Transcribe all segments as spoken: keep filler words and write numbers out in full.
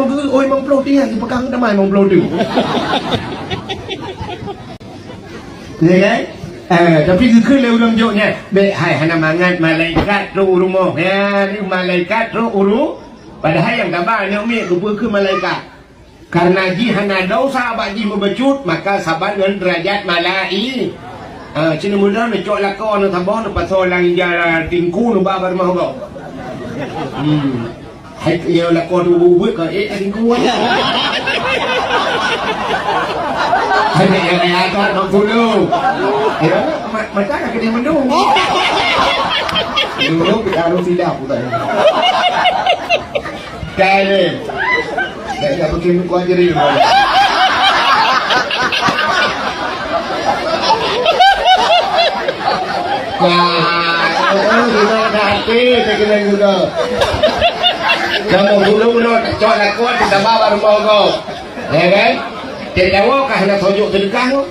Oi, limong ploh tiang, dipeugah tamah limong ploh tu. Ya kan? Eh, tapi geukheun lé ureuëng jok nyan, "Bék hai, hana mangat malaikat trok u rumoh." Ya, ni malaikat trok u ru-, padahai nyang gaba aneuk miet geupeu keu malaikat. Karena jih hana desya bak jih meubacut, maka saban ngon deurajat malai-, ah, cit mudah neucok lakoe neusaboh neupasoe lam ija tingku neuba bak rumoh gob. Hmm. Hai, ya, lakoe tu bubuet ka, eh, tingku, eh. Hai, ya, ya, ya, tak nak puluh. Ya, ma-, mata dah kena mendung. Dulu kita harus tidak, bukan. Kali. Dah, dah bikin muka jadi. Wah, eh, guna dah hati, saya kena guna. Kamu dulu, dulu, cok lakuan, kita bawa rumah kau. Ya kan? Tidak tahu kah nak tunjuk sedekah tu?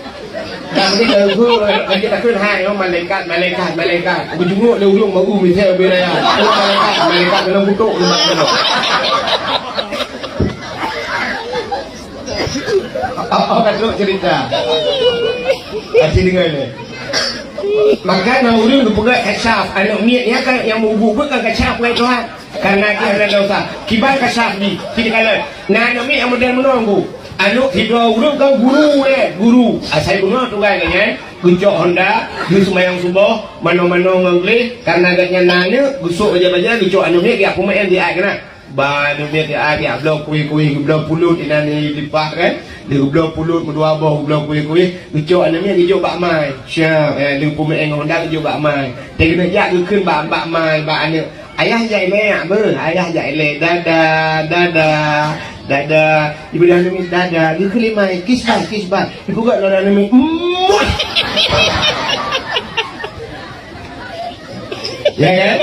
Dah ni lagu, lagi takkan hai, oh, malaikat, malaikat, malaikat. Aku jenguk dia ujung, mau umi saya beri raya. Oh, malaikat, malaikat dalam kutuk, dia mak kena. Apa, apa kata cerita? Kasih dengar ni. Maka na ureuëng geupeugah kasyaf, aneuk miet nyan kan nyang meubuet kan kasyaf, wahai Tuhan. Karena dia hana desya. Kiban kasyaf jih, kita kala. Na aneuk miet nyang model meunoe, Bu. Aneuk sidroe ureuëng kan guru, eh, guru. Asai bunoe tugai geuh nyan, geucok honda, geuseumayang suboh, manoe-manoe ngon gleh, karena gobnyan na aneuk, geusok baja-baja, geucok aneuk miet, geujak peumaén di ai keunan. Ba aneuk miet, di ai, geujak bloe kueh-kueh, geubloe pulot inan di lipah kan. Di geubloe pulot meudua boh, geubloe kueh-kueh, geucok aneuk miet geujok bak mai. Siap, eh, di peumaén ngon honda geujok bak mai. Teuh keuneuk jak geukheun bak, bak mai, bak aneuk. Ayah jak ilée, beuh, ayah jak ilée. Dada, dada, dada. Ibu dah aneuk miet, dada. Geukheun lé mai, kiss bye, kiss bye. Ibu gak lora aneuk miet. Muah! Ya kan?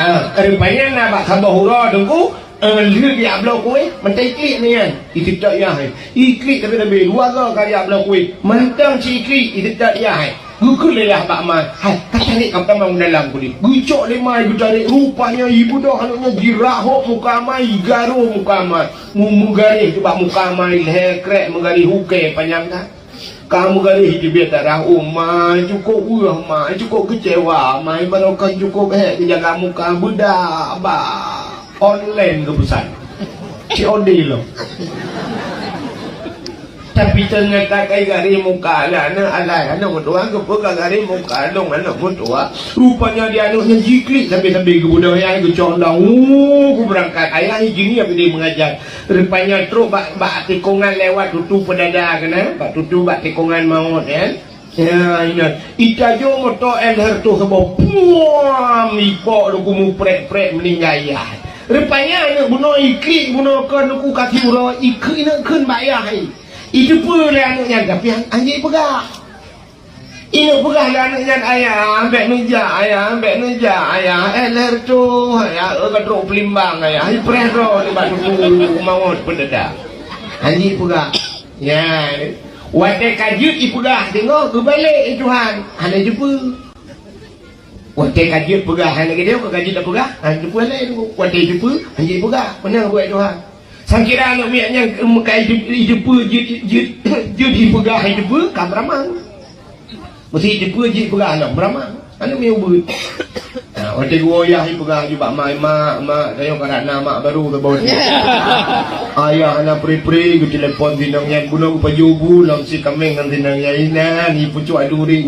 Ah, rupanya na bak saboh uroe teungku, eh, lheueh geujak bloe kueh, mantong iklik nyan. Iteutok yah, eh. Iklik tapi-tapi, dua go ka geujak bloe kueh. Mantong si iklik, iteutok yah, eh. Geukheun lé yah bak mai. Hai, ka tarék ka tamong dalam kulit. Geucok lé mai, geutarek. Rupanya ibu dah aneuk nyan jirahok muka mai, igaroh muka mai. Mu-, meugaréh bak muka mai, lhée krek meugaréh ukée panyang that. Ka meugaréh teubiet darah, oh, mai, cukôp weueh, mai, cukôp keucewa, mai, barokon cukôp hék geujaga muka, beudak bak online geupeusan. C O D lom. Tapi teunyata kai garéh muka lé aneuk, alai aneuk meutuah, geupeugah garéh muka lôn aneuk meutuah. Rupanya di aneuk nyan jiklik sabe-sabe geubeudôh ayah geucok dong, uh, geubeurangkat. Ayah ni jini apa dia mengajar. Rupanya trok bak, bak tikongan lewat tutu peudada keunan, bak tutu bak tikongan maut, ya. Ya, ingat. Itajo moto L R tu saboh. Puam, ipok luku muprek-prek meninggai yah. Rupanya aneuk bunoe iklik bunoe kon luku kaki uroe, ikheun, ineuk kheun bak yah, hai. Iteupeue lé aneuk nyan, tapi han-, hanjeuet peugah. Ineuk peugah lé aneuk nyan, "Ayah, bék neujak, ayah, bék neujak, ayah. L R tu, ayah, ka trok peulimbang, ayah. Ipreh droe nibak tutu maut peudada." Hanjeuet peugah. Ya. Watée ka jeuet ipeugah teungoh, geubalek i Tuhan, hana jeupeue. Watée ka jeuet peugah, hana geudeh, ka jeuet tapeugah, hana jeupeue lé. Watée jeupeue, hana jeuet peugah. Meunan buet Tuhan. Sangkira aneuk miet nyan, em, ka jeuet, jeupeue, jeuet, jeuet, jeuet ipeugah, jeupeue, ka beuramang. Meusti jeupeue, jeuet peugah lom, beuramang. Aneuk miet ubeut. Ha, watée geuwoe yah ipeugah ju bak mak, "Mak, mak, tanyoe karab na mak barô saboh." Ayah hana pri-pri, geutelepon sinong nyan, bunoe geupajoh bu lom si kaméng ngon sinong nyan, inan, ipeucok duri.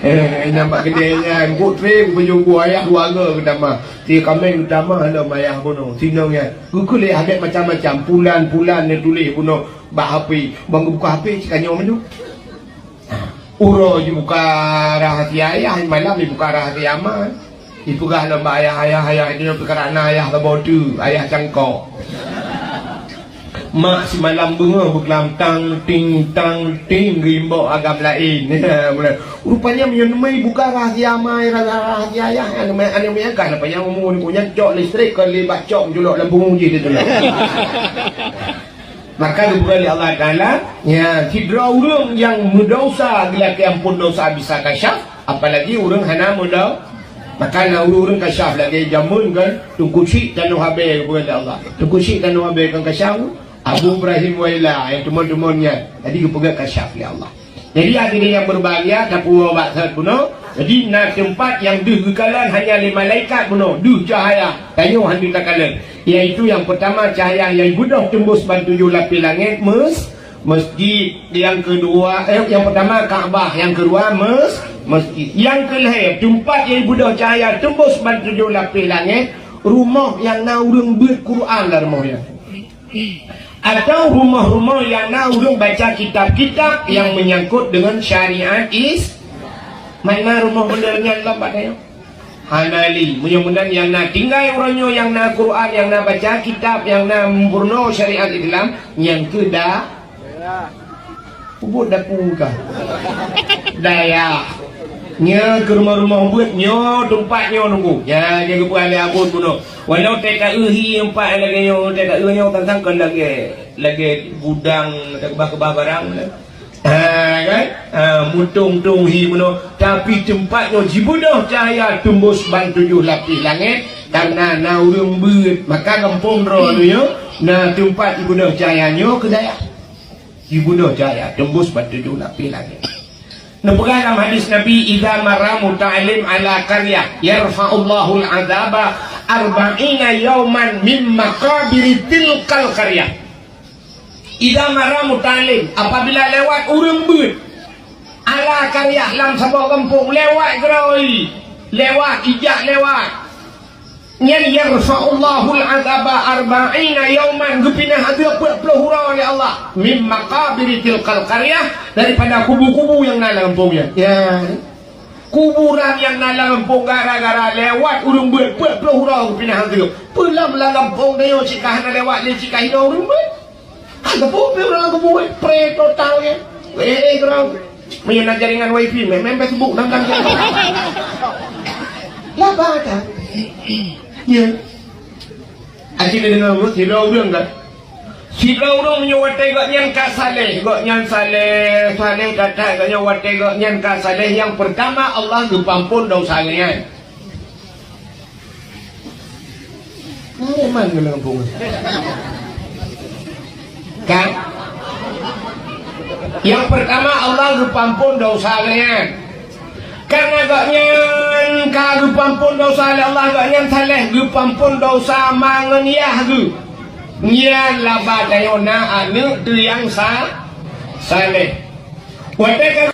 Eh, inan bak keudè nyan, geutré geupajoh bu, ayah dua go geutamah. Si kaméng geutamah lom ayah bunoe, sinong nyan. Geukheun lé ayah macam-macam, pulan-pulan neutuléh bunoe bak H P. Ban geubuka H P, cit ka nyoe mandum. Uroe jibuka rahasia ayah, malam jibuka rahasia ma. Jipeugah lom bak ayah, "Ayah, ayah, itu peukarana ayah saboh teuk, ayah cangkok." Mak simalam beungoh beuklam tang ting, tang ting, geuimbok agam laén. Rupanya meunyoe neumai buka rahasia ma, rahasia ayah, aneuk, aneuk meunyan kan, apa nyang umu ni punya cok listrik, kon lé bak cok julok lam pungo jih ditulak. Maka geupeugah lé Allah Taala, ya, sidroe ureuëng nyang meudosa geulakée amphon dosa bisa kasyaf, apalagi ureuëng hana meudo-, Maka na ureuëng-ureuëng kasyaf lagée jameun kan, Teungku Syik Tanoh Abée geupeugah lé Allah. Teungku Syik Tanoh Abée kan kasyaf, Abu Ibrahim Waila nyang teumon-teumon nyan. Jadi geupeugah kasyaf lé Allah. Jadi hadirin yang berbahagia, tapuwoe bak that bunoe. Jadi na teumpat nyang deuh geukalon hanya lé malaikat bunoe, deuh cahaya, tanyoe hana takalon. Yaitu yang pertama cahaya nyang beudôh teumbus ban tujoh lapéh langét, mes-, Masjid, yang kedua, eh, yang pertama Ka'bah, yang kedua mes-, masjid. Yang kelhée, teumpat nyang beudôh cahaya teumbus ban tujoh lapéh langét, rumoh nyang na ureuëng beuet Quran lam rumoh nyan. Atau rumoh-rumoh nyang na ureuëng baca kitab-kitab yang menyangkut dengan syariat Is-, mana rumoh model nyan lom bak tanyoe? Hana lé, meunyoe meunan nyang na tinggai uroe nyoe, nyang na Quran, nyang na baca kitab, nyang na meurunoe syariat Islam, nyang keu da-, ubot dapu kah? Dayah. Nyoe keu rumoh-rumoh beuet nyoe, teumpat nyoe nunggu. Nyan nyang geupeugah lé Abon bunoe. Walau tée ka eu hi empat lagée nyoe, tée ka eu nyoe tantang kon lagée, lagée gudang, teukeubah-keubah barang. Ha, kan? Ha, mutông-tông hi meunoe. Tapi teumpat nyoe jibeudôh cahya teumbus ban tujoh lapéh langét, kareuna na ureuëng beuet. Maka gampông droe nyoe, na teumpat jibeudôh cahya nyoe keu dayah. Jibeudôh cahya teumbus ban tujoh lapéh langét. Neupeugah lam hadis Nabi, "Idza marra muta'allim ala qaryah, yarfa'ullahul adzaba arba'ina yauman min maqabiri tilkal qaryah." Idza marra muta'allim, apabila lewat ureuëng beuet, ala qaryah lam saboh gampông, lewat geurôi, lewat, ijak lewat. Nyan yarfa'ullahul adzaba arba'ina yauman, geupinah azeub peuet ploh uroe lé Allah, mim maqabiri tilkal qaryah, daripada kubu-kubu nyang na lam gampông nyan. Ya. Kuburan nyang na lam gampông gara-gara lewat ureuëng beuet peuet ploh uroe geupinah azeub. Peue lam lam gampông tanyoe cit ka hana lewat lé cit ka hidong ureuëng beuet. Hana peue ureuëng lam gampông beuet, pre total nyan. Eh, eh, keurang. Meunyoe na jaringan wifi, main, main Facebook, nang, nang, nang. Laba dah. Ya. Aci deungoe sidroe ureuëng kan? Sidroe ureuëng meunyoe watée gobnyan ka saleh, gobnyan saleh, saleh that-that, gobnyan watée gobnyan ka saleh, nyang peurtama Allah geupeuampôn desya gobnyan. Memang keuneuk peue? Kan? Nyang peurtama Allah geupeuampôn desya gobnyan. Kareuna gobnyan ka geupeuampôn desya lé Allah, gobnyan saleh geupeuampôn desya ma ngon yah geuh. Nyan laba tanyoe na aneuëk teuh nyang sa-, saleh. Watée ka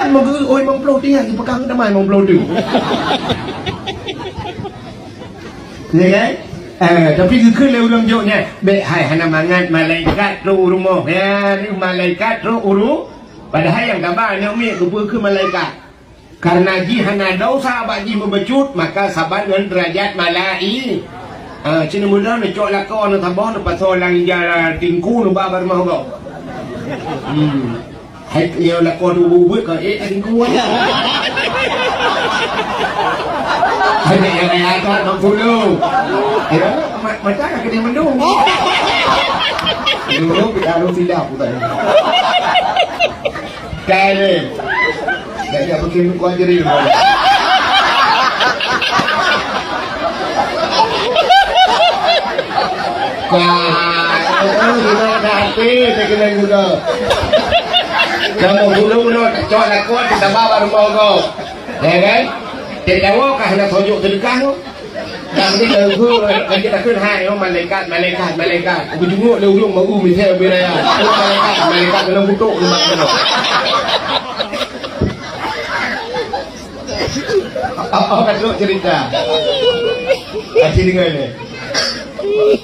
meugeue, oi, limong ploh tiang, peugah teuma limong ploh tu. Ya kan? Eh, tapi geukheun lé ureuëng jok nyan, bék hai hana mangat malaikat trok u rumoh. Ya, ni malaikat trok u ru-, padahai nyang gaba aneuk miet geupeue keu malaikat. Karena jih hana desya bak jih meubacut, maka saban ngon deurajat malai-, ah, cit neumudah neucok lakoe neusaboh neupasoe lam ija tingku neuba bak rumoh gob. Hmm. Hai, ya lakoe tu buet ka, eh, tingku, eh. Hai, ya, ya, ya, tak nak puluh. Ya, ma-, mata nak kena mendung. Dulu kita harus tidak, bukan. Kali. Dah, dah, bikin muka jadi. Kah, eh, guna dah hati, saya kena guna. Kamu dulu, no, cok lakukan, kita bawa rumah kau. Ya kan? Tidak tahu kah nak tunjuk sedekah tu? Dah ni lagu, lagi takkan hai, oh, malaikat, malaikat, malaikat. Aku jenguk dia ujung baru misal bela ya. Oh, malaikat, malaikat dalam kutuk ni mak kena. Apa, apa kata cerita? Kasih dengar ni.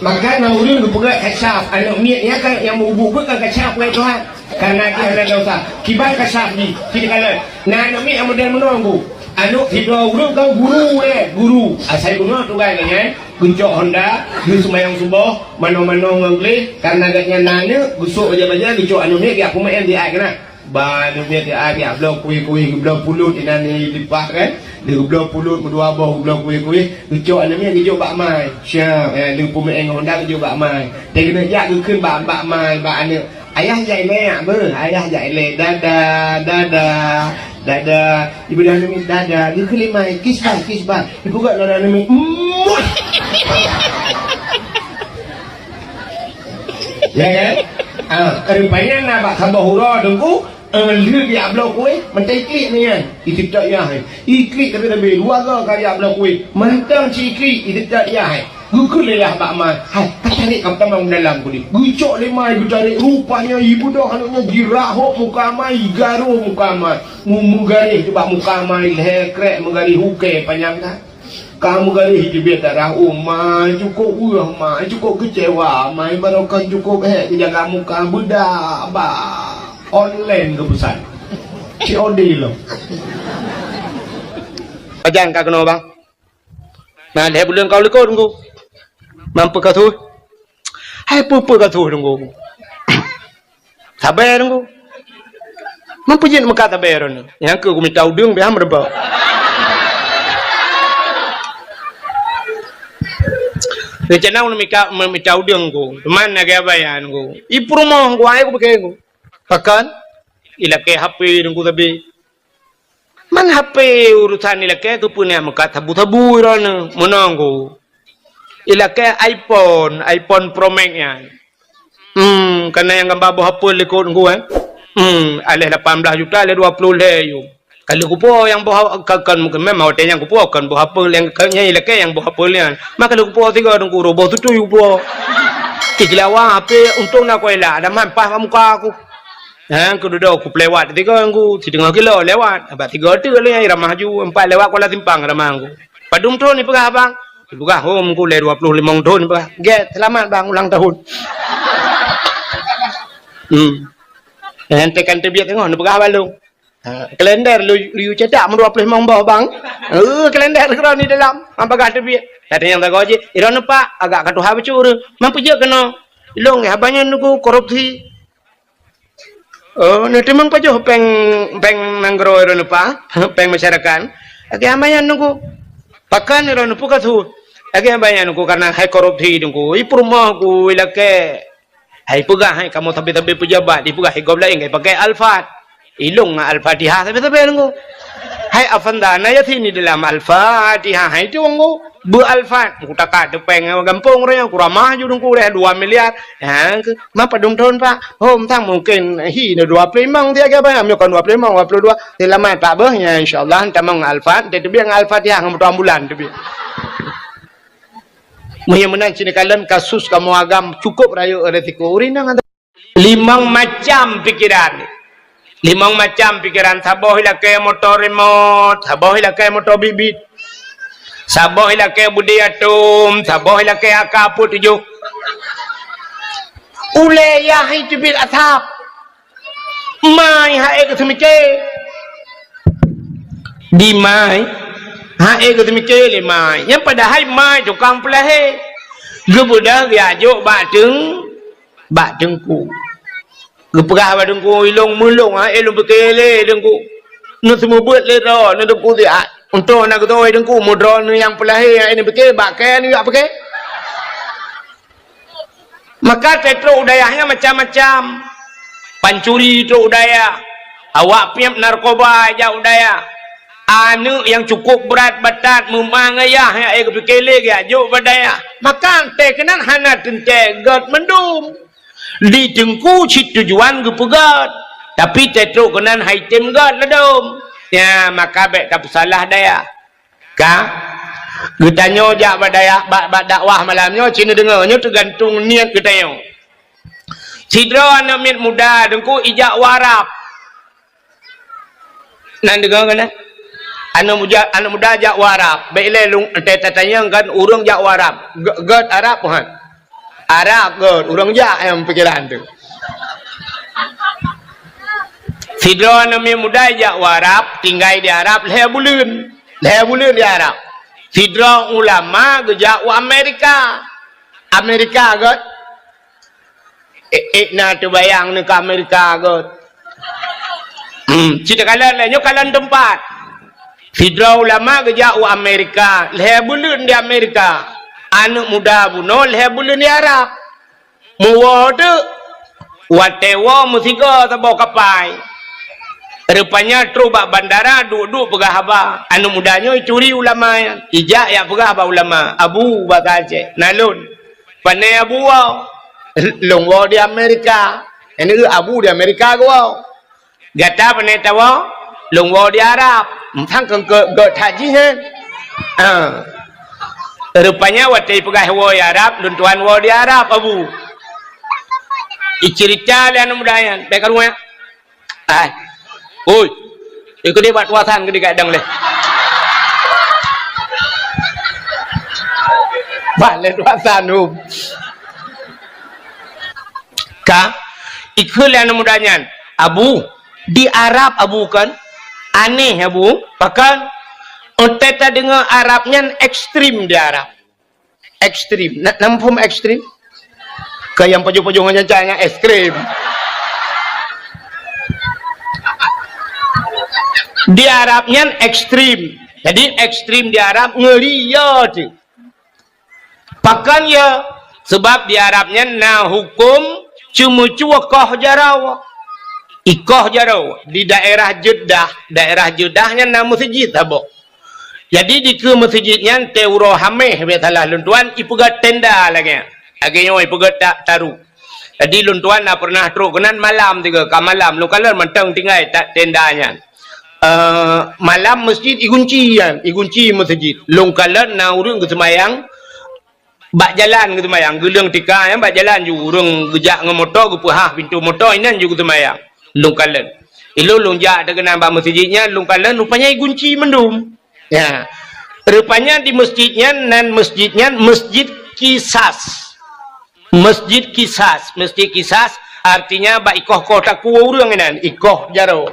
Maka na ureuëng geupeugah kasyaf, aneuk miet nyan kan nyang meuubu-ubu kan kasyaf ngon Tuhan. Karena dia hana desya. Kiban kasyaf jih, kita kala. Na aneuk miet nyang model meunoe, Bu. Aneuk sidroe ureuëng kan guru, eh, guru. Asai bunoe tugai gobnyan, geucok honda, geuseumayang suboh, manoe-manoe ngon gleh, karena gobnyan na aneuk, geusok baja-baja, geucok aneuk miet, geujak peumaén di ai keunan. Ba aneuk miet di ai, geujak bloe kueh-kueh, geubloe pulot inan di lipah kan. Di geubloe pulot meudua boh, geubloe kueh-kueh, geucok aneuk miet geujok bak mai. Siap, eh, lheueh peumaén ngon honda geujok bak mai. Teuh keuneuk jak geukheun bak, bak mai, bak aneuk. Ayah jak ilèe, beuh. Ayah jak ilèe. Dada, dada, dada. Ibu dah neumik dada. Geukheun lé mai. Kiss bye, kiss bye. Ibu gak dah neumik. Muah! Ya kan? Ah, rupanya na bak saboh uroe teungku, eh, lheueh jak bloe kueh, mantong iklik nyan. Iteutok yah, eh. Iklik tapi-tapi, dua go ka jak bloe kueh. Mantong cit iklik, iteutok yah, eh. Geukheun lé yah bak mai, "Hai, ka tarek kamoe tamong dalam keuh." Geucok lé mai geutarek, rupanya ibu dah aneuk nyan jirahok muka mai, igaroh muka mai. Mu-, meugaréh bak muka mai, lhèe krek meugaréh ukèe panyang that. Ka meugaréh teubiet darah, "Oh, mai, cukôp weueh, mai, cukôp keucewa, mai, barokon cukôp hék keujaga muka, beudak bak online geupeusan." C O D lom. Pajan ka keunoe, bang? Na lhèe buleuen ka u likot, Teungku. Mampu ka su? Hai peue-peue ka su, Teungku. Sabe, Teungku. Mampu jeuet meukat sabe droeneuh. Nyang keu kumita udeueng, biasa meureubah. Rencana ulôn mita, mita udeueng, Teungku. Teuma lagèe abaya, Teungku. I peurumoh, Teungku, ai kupike, Teungku. Pakon? Ilakèe H P, Teungku, sabe. Man H P urusan ilakèe keupeue neuk meukat sabu-sabu droeneuh, meunoe, Teungku. Ilakèe iPhone, iPhone Pro Max nyan. Hmm, ka na nyang gamba boh Apple likot, Teungku, eh. Hmm, aléh lapan blah juta, aléh dua ploh lhèe yum. Ka lheueh kupuwoe nyang boh, ka, kon, memang watèe nyan kupuwoe kon boh Apple nyang, ka, nyang ilakèe nyang boh Apple nyan. Maka lheueh kupuwoe sigoe, Teungku, roboh tutui kupuwoe. Ih, jilawa H P, untông na kuela, ada man paih bak muka ku. Ha, keududoe kupeuléwat tiga Teungku, sideungoe kilo lewat. Abah tiga teuk lé nyang ramah ju, empat lewat Kuala Simpang ramah Teungku. "Padum thon ipeugah, Bang?" Ipeugah, "Hom, Teungku, lé dua ploh limong thon," ipeugah. "Gèt, seulamat, Bang, ulang tahun." Hmm. Nyang tekan teubiet teungoh neupeugah bak lôn. Ha, kalender lu, lu cetak meudua ploh limong boh, Bang. Eh, kalender keudroe di dalam, han peugah teubiet. Kata nyang sagoe jih, "Droeneuh, Pak, agak ka tuha bacut ureueng. Man peue jeuet keunoe?" "Ilôn, haba nyan, Teungku, korupsi." "Oh, neuteumeung pajoh péng, péng nanggroe droeneuh, Pak? Péng masyarakat?" "Lagèe haba nyan, Teungku." "Pakon droeneuh, peue ka su?" "Lagèe haba nyan, Teungku, kareuna hai korupsi, Teungku. I peurumoh ku ilakèe." Hai peugah, hai kamoe sabe-sabe peujabat, ipeugah, hai gob laén ka ipakèe Alphard. Ilôn ngon Al-Fatihah sabe-sabe, Teungku. Hai Avanda, na Yasin di dalam Al-Fatihah, hai tu, Teungku. Beu Alphard, kutaka teupeng gampông raya, kuramah ju, Teungku, deh dua miliar. Ha, ke, man padum thon, Pak? Hom, sang mungken hi na dua ploh limong, tiga, Pak. Meunyoe kon dua ploh limong, dua puluh dua. Seulamat, Pak, beuh. Ya, insya Allah, tamong Alphard, teubiet ngon Al-Fatihah, ngon moto ambulan teubiet. Meunyoe meunan, sinoe kalon kasus kamoe agam cukup rayeuk resiko. Ureueng inong ada limong macam pikeran. Limong macam pikeran. Saboh ilakèe moto remote, saboh ilakèe moto bit-bit, saboh ilakèe beudé atom, saboh ilakèe A K empat tujuh. Ulèe yah hai teubiet asap. Mai hai geuseumiké. Di mai, hai geuseumiké lé mai. Nyan padahai mai tukang peulahé. Geubeudôh geujak jok bak teung-, bak teungku. Geupeugah bak teungku, "Ilôn meulôn, hai lôn piké lé teungku. Neuseumeubeuet lé droe, neuteupeu siat. Untông na geutoe teungku, meudroe neuh nyang peulahé, hai neupiké, bak kèe neujak piké." Maka teutrok u dayah nyan macam-macam. Pancuri trok u dayah, awak piep narkoba jak u dayah. Aneuk nyang cukup brat batat meuma ngon yah nyang ék geupiké lé geujak jok bak dayah. Maka teuh keunan hana teuntèe gèt mandum. Di teungku cit tujuan geupeugèt, tapi teutrok keunan hai tem gèt ladôm. Nyan maka bèk tapeusalah dayah. Ka geutanyoe jak bak dayah, bak, bak dakwah malam nyoe, ci neudeungö, nyoe teugantung niet geutanyoe. Sidroe aneuk miet muda teungku ijak u Arab. Na neudeungö keunan? Aneuk muda, aneuk muda jak u Arab. Bèk ilèe lôn, teutatanyong kan ureueng jak u Arab. Gèt, gèt Arab, han? Arab gèt, ureueng jak nyang pikiran tu. Sidroe aneuk miet muda ijak u Arab, tinggai di Arab lhèe buleuen. Lhèe buleuen di Arab. Sidroe ulama geujak u Amerika. Amerika gèt. Ék, ék na teubayang neuh ka Amerika gèt. Hmm, ci takalon lé, nyoe kalon teumpat. Sidroe ulama geujak u Amerika, lhèe buleuen di Amerika. Aneuk muda bunoe lhèe buleuen di Arab. Meuwoe teuk. Watée woe meusigoe saboh kapai. Rupanya trok bak bandara, duek-duek peugah haba. Aneuk muda nyoe icuri ulama nyan. Ijak jak peugah bak ulama, "Abu, bahasa Aceh, na lôn." "Pane Abu woe?" "Lôn woe di Amerika." "Nyan abu di Amerika geuwoe." "Gata pane tawoe?" "Lôn woe di Arab." "Sang keu, keu, keu that jih, eh?" "Ah." Rupanya watée ipeugah woe di Arab, "Lôn tuan woe di Arab, Abu." Iceurita lé aneuk muda nyan, bék karu nyan. Ai. Oi. Ikeu deh bak tuasan keu dikadang leh. Bak lé tuasan tu. Ka, ikheun lé aneuk muda nyan, "Abu, di Arab Abu kan? Aneh Abu, pakon? Ontée tadeungoe Arab nyan ekstrim di Arab." Ekstrim. Na, na muphom ekstrim? Keu nyang pajoh-pajoh ngon nyan, nyan es krim. Di Arab nyan ekstrim. Jadi ekstrim di Arab ngeuri ya tu. Pakon ya? Sebab di Arab nyan na huköm ceumeucue koh jaroe. Ikoh jaroe di daerah Jeddah, daerah Jeddah nyan na meuseujid saboh. Jadi dikeue meuseujid nyan teuroe Hameh, bék salah lôn tuan, ipeugét tenda lagée nyan. Lagée nyoe ipeugét ta-, taru. Jadi lôn tuan na pernah trok keunan malam tiga, ka malam lôn kalon mantong tinggai ta-, tenda nyan. Eh, malam meuseujid igunci nyan, igunci meuseujid. Lôn kalon na ureuëng geuseumayang bak jalan geuseumayang, geuleueng tika nyan bak jalan ju ureuëng geujak ngon moto geupeuhah pintoe moto inan ju geuseumayang. Lôn kalon. Ilôn lôn jak teuh keunan bak meuseujid nyan, lôn kalon rupanya igunci mandum. Ya. Rupanya di meuseujid nyan, nan meuseujid nyan Meuseujid Kisas. Meuseujid Kisas, Meuseujid Kisas artinya bak ikoh-koh takue ureuëng inan, ikoh jaroe.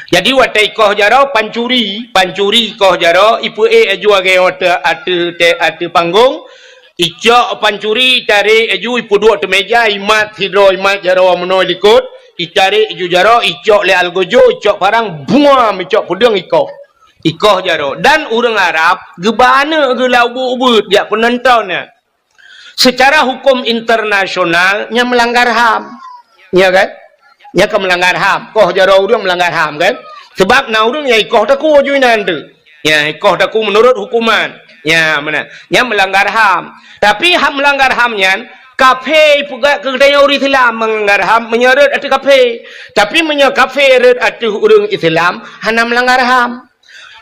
Jadi watée ikoh jaroe pancuri, pancuri ikoh jaroe, ipeuék laju lagée watée ateueh, ateueh panggong, icok pancuri, itarek laju, ipeuduek ateueh meja, imat sidroe, imat jaroe meunoe likot, itarek laju jaroe, icok lé algojo, icok parang, buam, icok peudeueng ikoh. Ikoh jaroe. Dan ureuëng Arab geuba aneuëk geuh lam ubeuet-ubeuet, jak peunonton nyan. Secara huköm internasional, nyan meulanggar ham. Ya kan? Nyan ka meulanggar ham. Koh jaroe ureuëng meulanggar ham kan? Sebab na ureuëng nyang ikoh takue ju inan tu. Ya, ikoh takue meunurot huköman. Ya, meunan. Nyan meulanggar ham. Tapi hak meulanggar ham nyan, kafé ipeugét keu geutanyoe ureuëng Islam meulanggar ham meunyoe rhot ateueh kafé. Tapi meunyoe kafé rhot ateueh ureuëng Islam, hana meulanggar ham.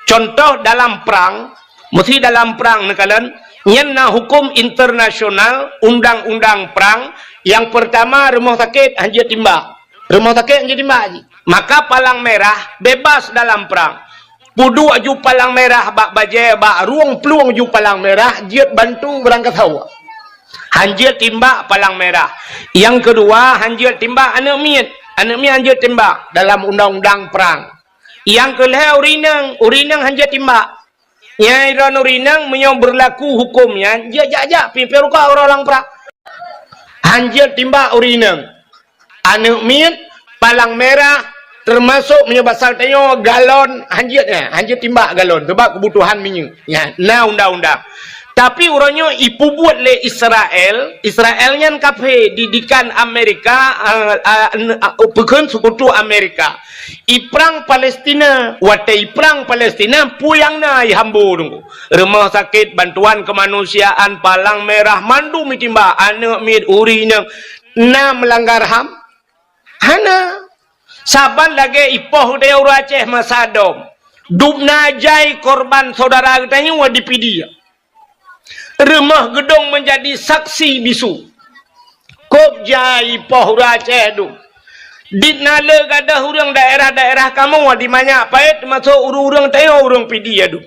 Contoh dalam prang, meusi dalam prang neukalon, nyan na huköm internasional, undang-undang prang, nyang peurtama rumoh sakét hanjeuet timbak. Rumoh sakét hanjeuet timbak jih. Maka palang merah bebas dalam prang. Peuduek ju palang merah bak bajée, bak rueng plueng ju palang merah, jeuet bantu beurangkasoe. Hanjeuet timbak palang merah. Nyang keudua, hanjeuet timbak aneuëk miet. Aneuëk miet hanjeuet timbak dalam undang-undang prang. Nyang keu lhée ureuëng inong, ureuëng inong hanjeuet timbak. Nyang droeneuh ureuëng inong meunyoe beurlaku huköm nyan, jeuet jak-jak pih, pih ruka uroe lam prang. Hanjeuet timbak ureuëng inong. Aneuëk miet, palang merah, teumasok meunyoe basa tanyoe galon, hanjeuet nyan, hanjeuet timbak galon, sabab keubutuhan minyeuk. Nyan, na undang-undang. Tapi uroe nyoe ipeubuet lé Israel, Israel nyan kafé, didikan Amerika, a, a, n-, a, peukheun seukutu Amerika. Iprang Palestina, watée iprang Palestina, peue nyang na ihambo teungku. Rumoh sakét, bantuan keumanusiaan, palang merah, mandum itimbak, aneuëk miet, ureuëng inong, na meulanggar ham? Hana. Saban lagée ipoh geutanyoe ureuëng Aceh masa dom. Dubna jai korban syedara geutanyoe di Pidie. Rumoh geudong meunjadi saksi bisu. Kôb jai ipoh ureuëng Aceh dum. Dit na le gadôh ureuëng daerah-daerah kamoe di Manyak Payet, teumasok ureuëng-ureuëng tanyoe ureuëng Pidie dum.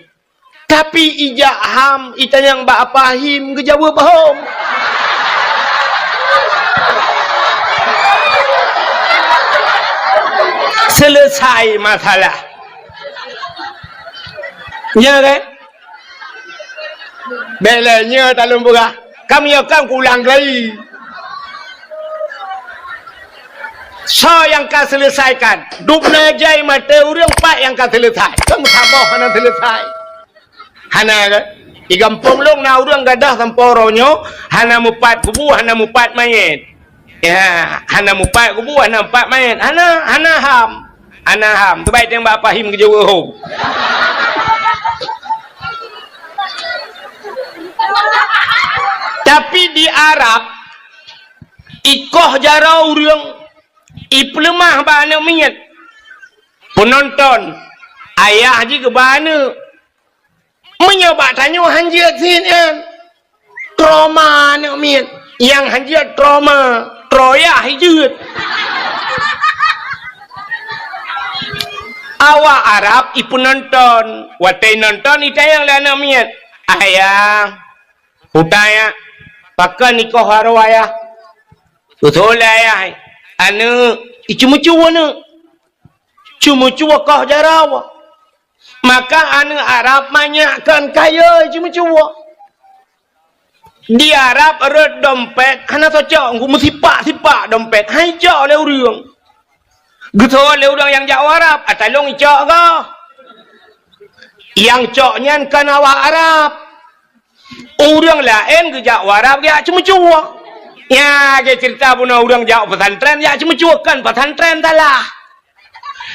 Tapi ijak ham, itanyong bak Apa Him, geujaweueb hom. Selesai masalah. Nya kan? Bék lé nyoe talôn peugah. Ka meunyoe kan kulang lagi. Soe nyang ka selesaikan? Dubna jai maté ureuëng, pat nyang ka selesai? Kan meusaboh hana selesai. Hana kan? Di gampông lôn na ureuëng gadôh sampoe uroe nyoe hana mupat kubu, hana mupat manyét. Ya, hana mupat kubu, hana mupat manyét. Hana, hana ham. Hana ham. Teubai teumbak pahim keu jaweueb hom. Tapi di Arab, ikoh jaroe ureuëng, ipeuleumah bak aneuk miet. Peunonton, ayah jih geuba aneuk. Meunyoe bak tanyoe han jeuet cit nyan, trauma aneuk miet. Nyang han jeuet trauma, troyah jeuet. Awak Arab ipeunonton, watée nonton itanyong lé aneuk miet, "Ayah, utaya, pakon ikoh jaroe ayah?" Beutôi lé ayah, "Aneuk, iceumeucue aneuk. Ceumeucue koh jaroe." Maka aneuk Arab manyak kon kayée ceumeucue. Di Arab rot dompet hana tocok, meusipak-sipak dompet, han icok lé ureuëng. Geuteupeue lé ureuëng nyang jak u Arab, "Ata lôn icok goh." Nyang cok nyan kon awak Arab. Ureuëng laén geujak u Arab geujak ceumeucue. Ya, geucerita bunoe ureuëng jak u pesantren, jak ceumeucue, kon pesantren salah.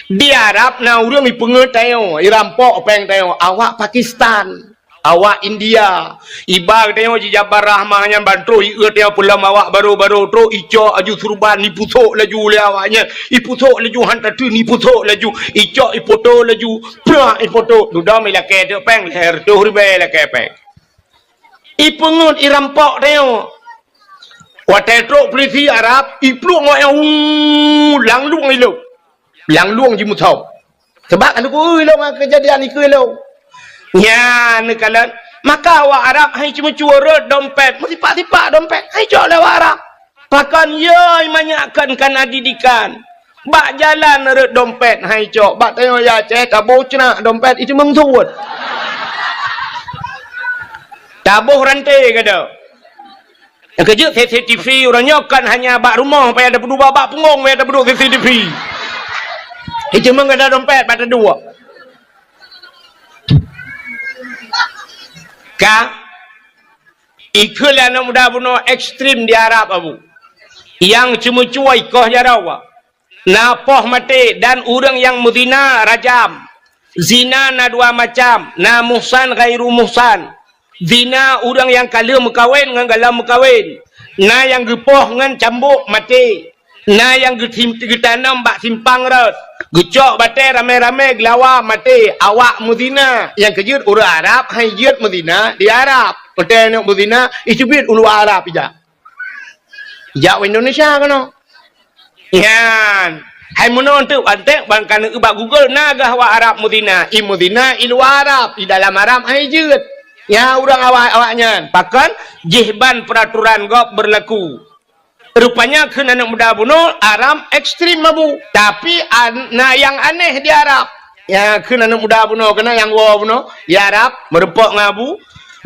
Di Arab na ureuëng ipeungeut tanyoe, irampok péng tanyoe, awak Pakistan, awak India. Iba tanyoe jijabar rahmah nyan ban troh ieuet tanyoe peulom awak baro-baro troh icok aju surban, ipusok laju lé awak nyan. Ipusok laju han tateun, ipusok laju. Icok ipoto laju, prak ipoto. Dudoe ilakée teuk péng, lhée reutôh ribée ilakée péng. Ipeungeut irampok tanyoe. Watée trok peulisi Arab, iplueng awak nyan, hu, lam lueng ilop. Lam lueng jimusok. Sabab ka lheueh ilong ngon keujadian ikeue ilong. Nyan neukalon, maka awak Arab han iceumeucue rot dompet, meusipak-sipak dompet, han icok lé awak Arab. Pakon yoi manyak kon kana didikan. Bak jalan rot dompet han icok, bak tanyoe ya ceh taboh ceunak dompet iceumeung suet. Taboh ranté gada. Nyang keujeuet C C T V uroe nyoe kon hanya bak rumoh payah tapeuduek, bak punggong payah tapeuduek C C T V. Iceumeung gada dompet bak taduek. Ka ikheun lé aneuk muda bunoe ekstrem di Arab, Abu. Nyang ceumeucue ikoh jaroe. Na poh maté dan ureuëng nyang meuzina rajam. Zina na dua macam, na muhsan ghairu muhsan. Zina ureuëng nyang ka lheueh meukawen ngon gohlom meukawen. Na nyang geupoh ngon cambuk maté. Na nyang geutim-, geutanom bak simpang rot. Geucok batée ramé-ramé geulawa maté. Awak meuzina. Nyang keujeuet ureuëng Arab han jeuet meuzina di Arab. Watée nyoe meuzina, iteubiet u luwa Arab ijak. Jak u Indonesia keunoe. Nyan. Hai meunoe teuk antek ban ka neueu bak Google na gah awak Arab meuzina. I meuzina i luwa Arab, i dalam Arab han jeuet. Nyan ureuëng awak, awak nyan. Pakon? Jih ban peuraturan gob beurlaku. Rupanya kheun aneuk muda bunoe, Arab ekstrem, Abu. Tapi an-, na nyang aneh di Arab. Ya, kheun aneuk muda bunoe, keunan nyang woe bunoe, di Arab, meurumpok ngon Abu.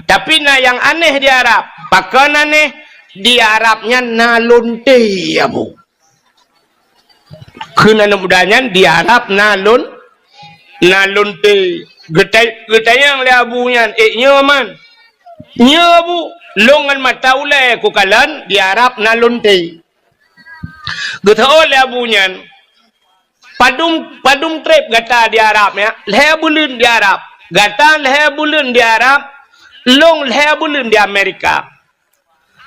Tapi na nyang aneh di Arab. Pakon aneh? Di Arab nyan na lonte, Abu. Kheun aneuk muda nyan, di Arab na lon-, na lonte. Geutai-, geutanyong lé Abu nyan, "Eh, nyoe man?" "Nyoe, Abu, lôn ngon mata ulée kukalon di Arab na lonte." Geuteupeue lé Abu nyan, "Padum, padum treb gata di Arab, ya?" "Lhée buleuen di Arab." "Gata lhée buleuen di Arab, lôn lhée buleuen di Amerika."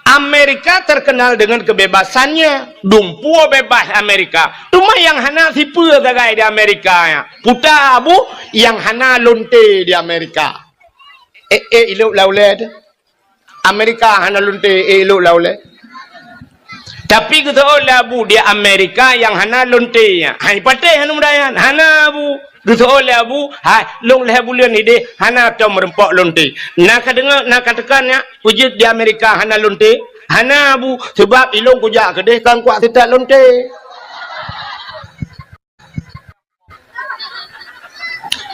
"Amerika terkenal dengan kebebasannya, dumpeue bebas Amerika. Teuma nyang hana sipeue sagai di Amerika, ya." "Peue ta, Abu?" "Nyang hana lonte di Amerika." Eh, eh, ilok lam ulée teuh. Amerika hana lonte, eh, ilok lam ulée. Tapi geuteupeue lé Abu di Amerika nyang hana lonte nyan. Hai patéh aneuk muda nyan, hana, Abu. Geuteupeue lé Abu, hai, lôn lhée buleuen ideh hana tom meurumpok lonte. Na ka deungoe, na ka teuka nyan, peue jeuet di Amerika hana lonte? Hana, Abu, sabab ilôn kujak keudeh kon kuat seutôt lonte.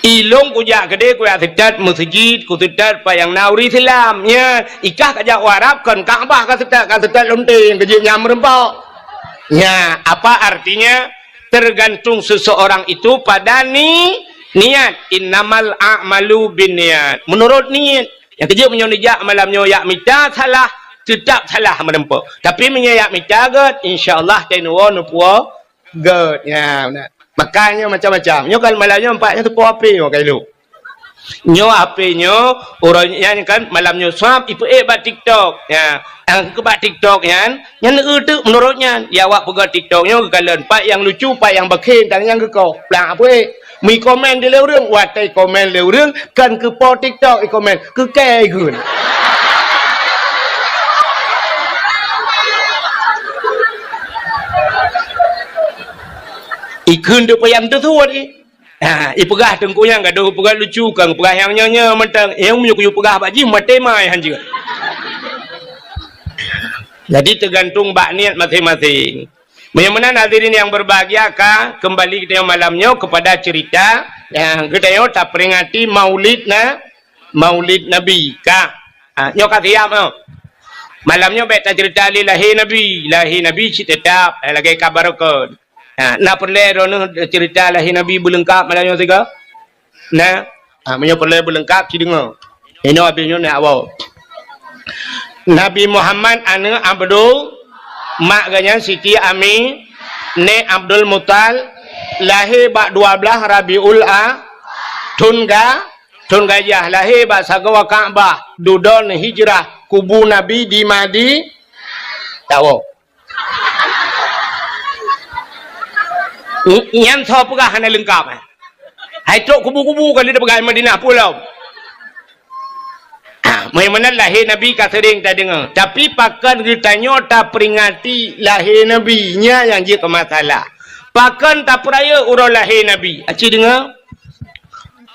Ilôn kujak keudeh kujak seutôt meuseujid, kuseutôt pat nyang na ureuëng Islam. Nyan, ikah kajak u Arab kon Ka'bah kaseutôt, kaseutôt lonte nyang keujeuet nyan meurumpok. Nyan, apa artinya? Tergantung seseorang itu pada ni-, niat. "Innamal a'malu binniyat." Menurut niet. Nyang keujeuet meunyoe neujak malam nyoe jak mita salah, Teutap salah meureumpok. Tapi meunyoe jak mita gét, insya Allah teunoe neupuwoe gét. Ya, na. Makajih nyoe macam-macam. Nyoe kan malam nyoe nampak nyoe teupeue api nyoe ka ilok. Nyoe api nyoe, uroe nyan kan malam nyoe swab ipeuék bak TikTok. Ya, nyang keu bak TikTok nyan, nyan eu teuk meunurot nyan. Ya, awak peugah TikTok nyoe geukalon, pat nyang lucu, pat nyang bakhen, dan nyang geukoh. Plang api. Meuikomen di lé ureueng, watée ikomen lé ureueng, kan keu po TikTok ikomen, keu kée ikheun. Ikheun teuk payah teusuet, eh. Ha, ipeugah teungku nyang gadoh peugah lucu, kang peugah nyang nyoe-nyoe mantong. Nyang meunyoe kuyue peugah bak jih, maté mai hanjeuet. Jadi, teugantung bak niet maséng-maséng. Meunyoe meunan, hadirin yang berbahagia, ka kembali geutanyoe malam nyoe kepada cerita, ya, geutanyoe taperingati Maulid na-, Maulid Nabi, ka. Ha, nyoe ka siap, ha. Malam nyoe bék tacerita lé lahé Nabi. Lahé Nabi cit teutap, eh, lagée kabar kon. Ha, na peureulée droeneueh cerita lahé Nabi beuleungkap malam nyoe sigoe? Nah, ah, meunyoe peureulée beuleungkap, ci deungoe. Inoe abéh nyoe nak awai. Nabi Muhammad aneuëk Abdul, mak geuh nyan Siti Ami, nèk Abdul Muthalib, lahé bak dua blaih Rabiul A, thon ga-, thon gajah, lahé bak sagoe Ka'bah, dudoe hijrah, kubu Nabi di Madi-, tawoe. Nyan soe peugah hana leungkap, eh? Hai trok kubu-kubu ka lheueh peugah Madinah pulo. Ah, meunyoe meunan lahé Nabi ka seuring tadeungoe, tapi pakon geutanyoe taperingati lahé Nabi, nyan nyang jeuet keu masalah. Pakon tapeurayeuk uroe lahé Nabi? Aci deungoe,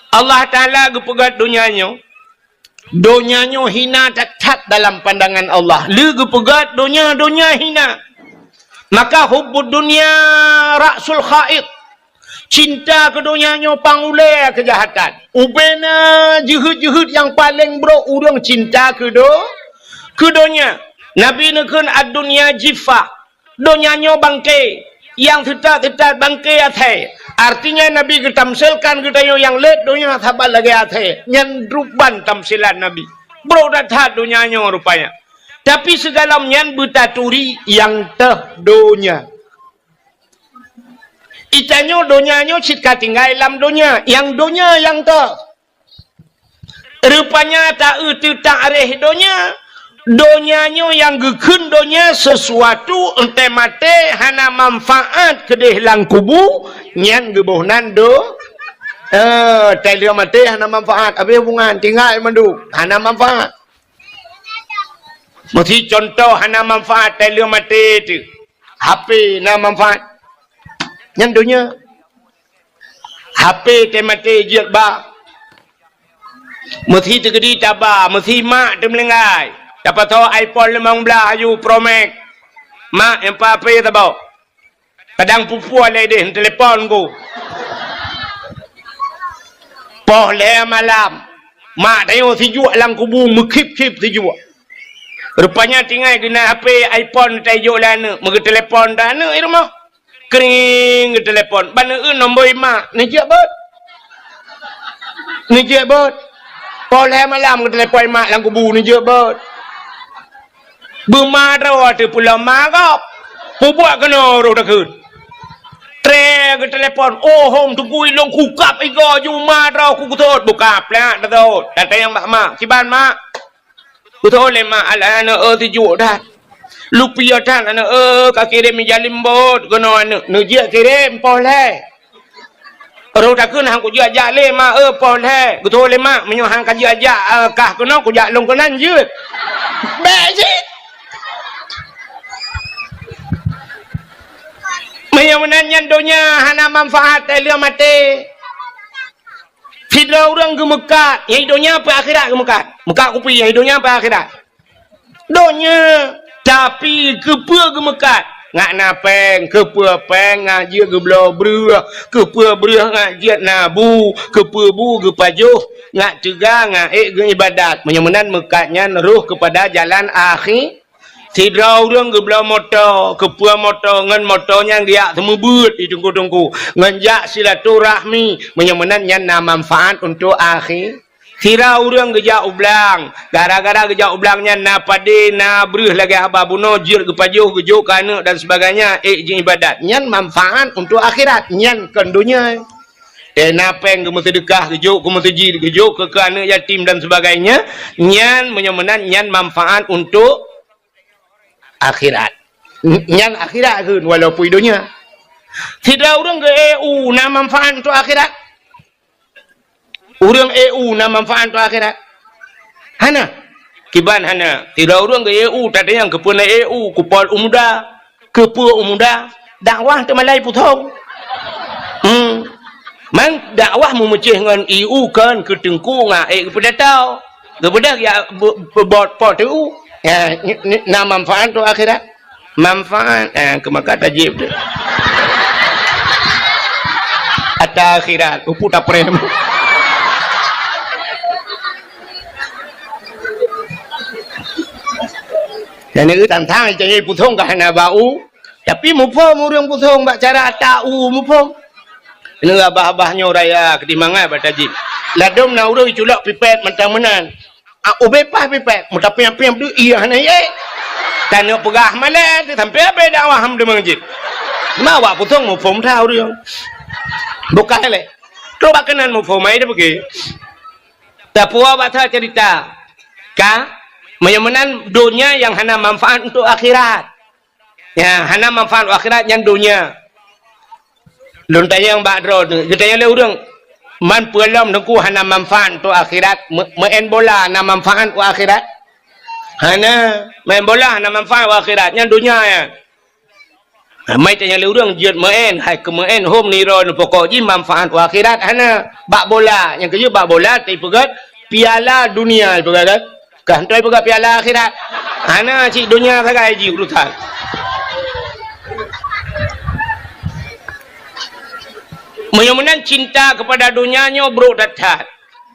Allah Taala geupeugét donya nyoe, donya nyoe hina that-that dalam pandangan Allah. Lé geupeugét donya, donya hina. Maka hubbud dunya ra'sul khati'ah. Cinta keu donya nyoe pang ulée keujahatan. Ubena jeuhet-jeuhet nyang paleng brok ureuëng cinta keu do-, keu donya. Nabi neukheun, "Ad-dunya jiffah." Donya nyoe bangke, nyang teutat-teutat bangke asèe. Artinya, Nabi geutamsilkan geutanyoe nyang lét donya saban lagée asèe. Nyan ruban tamsilan Nabi. Brok that-that donya nyoe rupanya. Tapi sigohlom nyan beutaturi nyang teuh donya. Geutanyoe donya nyoe cit ka tinggai lam donya, nyang donya nyang teuh. Rupanya ta-eu teutak réh donya, donya nyoe nyang geukheun donya sesuatu, enteuk maté hana manfaat keudeh lam kubu, nyan geuboh nan do-, eh, tai lheueh maté hana manfaat, abéh hubungan, tinggai mandum, hana manfaat. Meusi contoh hana manfaat tai lheueh maté teuh. H P na manfaat. Nyan donya. H P teumaté jeuet ba. Meusi teukeudi taba, meusi mak teumeulinggai. Tapasoe iPhone limong blaih aju Pro Max. Mak, nyang pa H P saboh. Kadang pue-pue lé deh, neutelepon ku. Poh lhée malam. Mak tanyoe sijuek lam kubu, meukhip-khip sijuek. Rupanya tinggai geunan H P iPhone taijok lé aneuëk, meugeuteulepon dah aneuëk i rumoh. Kring geutelepon, ban eu nombor mak, neujeuet beuet. Neujeuet beuet. Poh lhée malam geutelepon mak lam kubu, neujeuet beuet. Beuma droe teuh pulo ma gob. Peubuet keunoe roh takheun. Tré geutelepon, "Oh, hom teungku ilong kukab igo ju ma droe ku geutot." Buka plak geutot. Datang bak mak. "Kiban mak?" Geutot lé mak, "Alah, aneuëk eu, sijuek that. Lupiôh that, aneuëk eu, ka kirém ija limbot keunoe aneuëk." Neujeuet kirém poh lhée. Roh takheun, "Han kujak-jak lé mak eu, poh lhée." Geutot lé mak, "Meunyoe han kajak-jak, eh, kah keunoe, kujak lôn keunan jeuet." Bék cit. Meunyoe meunan nyan donya hana manfaat, tai lheueh maté. Sidroe ureuëng geumeukat, nyang i donya peu akhirat geumeukat. Meukat kupi, nyang i donya peu akhirat. Donya, tapi keupeue geumeukat? Ngat na péng, keupeue péng ngat jeuet geubloe breueh, keupeue breueh ngat jeuet na bu, keupeue bu geupajoh, ngat teuga, ngat ék geuibadat. Meunyoe meunan meukat nyan roh keupada jalan akhi-, Sidroe ureuëng geubloe moto, keupeue moto, ngon moto nyan geujak seumeubeuet di teungku-teungku, ngon jak silaturahmi, meunyoe meunan nyan na manfaat untuk akhi-, Sira ureuëng geujak u blang, gara-gara geujak u blang nyan na padé, na breueh lagée haba bunoe, jeuet geupajoh, geujok keu aneuëk dan sebagainya, ék jiibadat. Nyan manfaat untuk akhirat, nyan kon donya. Eh, na péng geumeuseudeukah, geujok keu meuseujid, geujok keu, keu aneuëk yatim dan sebagainya, nyan meunyoe meunan nyan manfaat untuk akhirat. N-, nyan akhirat kheun walaupun donya. Sidroe ureuëng geu-E U na manfaat untuk akhirat. Ureuëng E U na manfaat untuk akhirat. Hana. Kiban hana. Sidroe ureuëng geu-E U, tatanyong keupeue na E U, kupol u muda. Keupeue u muda? Dakwah teumalai pusong. Hmm. Man dakwah meumeucéh ngon E U kon keu teungku ngon ék geupeudatau. Geubeudôh ya be-, be-, bot po T U. Ya, ni, ni, na manfaat tu akhirat. Manfaat, eh, keu maka tajib tu. Ata akhirat, upu taprem. Dan itu tantang cari pusong ka hana bau. Tapi muphom ureuëng pusong bak cara ata u muphom. Ini abah-abah nyoe raya keudimangai bak tajib. Ladom na ureuëng culok pipet mantang meunan. Ah, ubé pah pipet, meutapiam-piam tu iya hana ye. Tanyoe peugah malée tu sampai abé dakwah ham deungon jih. Ma awak pusong muphom that ureuëng. Bukan lé. Tu bak keunan muphom ai dia pergi. Tapi awak bak cerita. Ka? Meunyoe meunan donya nyang hana manfaat untuk akhirat. Ya, hana manfaat akhirat nyan donya. Lôn tanyong bak droe tu, geutanyong lé ureuëng, "Man peue lom Teungku hana manfaat untuk akhirat? Me-, meu'en bola na manfaat untuk akhirat?" Hana, meu'en bola hana manfaat untuk akhirat, nyan donya nyan. Ramai tanyong lé ureuëng, jeuet meu'en, hai keu meu'en hom nirôn pokok jih manfaat untuk akhirat hana. Bak bola, nyang keujeuet bak bola teupeugöt piala dunia teupeugöt kan. Ka hantoi peugah piala akhirat. Hana cit donya sagai jih urusan. Meunyoe meunan cinta kepada donya nyoe brok that-that.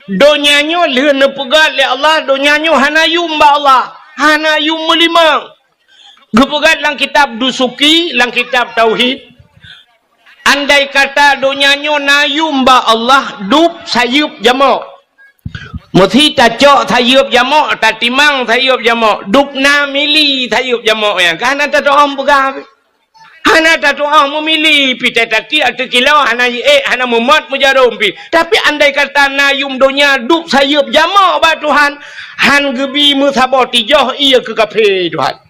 Donya nyoe lheueh neupeugah lé Allah, donya nyoe hana yum bak Allah, hana yum meulimang. Geupeugah lam kitab Dusuki, lam kitab Tauhid, andai kata donya nyoe na yum bak Allah, dub sayeup jamok. Meusi tacok sayeup jamok, tatimang sayeup jamok, dub na mili sayeup jamok nyan. Ka hana tatu'oh peugah. Hana tatu'oh meumili, pih tati ateueh kilo hana jiék, hana meumot meujarom pih. Tapi andai kata na yum donya dub sayeup jamok bak Tuhan, han geubi meusaboh tijoh ie keu kafé Tuhan.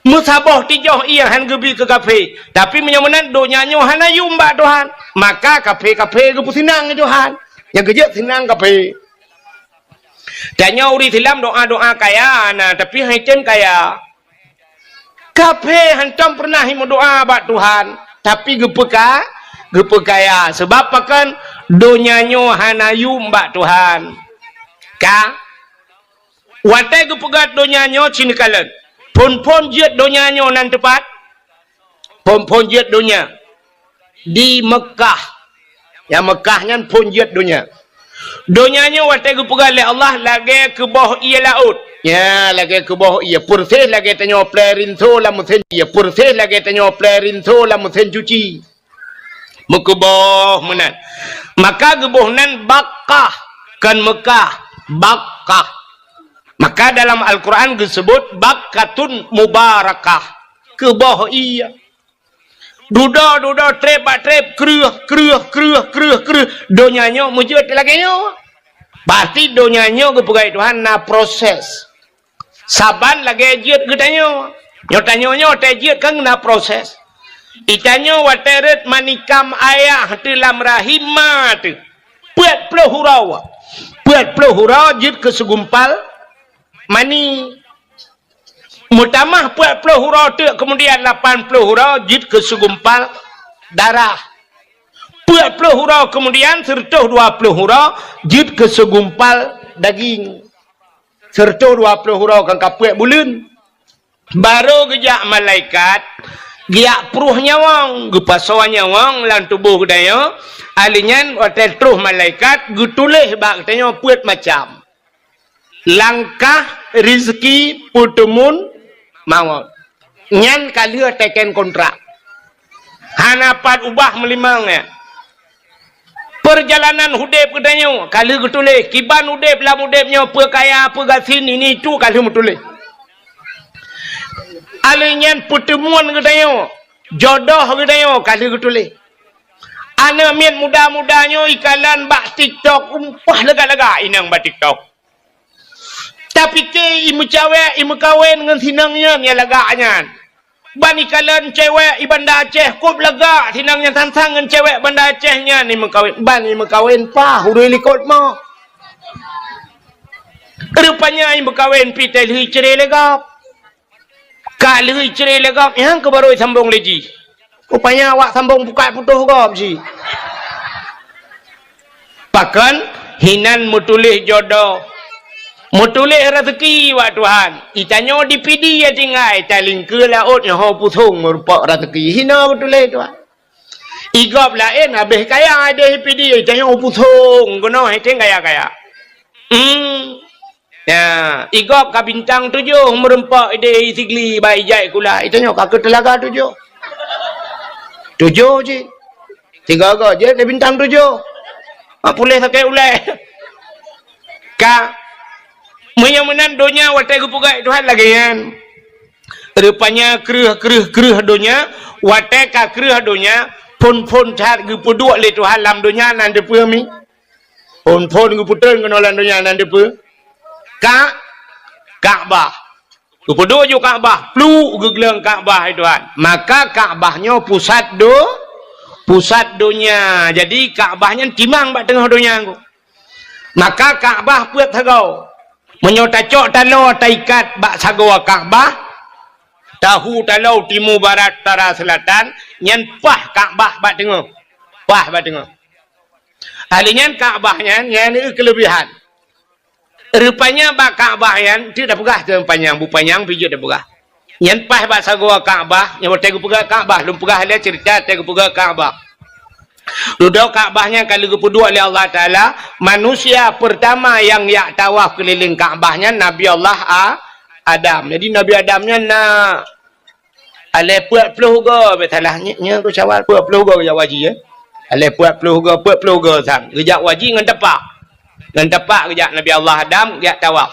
Meusaboh tijoh ie han geubi keu kafé. Tapi meunyoe meunan donya nyoe hana yum bak Tuhan, maka kafé-kafé geupeuseunang lé Tuhan. Nyang keujeuet seunang kafé. Tanyoe ureuëng Islam doa-doa kaya na, tapi han tem kaya. Kafé hantom peureunah meudoa bak Tuhan, tapi geupeuka-, geupeukaya. Sabab pakon? Donya nyoe hana yum bak Tuhan. Ka? Watée geupeugah donya nyoe cit neukalon, phon-phon jeuet donya nyoe nan teupat? Phon-phon jeuet donya di Meukah. Nyang Meukah nyan phon jeuet donya. Donya nyoe watée geupeugah lé Allah lagée keuboh ie laôt. Ya, lagée keuboh ie. Peureséh lagée tanyoe plée rinso lam meusén ie. Peureséh lagée tanyoe plée rinso lam meusén cuci. Meukeuboh meunan. Maka geuboh nan Bakkah, kon Meukah, Bakkah. Maka dalam Al-Quran geuseubut Bakkatun Mubarakah. Keuboh ie. Dudoe-dudoe, treb bak treb, kreueh, kreueh, kreueh, kreueh, kreueh. Donya nyoe meujeuet lagée nyoe. Berarti donya nyoe geupeugah Tuhan na proses. Saban lagée jeuet geutanyoe. Nyoe tanyoe nyoe watée jeuet kan na proses. Itanyoe watée rhot manikam ayah teuh lam rahim ma teuh. Peuet ploh uroe. Peuet ploh uroe jeuet keu segumpal mani. Meutamah peuet ploh uroe teuk, keumudian lapan ploh uroe jeuet keu segumpal darah. Peuet ploh uroe keumudian, seureutôh dua ploh uroe jeuet keu segumpal daging. Seureutôh dua ploh uroe kan ka peuet buleuen. Barô geujak malaikat, geujak pruh nyawöng, geupasoe nyawöng lam tuboh geutanyoe. Ahli nyan watée troh malaikat geutuléh bak geutanyoe peuet macam. Langkah, rizki, peuteumun, mawöt. Nyan ka lheueh teken kontrak. Hana pat ubah meulimong nyan. Peurjalanan udeb geutanyoe ka lheueh geutuléh, kiban udeb lam udeb nyoe, peue kaya, peue gasien, ini itu ka lheueh meutuléh. Alheuh nyan peuteumuan geutanyoe, jodoh geutanyoe ka lheueh geutuléh. Aneuk miet muda-muda nyoe ikalon bak TikTok, umpah lagak-lagak inong bak TikTok. Tapike imeucawek, imeukawen ngon sinong nyan nyang lagak nyan. Ban ikalon cewek i Banda Aceh kôb lagak sinong nyan sang-sang ngon cewek Banda Aceh nyan imeukawen. Ban imeukawen paih ureueng likot mo. Rupanya imeukawen pih teuh lheueh icre lé gob. Ka lheueh icre lé gob, nyang keuh barô isambong lé jih. Rupanya awak sambong buka putôh gob jih. Pakon hinan meutuléh jodoh, meutuléh raseuki bak Tuhan. Itanyoe di Pidie tinggai, talingkeue laôt nyoe ho pusong meurumpok raseuki. Hina meutuléh Tuhan. Igob laén habéh kaya deh Pidie, itanyoe pusong keunoe henteng kaya-kaya. Hmm. Ya, igob ka bintang tujoh meurumpok ideh i Sigli bak ijai kula. Itanyoe ka keu teulaga tujoh. Tujoh cit. Tiga-tiga jeuet lé bintang tujoh. Ha, puléh sakét ulée. Ka. Meunyoe meunan donya watée geupeugah Tuhan lagée nyan. Rupanya kreueh, kreueh, kreueh donya, watée ka kreueh donya, phon-phon that geupeuduek lé Tuhan lam donya nan deupeue mi. Phon-phon geupeutreun keunoe lam donya nan deupeue. Ka, Ka'bah. Geupeuduek ju Ka'bah, pluk geugleueng Ka'bah, hai Tuhan. Maka Ka'bah nyoe pusat do-, pusat donya. Jadi Ka'bah nyan timang bak teungoh donya nyoe. Maka Ka'bah peuet sagoe. Meunyoe tacok taloe taikat bak sagoe Ka'bah, tahu taloe timu barat utara seulatan, nyan paih Ka'bah bak teungoh. Paih bak teungoh. Ahli nyan Ka'bah nyan, nyan keuleubihan. Rupanya bak Ka'bah nyan, teuk tapeugah teuh panyang, bu panyang pih jeuet tapeugah. Nyan paih bak sagoe Ka'bah, nyan watée geupeugah Ka'bah, lôn peugah lé ceurita watée geupeugah Ka'bah. Dudoe Ka'bah nyan ka lheueh geupeuduek lé Allah Taala, manusia peurtama nyang jak tawaf keulileng Ka'bah nyan Nabi Allah A-, Adam. Jadi Nabi Adam nyan na Alée peuet ploh goe, beusalah nyoe, nyoe keu Syawal, peuet ploh goe geujak haji, ya. Alée peuet ploh goe, peuet ploh goe sang. Geujak haji ngon tapak. Ngon tapak geujak Nabi Allah Adam, geujak tawaf.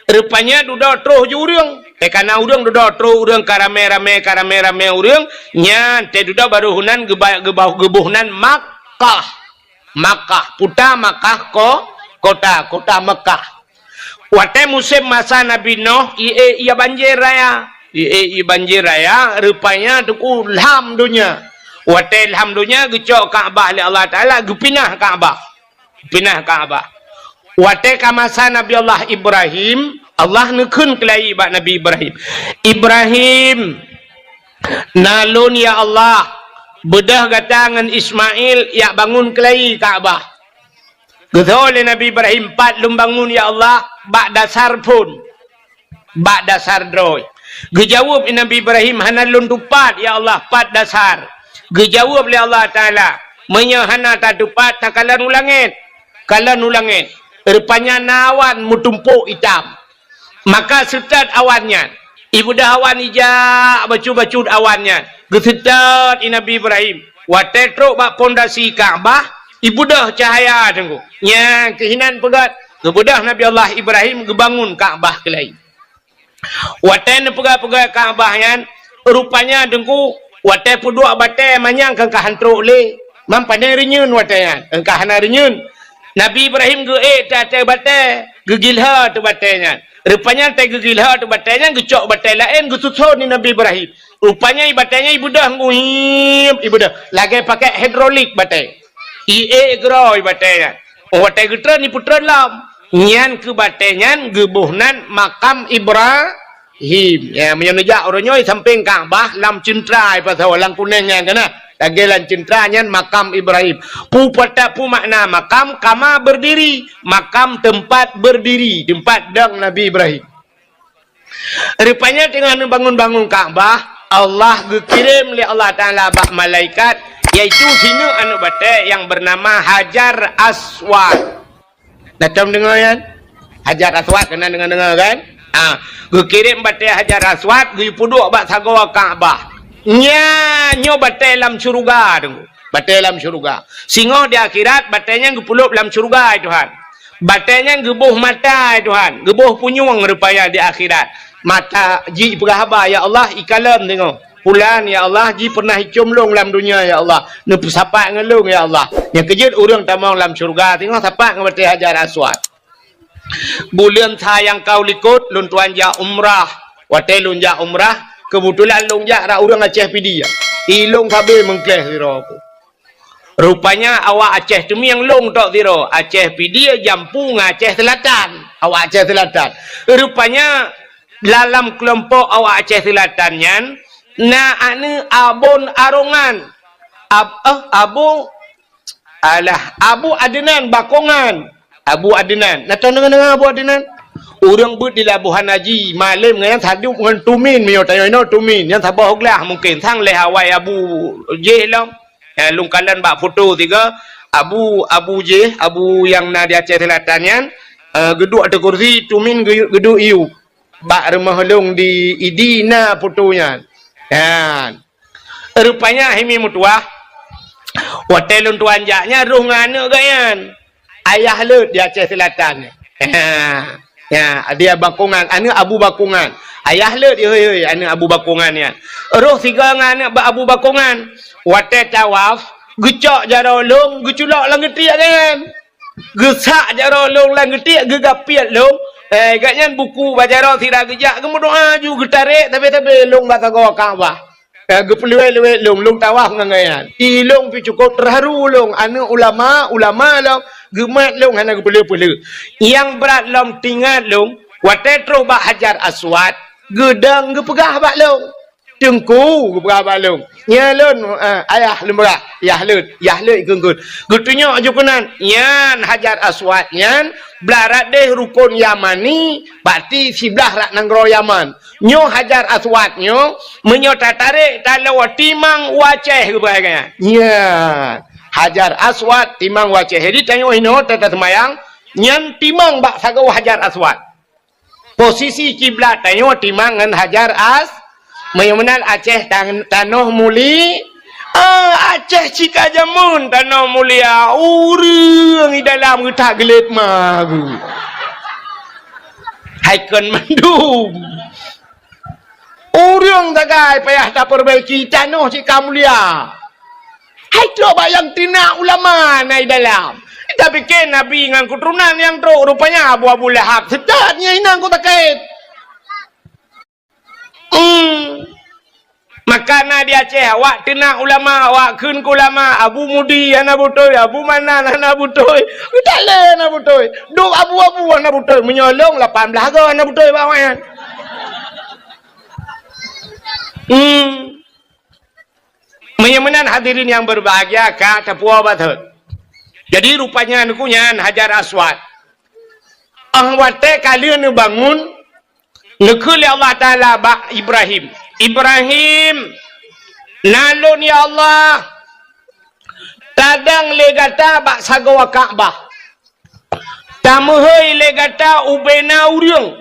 Rupanya dudoe troh ju ureuëng. Teuka na ureuëng dudoe troh ureuëng ka ramé-ramé, ka ramé-ramé ureuëng. Nyan, teuh dudoe barô heunan geuba-, geuba-, geuboh nan Makkah. Makkah. Puta Makkah ko-, kota, kota Makkah. Watée musém masa Nabi Nuh, ié ia banjir raya. Ié ia banjir raya, rupanya teungku lham donya. Watée lham donya, geucok Ka'bah lé Allah Taala, geupinah Ka'bah. Pinah Ka'bah. Watée ka masa Nabi Allah Ibrahim, Allah neukheun keulayi bak Nabi Ibrahim. Ibrahim, na lôn ya Allah, beudôh gata ngon Ismail jak bangun keulayi Ka'bah. Geutho lé Nabi Ibrahim, "Pat lôn bangun, ya Allah?" "Bak dasar phon, bak dasar droe." Geujaweueb lé Nabi Ibrahim, "Hana lôn tupat, ya Allah, pat dasar." Geujaweueb lé Allah Taala, "Meunyoe hana tatupat, takalon u langét." Kalon u langét, rupanya na awan meutumpôk itam. Maka seutôt awan nyan, ibeudôh awan ijak bacut-bacut awan nyan. Geuseutôt lé Nabi Ibrahim. Watée trok bak pondasi Ka'bah, ibeudôh cahya teungku. Nyang keuhinan peugét, geubeudôh Nabi Allah Ibrahim geubangun Ka'bah keulayi. Watée neupeugah-peugah Ka'bah nyan, rupanya teungku, watée peuduek batée manyang keu ka han trok lé. Mam pane reunyeun watée nyan, keu ka hana reunyeun. Nabi Ibrahim geuék teuh ateueh batée, geugilhô teuh batée nyan. Rupanya teuh geugilhô teuh batée nyan, geucok batée laén geususon lé Nabi Ibrahim. Rupanya batée nyan ibeudôh nguhim, ibeudôh. Lagée pakai hidrolik batée. Iék geuro batée nyan. Watée geutreun, ipeutreun lom. Nyan keuh batée nyan geuboh nan makam Ibra-, him. Ya, meunyoe neujak uroe nyoe sampéng Ka'bah lam ceuntra, pasal lam kunéng nyan kana. Lagée lam ceuntra nyan makam Ibrahim. Pu pata-, pu makna makam, kama berdiri, makam tempat berdiri, tempat dong Nabi Ibrahim. Rupanya teungoh neubangun-bangun Ka'bah, Allah geukirém lé Allah Taala bak malaikat, yaitu sineuk aneuk batée nyang beunama Hajar Aswad. Dah tom deungoe nyan? Hajar Aswad, keunan deungoe-deungoe kan? Ah, geukirém batée Hajar Aswad, geupeuduek bak sagoe Ka'bah. Nya, nyoe batée lam syeuruga tu. Batée lam syeuruga. Singoh di akhirat, batée nyan geupulop lam syeuruga, hai Tuhan. Batée nyan geuboh mata, hai Tuhan. Geuboh punyueng rupanya di akhirat. Mata jih peugah haba, "Ya Allah, ikalon singoh. Pulan, ya Allah, jih pernah icom lôn lam dunia, ya Allah. Neupeusapat ngon lôn, ya Allah." Nyang keujeuet ureuëng tamong lam syeuruga, singoh sapat ngon batée Hajar Aswad. Buleuen sa nyang ka u likot, lôn tuan jak umrah. Watée lôn jak umrah, keubeutulan lôn jak rot ureuëng Aceh Pidie. I lôn sabe meungkléh sidroe ku. Rupanya awak Aceh Teumieng lôn tok sidroe, Aceh Pidie jampu ngon Aceh Seulatan. Awak Aceh Seulatan. Rupanya dalam keulompok awak Aceh Seulatan nyan, na aneuk Abon Arongan. Ab-, eh, Abu Alah, Abu Adnan Bakongan. Abu Adnan. Na teudeungoe-deungoe Abu Adnan? Ureuëng beuet di Labuhan Haji, malem ngon nyan sadup ngon Tumin, meunyoe tanyoe inoe Tumin, nyan saboh glah mungken, sang lhée awai Abu jih lom. Eh, lôn kalon bak foto tiga, Abu, Abu jih, Abu nyang na di Aceh Seulatan nyan, eh, geuduek ateueh kursi, Tumin geu-, geuduek iyup. Bak rumoh lôn di Idi na foto nyan. Nyan. Rupanya himi meutuwah, watée lôn tuan jak nyan roh ngon aneuk geuh nyan. Ayah Leuet di Aceh Seulatan. Ya, dia Bakongan, aneuk Abu Bakongan. Ayah Leuet, hei, hei, aneuk Abu Bakongan nyan. Roh sigoe ngon aneuk ba-, Abu Bakongan. Watée tawaf, geucok jaroe lôn, geuculok lam geutiek geuh nyan. Geusak jaroe lôn lam geutiek, geugapiet lôn. Eh, gobnyan buku bak jaroe sira geujak, geumeudoa ju geutarek, tapi-tapi lôn bak sagoe Ka'bah. Eh, geupeuleuwet-leuwet lôn, lôn tawaf ngon gobnyan. I lôn pih cukôp teuharu lôn, aneuk ulama, ulama lôn, geumat lôn hana geupeuleueh-peuleueh. Nyang brat lom teuingat lôn, watée troh bak Hajar Aswad, geudong geupeugah bak lôn. Teungku, geupeugah bak lôn. Nyan lôn, eh, ayah lôn peugah, Yah Leuet, Yah Leuet geunggeut. Geutunyok ju keunan, nyan Hajar Aswad nyan, blah rot déh Rukon Yamani, berarti siblah rot nanggroe Yaman. Nyoe Hajar Aswad nyoe, meunyoe tatarek taloe timang u Aceh geupeugah nyan. Nyan, Hajar Aswad timang u Aceh. Jadi tanyoe inoe ta-, taseumayang, nyan timang bak sagoe Hajar Aswad. Posisi kiblat tanyoe timang ngon Hajar As-, meunyoe meunan Aceh tan-, tanoh muli-, ah, Aceh cit ka jameun tanoh mulia, ureuëng i dalam geutak geulet ma geuh. Hai kon mandum. Ureuëng sagai payah tapeureubaki tanoh cit ka mulia. Hai trok bak nyang teunak ulama na i dalam. Tapike Nabi ngon keuturonan nyang trok, rupanya Abu, Abu Lahab. Seutôt nyan inong ku sakét. Hmm. Maka na di Aceh, awak teunak ulama, awak kheun keu ulama, Abu Mudi hana beutôi, Abu Manan hana beutôi, Abu Talé hana beutôi, duek abu-abu hana beutôi, meunyoe lôn lapan blaih goe hana beutôi bak awaknyan. Hmm. Meunyoe meunan hadirin nyang berbahagia, ka tapuwoe batot. Jadi rupanya neukheun nyan Hajar Aswad. Ah watée ka lheueh neubangun, neukheun lé Allah Taala bak Ibrahim, "Ibrahim, na lôn ya Allah, tadong lé gata bak sagoe Ka'bah. Tameuhôi lé gata ubena ureuëng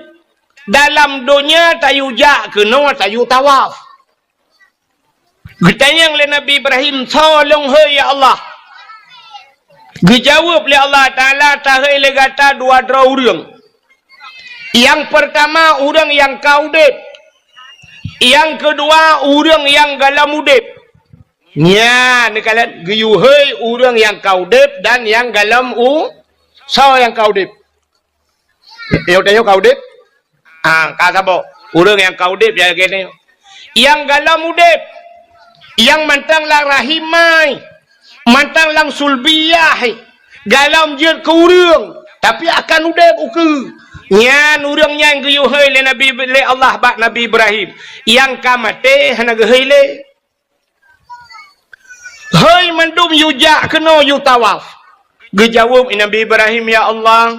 dalam donya tayue jak keunoe tayue tawaf." Geutanyong lé Nabi Ibrahim, "Soe lôn hôi ya Allah?" Geujaweueb lé Allah Taala, "Tahôi lé gata dua droe ureuëng. Nyang peurtama ureuëng nyang ka udeb. Nyang keudua ureuëng nyang gohlom udeb." Nyan, neukalon geuyue hôi ureuëng nyang ka udeb dan nyang gohlom u-, soe nyang ka udeb? Nyoe tanyoe ka udeb? Ah, ka saboh. Ureuëng nyang ka udeb ya lagée nyoe. Nyang gohlom udeb, nyang mantong lam rahim mai, mantong lam sulbiyah, gohlom jeuet keu ureuëng, tapi akan udeb ukeue. Nyan ureuëng nyan geuyue hôi lé Nabi, lé Allah bak Nabi Ibrahim. Nyang ka maté hana geuhôi lé. Hôi mandum yue jak keunoe yue tawaf. Geujaweueb Nabi Ibrahim, "Ya Allah,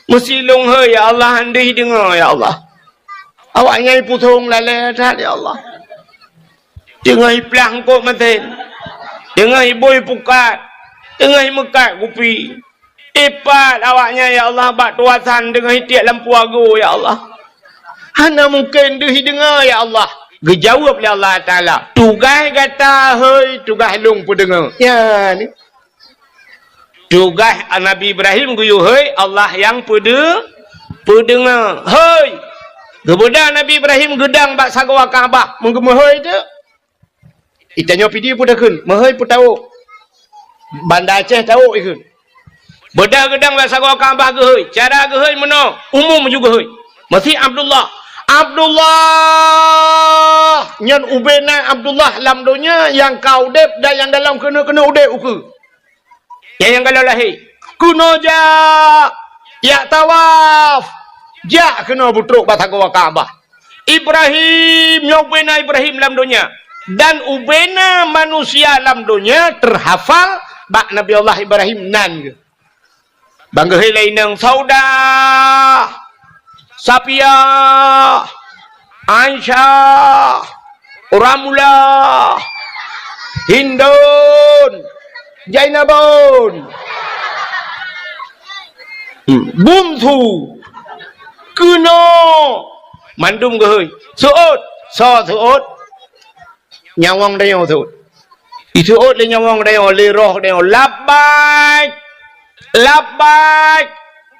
meusi lôn hôi ya Allah, han deuh deungoe ya Allah. Awaknyan ipusong lalée that ya Allah. Teungoh iplah eungkôt masen, teungoh ibôi pukat, teungoh imeukat kupi." Ipat awaknyan, ya Allah, bak tuasan deungon itiek lampu ago, ya Allah. Hana mungken deuh ideungoe, ya Allah. Geujaweueb lé Allah Taala, "Tugaih gata hôi, tugaih Lôn peudeungoe." Nyan. Tugaih Nabi Ibrahim geuyue hôi, Allah nyang peudeu-, peudeungoe. Hôi! Geubeudôh Nabi Ibrahim geudong bak sagoe Ka'bah, meugeumeuhôi teuk. Itanyoe pih di peue takheun, meuhôi peutawök. Banda Aceh tawök ikheun. Beudôh geudong bak sagoe Ka'bah geuhôi. Cara geuhôi meunoe, umum ju geuhôi. Meusi Abdullah. Abdullah! Nyan ubena Abdullah lam donya nyang ka udeb dan nyang dalam keuneuk-keuneuk udeb ukeue. Nyang, nyang galak lahé. Keunoe jak, jak tawaf. Jak keunoe beutrok bak sagoe Ka'bah. Ibrahim, nyoe ubena Ibrahim lam donya. Dan ubena manusia lam donya teuhafal bak Nabi Allah Ibrahim nan geuh. Ban geuhôi lé inong Saudah, Safiah, Aisyah, Ramlah, Hindun, Zainabun, hmm, Bungsu, keunoe, mandum geuhôi. Seuôt, soe seuôt? Nyawöng tanyoe seuôt. Iseuôt lé nyawöng tanyoe, lé roh tanyoe, "Labbaik! Labbaik!"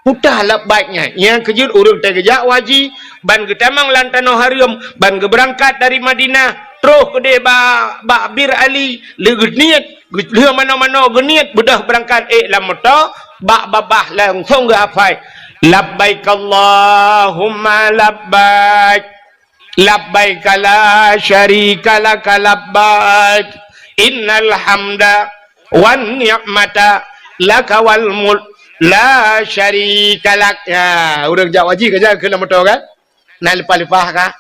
Peue labbaik nyan? Nyang keujeuet ureuëng teugeujak u haji, ban geutamong lam tanoh hareuem, ban geubeurangkat dari Madinah, troh keudeh ba-, bak Bir Ali, lheueh geuniet, lheueh manoe-manoe geuniet, beudôh beurangkat ék lam moto, bak babah langsong geuhafai, "Labbaik Allahumma labbaik." Labbaika la syarika laka labbaik. Innal hamda wan ni'mata laka wal mulk la syarika lak. Ya, ureuëng jak haji ka jak keu lam moto kan? Na leupah-leupah ka?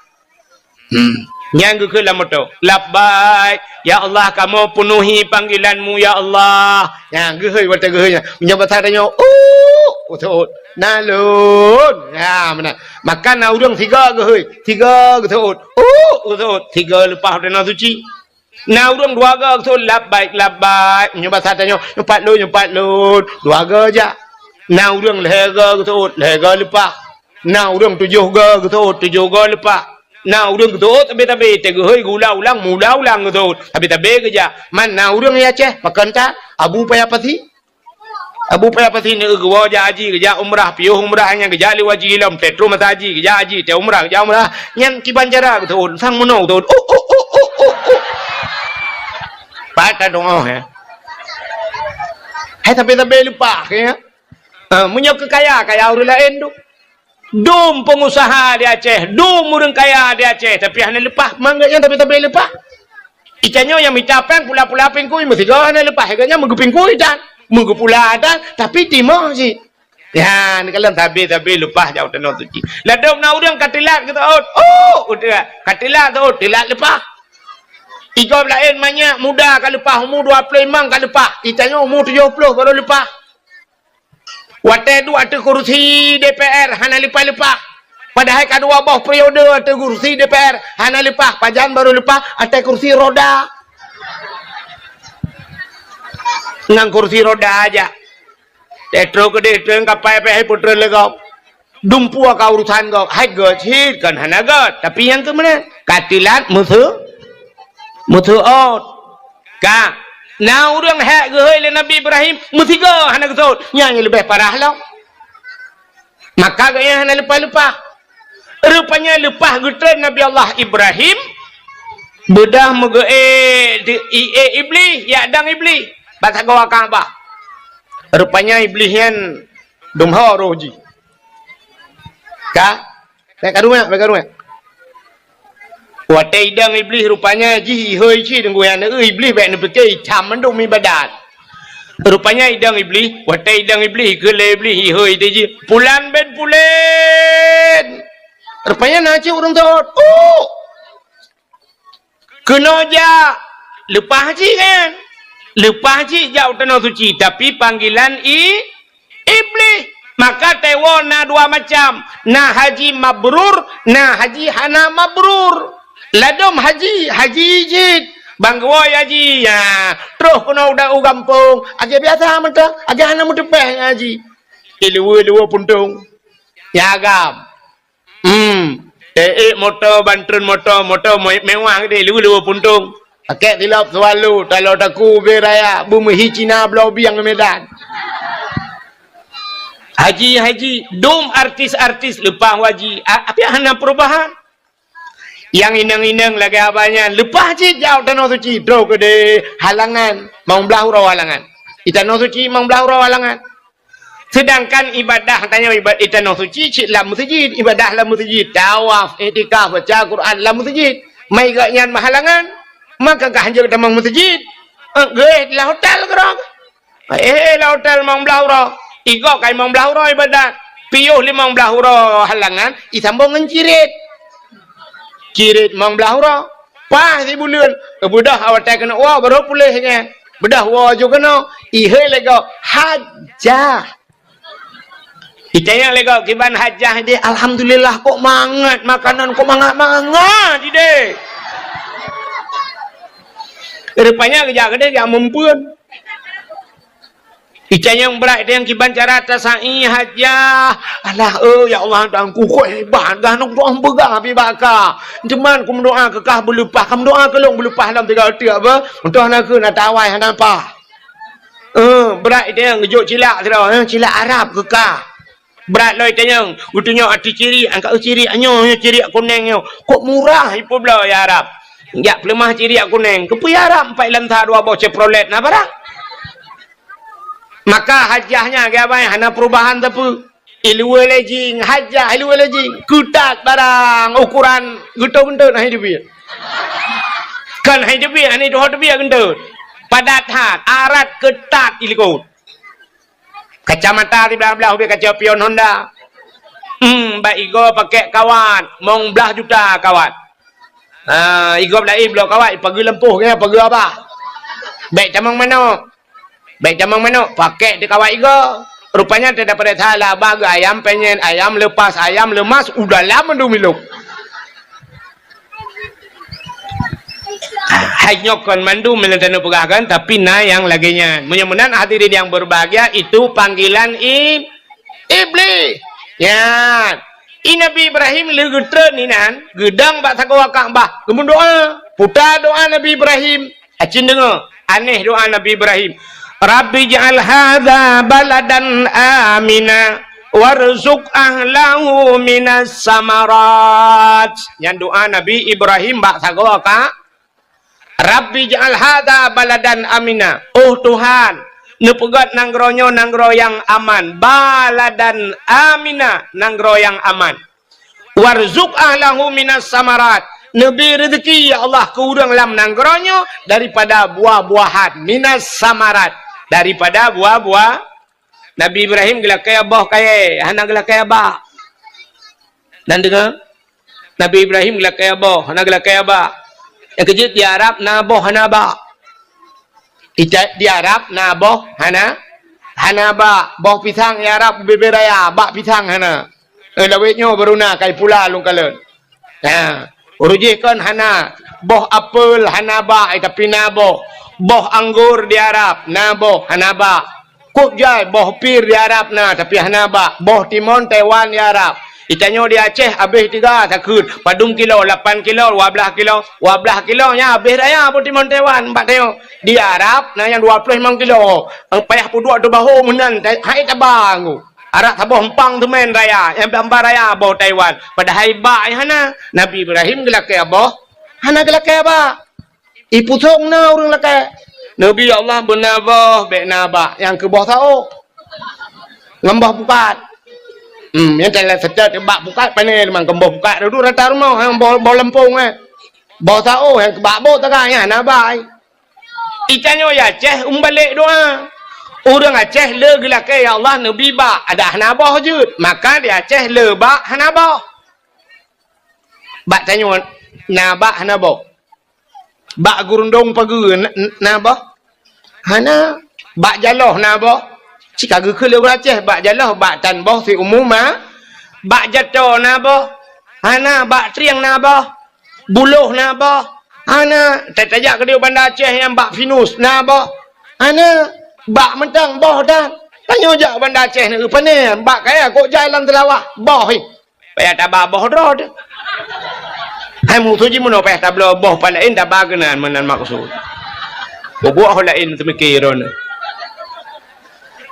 Hmm. Nyang geukheun lam moto. Labbaik. Ya Allah, kamoe peunuhi panggilan-Mu, ya Allah. Nyan, geuhôi watée geuhôi nyan. Meunyoe basa tanyoe, "Uh," geuseuôt. "Na lôn." Nyan, meunan. Maka na ureuëng sigoe geuhôi, sigoe geuseuôt. "Uh," geuseuôt. Sigoe leupah tanoh suci. Na ureuëng dua goe geuseuôt, "Labbaik, labbaik." Meunyoe basa tanyoe, "Nyoe pat lôn, nyoe pat lôn." Dua goe jak. Na ureuëng lhée goe geuseuôt, lhée goe leupah. Na ureuëng tujoh goe geuseuôt, tujoh goe leupah. Na ureuëng geuseuôt tabe-tabe, teuh geuhôi geuulang-ulang, meuulang-ulang geuseuôt. Tabe-tabe geujak. Man na ureuëng di Aceh, pakon that, Abu Paya Pasi. Abu Paya Pasi neu geuwoe jak haji, geujak umrah, piôh umrah nyan geujak lé haji lom, teuh troh masa haji, geujak haji, teuh umrah, geujak umrah. Nyan kiban cara geuseuôt, sang meunoe geuseuôt. Uh, uh, uh, uh, uh, uh. Pat ka doa, ya. Hai tabe-tabe leupah, ya. Ah, meunyoe keu kaya, kaya ureuëng laén tu. Dum peungusaha di Aceh, dum ureuëng kaya di Aceh, tapi hana leupah, mangat nyan tabe-tabe leupah. Ica nyoe nyang mita péng pula-pula pingkui, meusigoe hana leupah, gobnyan meugeupingkui dan meugeupula dan, tapi timoh cit. Ya, neukalon tabe-tabe leupah jak u tanoh suci. Ladôm na ureuëng ka teulat geuseuôt, oh, udeb, ka teulat seuôt, teulat leupah. Igob laén manyak muda ka leupah, umu dua ploh limong ka leupah. Ica nyoe umu tujoh ploh baru leupah. Watée duek ateueh kursi D P R hana leupah-leupah. Padahai ka dua boh periode ateueh kursi D P R hana leupah, pajan baru leupah ateueh kursi roda. Ngon kursi roda aja. Teuh troh keudeh treun kapai pih hai peutrön lé gob. Dumpeue ka urusan gob, hai göt cit kon hana göt, tapi nyang keu meunan ka teulat meuseu-, meuseuôt. Ka, na ureuëng hék geuhôi lé Nabi Ibrahim, meusigoe hana geuseuôt, nyan nyang leubeh parah lom. Maka gobnyan hana leupah-leupah. Rupanya leupah geutrön Nabi Allah Ibrahim, beudôh meugeuék di, i-, ék Iblih, jak dong Iblih bak sagoe Ka'bah. Rupanya Iblih nyan dum ho roh jih. Ka? Bék karu mak, bék karu mak. Watée idong Iblih rupanya jih ihôi cit deungon aneuk Iblih bék neupike icam mandum ibadat. Rupanya idong Iblih, watée idong Iblih keu lé Iblih ihôi teuh jih, "Pulan bin Pulen." Rupanya na cit ureuëng seuôt, "Uh!" Keunoe jak, leupah cit kan? Leupah cit jak u tanoh suci, tapi panggilan i-, Iblih. Maka teuwoe na dua macam, na haji mabrur, na haji hana mabrur. Ladôm haji, haji cit. Ban geuwoe haji, ya, troh keunoe u da-, u gampông, lagée biasa mantong, lagée hana meuteupeh haji. Iluwe-luwe puntông. Ya agam. Hmm. Teuék moto, ban treun moto, moto me-, mewah geude, lue-lue puntong. Pakèk silop Swallow, taloe takue ubé raya, beumeuhi Cina bloe bieng Medan. Haji-haji, dum artis-artis leupah u haji. A-, tapi hana perubahan. Nyang inong-inong lagèe abah nyan, leupah cit jak u Tanoh Suci, troh keudeh halangan, limong blah uroe halangan. Di Tanoh Suci limong blah uroe halangan. Seudangkan ibadah tanyoe iba-, di Tanoh Suci cit lam meuseujid, ibadah lam meuseujid, tawaf, iktikaf, baca Quran lam meuseujid. Mai gobnyan meuhalangan, maka ka hanjeuet tamong meuseujid. Eh, geuh di hotel keudroe. Eh, eh, lam hotel limong blah uroe. Igob ka limong blah uroe ibadat. Piôh limong blah uroe halangan, isambong ngon cirit. Cirit limong blah uroe. Paih sibuleuen. Beudôh watèe keuneuk woe, barô puléh nyan. Beudôh woe ju keunoe. Ihé lé gob, hajah. Itanyong lé gob, "Kiban hajah deh?" "Alhamdulillah, kok mangat makanan, kok mangat-mangat ideh." Rupanya geujak keudeh, geujak meumpeuen. Itanyong brat, itanyong kiban cara tasa'i hajah. "Alah, eh, ya Allah, Tuhanku, kok hebat, gah nong doa peugah pi baka. Teuma kumeudoa keu kah beuleupah, kumeudoa keu lôn beuleupah lam tiga teuk apa? Entah na keu na tawai hana pah." Eh, brat itanyong geujok cilak sidroe, eh, cilak Arab keu kah. Brat lom itanyong, geutunyok ateueh cirik, angkat cirik, nyoe, nyoe cirik kunéng nyoe. Kok murah ipeubloe ya Arab. Jak peuleumah cirik kunéng. Keupeue ya Arab, empat lam sa dua boh Chevrolet na barang. Maka hajah nyan, geubai hana perubahan sapeue. Iluwa lejing, hajah iluwa lejing. Keutat barang, ukuran geuto-geuto na hai teubiet. Kan hai teubiet, ani doh teubiet geuto. Padat that, arat keutat ilikot. Kacamata siblah-blah ubé kaca pion Honda. Hmm, bak igoe pakèk kawat, limong blah juta kawat. Ha, igoe laén bloe kawat, ipageue lampôh, ipageue abah. Bèk tamong manok. Bèk tamong manok, pakèk di kawat igoe. Rupanya teudapat salah abah geuh ayam penyet, ayam lepas, ayam leumas, u dalam mandum ilok. Hai nyoe kon mandum meunyoe taneuk peugah kan, tapi na nyang lagèe nyan. Meunyoe meunan hadirin yang berbahagia, itu panggilan ib-, iblis. Nyan. I Nabi Ibrahim lheueh geutreun inan, geudong bak sagoe Ka'bah, geumeudoa. Puta doa Nabi Ibrahim. Acin deungö, aneh doa Nabi Ibrahim. "Rabbi ij'al hadza baladan amina warzuq ahlahu minas samarat." Nyan doa Nabi Ibrahim bak sagoe Ka-, "Rabbi ij'al hadza baladan amina." Oh Tuhan, neupeugöt nanggroe nyoe nanggroe nyang aman. Baladan amina, nanggroe nyang aman. "Warzuq ahlahu minas samarat." Neubri reuzeki, ya Allah, keu ureuëng lam nanggroe nyoe daripada buah-buahan. Minas samarat. Daripada buah-buah. Nabi Ibrahim geulakèe boh kayèe, hana geulakèe bak. Nan deungö? Nabi Ibrahim geulakèe boh, hana geulakèe bak. Nyang keujeuet di Arab na boh hana bak. Ita-, di Arab na boh hana, hana bak. Boh pisang di Arab bubé-bubé raya, bak pisang hana. Eh, lawét nyoe baru na kai pula lôn kalon. Ha, ureuëng jih kon hana. Boh apel hana bak, eh, tapi na boh. Boh anggor di Arab, na boh, hana bak. Kok jai boh pir di Arab na, tapi hana bak. Boh timon Taiwan di Arab. Di tanyoe di Aceh habéh tiga takheun. Padum kilo, lapan kilo, dua blah kilo. Dua blah kilo nyan habéh raya boh timon Taiwan bak tanyoe. Di Arab na nyang dua ploh limong kilo. Payah peuduek ateueh bahô meunan, hai taba nggu. Arak saboh empang teumèn raya, nyang bak raya boh Taiwan. Padahai bak nyang hana. Nabi Ibrahim geulakèe boh, hana geulakèe bak. Ipusong na ureuëng lakèe. Nabi, "Ya Allah, beuna boh, bèk na bak, nyang keu boh saôh." Ngon boh pukat. Hmm, nyang teulat seutôt bak pukat pané, teuma ngon boh pukat dudu rata rumoh, nyang boh, boh lampông, eh. Boh saôh, nyang keu bak boh taga, nyan na bak, eh. Di tanyoe di Aceh, umbalek doa. Ureuëng Aceh le geulakèe, "Ya Allah, neubri bak," adak hana boh jeuet. Maka di Aceh le bak, hana boh. Bak tanyoe na bak, hana boh. Bak geurundong pageue na, na boh? Hana. Bak jaloh na boh? Cit ka geukheun lé ureuëng Aceh, bak jaloh, bak tan boh siumu ma. Bak jato na boh? Hana. Bak trieng na boh? Buloh na boh? Hana. Ta-, tajak keudéh Banda Aceh nyang bak pinus na boh? Hana. Bak mantong boh tan. Tanyoe jak Banda Aceh na, pane, bak kaya kok jai lam teulawah, boh, eh. Payah taba boh droe teuh. Hai musoh jih meunoe payah tabloe boh pat laén taba keunan meunan maksud. Bubuet ho laén teumikir droeneuh.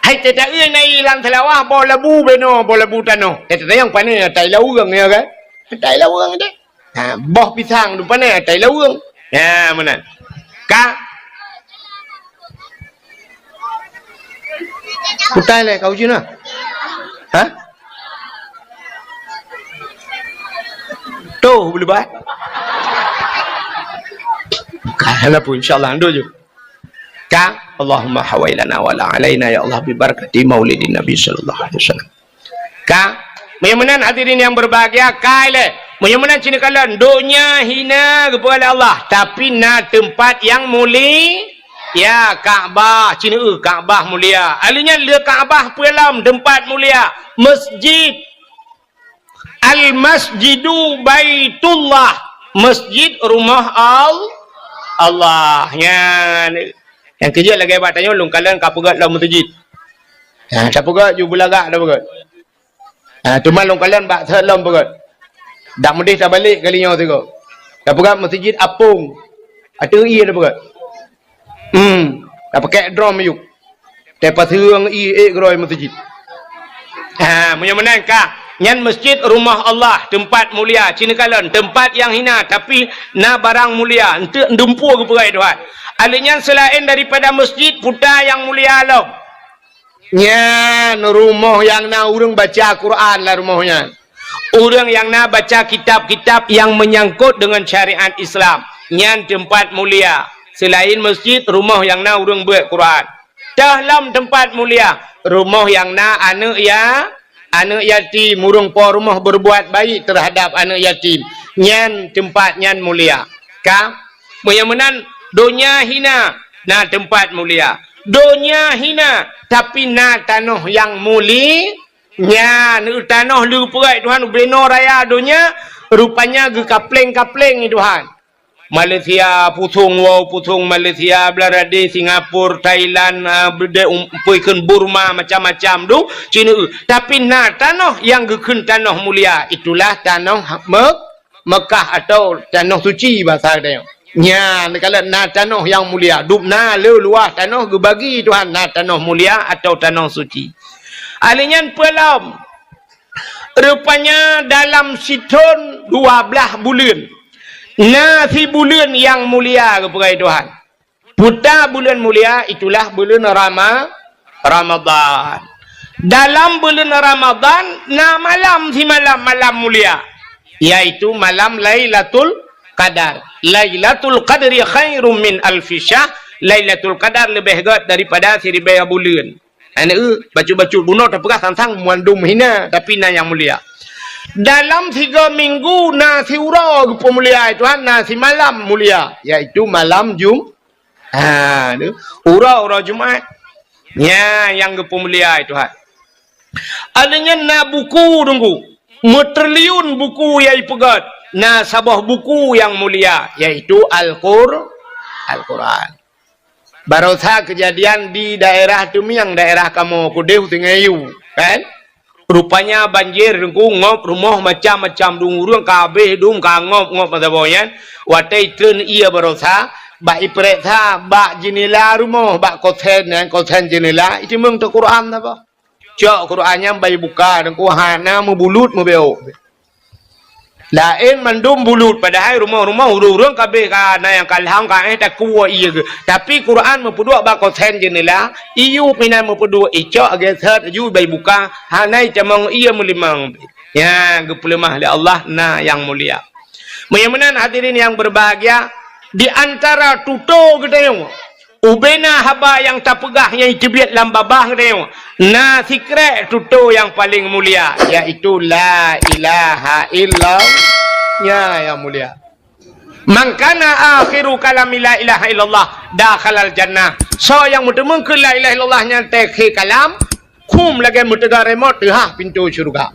Hai teuta-eu na ié lam seulawah boh labu beno, boh labu tanoh. Teuta nyang pané atai laweueng ya kan? Atai laweueng deh. Ha, boh pisang tu pané atai laweueng. Ya, meunan. Ka? Putai lé kau jina. Ha? Tuh, boleh bah. Ka, lah pun, insya Allah, ando je. Ka, Allahumma hawailana wala alaina, ya Allah, bi barakati maulidin Nabi sallallahu alaihi wasallam. Ka, meunyoe meunan hadirin yang berbahagia, ka ilée. Meunyoe meunan cit neukalon, donya hina geupeugah lé Allah, tapi na teumpat nyang muli-, ya, Ka'bah, cit neueu Ka'bah mulia. Ahli nyan le Ka'bah peue lom teumpat mulia, masjid. Al-masjidu baitullah, masjid rumah Al-, Allah. Nyan. Nyang keujeuet lagée bak tanyoe lôn kalon ka peugét lom meuseujid. Ha, tapeugét ju beulagak tapeugét. Ha, teuma lôn kalon bak thot lom peugét. Dak meudeh tabalek kali nyoe sigoe. Tapeugét meuseujid apong. Ateueh ié tapeugét. Hmm, tapakek drom miyueb. Tapaseueng ié ék keudroe meuseujid. Ha, meunyoe meunan ka, nyan masjid rumah Allah, teumpat mulia, cit neukalon, teumpat nyang hina, tapi na barang mulia, eunteuk dumpeue geupeugah Tuhan. Ahli nyan seulaén daripada masjid, puta nyang mulia lom. Nyan rumoh nyang na ureuëng baca Quran lam rumoh nyan. Ureuëng nyang na baca kitab-kitab nyang meunyangkot deungon syariat Islam, nyan teumpat mulia. Seulaén masjid, rumoh nyang na ureuëng beuet Quran. Teuh lom teumpat mulia, rumoh nyang na aneuëk ya-, aneuëk yatim, ureuëng po rumoh berbuat baik terhadap aneuëk yatim, nyan teumpat nyan mulia. Ka? Meunyoe meunan, donya hina, na teumpat mulia. Donya hina, tapi na tanoh nyang muli-, nyan, tanoh le geupeugét Tuhan, ubenoe raya donya, rupanya geukapleng-kapleng Tuhan. Malaysia, pusong wow, pusong Malaysia, Bangladesh, Singapura, Thailand, ah, bede-, um, peue kheun Burma, macam-macam tu, cit neueu. Tapi na tanoh nyang geukheun tanoh mulia, itulah tanoh Mek-, Mekah atau tanoh suci bahasa geutanyoe. Nyan, kalau na tanoh nyang mulia, dub na le luwah tanoh geubagi Tuhan, na tanoh mulia atau tanoh suci. Ahli nyan peue lom? Rupanya dalam sithon dua blaih buleuen, na sibuleuen nyang mulia geupeugah Tuhan. Puta buleuen mulia itulah buleuen Rama-, Ramadhan. Dalam buleuen Ramadhan na malam simalam, malam mulia, yaitu malam Lailatul Qadar. Lailatul Qadri khairum min alfi syahr. Lailatul Qadar leubeh gét daripada siribée buleuen. Aneuk, bacut-bacut bunoe tapeugah sang-sang mandum hina, tapi na nyang mulia. Dalam tiga minggu na siuroe geupeumulia Tuhan, na simalam mulia, yaitu malam Jum-, ha, tu, uroe-uroe Jumat. Nya nyang geupeumulia Tuhan. Aleuh nyan na buku teungku, meutriliun buku nyang ipeugét, na saboh buku nyang mulia, yaitu Al-Qur-, Al-Quran. Barosa keujadian di daerah Teumieng, daerah kamoe keudeh u Sungai Yu, kan? Rupanya banjir teungku ngop rumoh macam-macam dum ureuëng ka habéh dum ka ngop-ngop masa boh nyan. Watée itreun ié barosa, bak ipeuriksa bak jeunela rumoh, bak kosen nyan, kosen jeunela, iteumeung teuh Quran saboh. Cok Quran nyan bak ibuka teungku hana meubulut meubeuk. Laén mandum bulut, padahai rumoh-rumoh ureuëng-ureuëng ka habéh ka na nyang ka lhang ka éh takue ié geuh. Tapi Quran meupeuduek bak kosen jeunela, iyup inan meupeuduek, icok geuseuet laju bak ibuka, hana itamong ié meulimong. Nya geupeuleumah lé Allah na nyang mulia. Meunyoe meunan hadirin yang berbahagia, di antara tutoe geutanyoe, ubena haba nyang tapeugah nyang iteubiet lam babah geutanyoe, na sikrek tutoe nyang paleng mulia, yaitu la ilaha illallah. Nya nyang mulia. Man kana akhiru kalami la ilaha illallah dakhalal jannah. Soe nyang meuteumeung keu la ilaha illallah nyan teukhe kalam, khum lagée meuteuga remote teuhah pintoe syeuruga.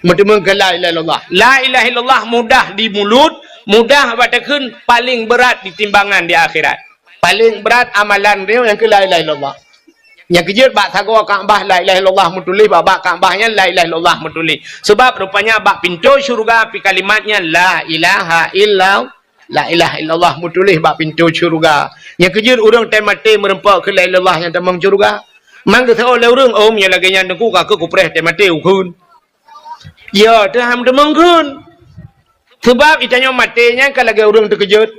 Meuteumeung keu la ilaha illallah. La ilaha illallah mudah di mulut, mudah bak takheun, paleng beurat di timbangan di akhirat. Paleng brat amalan droe nyang keu la ilaha illallah. Nyang keujeuet bak sagoe Ka'bah la ilaha illallah meutuléh, bak, bak Ka'bah nyan la ilaha illallah meutuléh. Sebab rupanya bak pintoe syeuruga pih kalimat nyan la ilaha illa, la ilaha illallah meutuléh bak pintoe syeuruga. Nyang keujeuet ureuëng teumaté meureumpok keu la ilaha illallah nyang tamong syeuruga. Man geuseuôt lé ureuëng, "Oh, meunyoe lagée nyan Teungku, ka keuh kupreh teumaté ukheun." Ya, teuham teumeung kheun. Sebab itanyoe maté nyan ka lagée ureuëng teukeujot.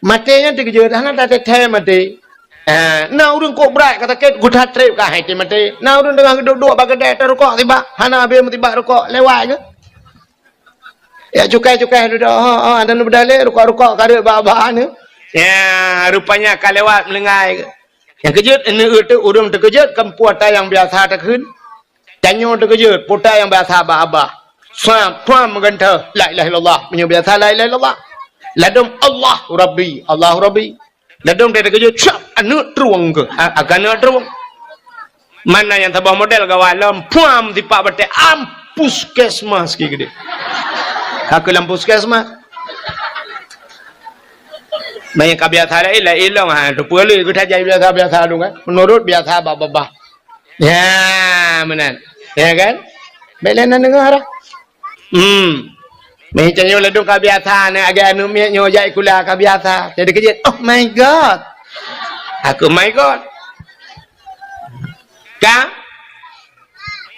Maté nyan teukeujot, hana tateuthée maté. Eh, na ureuëng kok brat ka sakét, geuta treb ka hai teumaté. Na ureuëng teungoh geuduek-duek bak keudée tarukok sibak, hana habéh meusibak rukok, lewat geuh. Ya cukai-cukai dudoe, ha, ha, dan beudalé rukok-rukok ka reuek bak-bak ni. Ya, rupanya ka lewat meulinggai geuh. Nyang keujot, aneuk ureuëng teukeujot, kan peue ata nyang biasa takheun. Tanyoe teukeujot, peue ata nyang biasa bak babah. Suam, suam meugantoe, la ilaha illallah. Meunyoe biasa la ilaha illallah. Ladom Allahu Rabbi, Allahu Rabbi. Ladom teukeujot, cap, aneuk trueng keuh. A-, akan aneuk trueng. Mana nyang saboh model gawat lom, puam sipak batée, am puskesmas ki geude. Ka keuh lam puskesmas. Meunyoe ka biasa laén, laén lom, ha, teupeue lé geutanyoe biasa-biasa dong kan. Meunurot biasa bak babah. Ya, meunan. Ya kan? Bék lé na deungoe dah. Hmm. Meuh tanyoe ladom ka biasa, na agak aneuk miet nyoe jak sikula ka biasa. Jadi keujeuet, "Oh my God." Aku, "My God." Ka?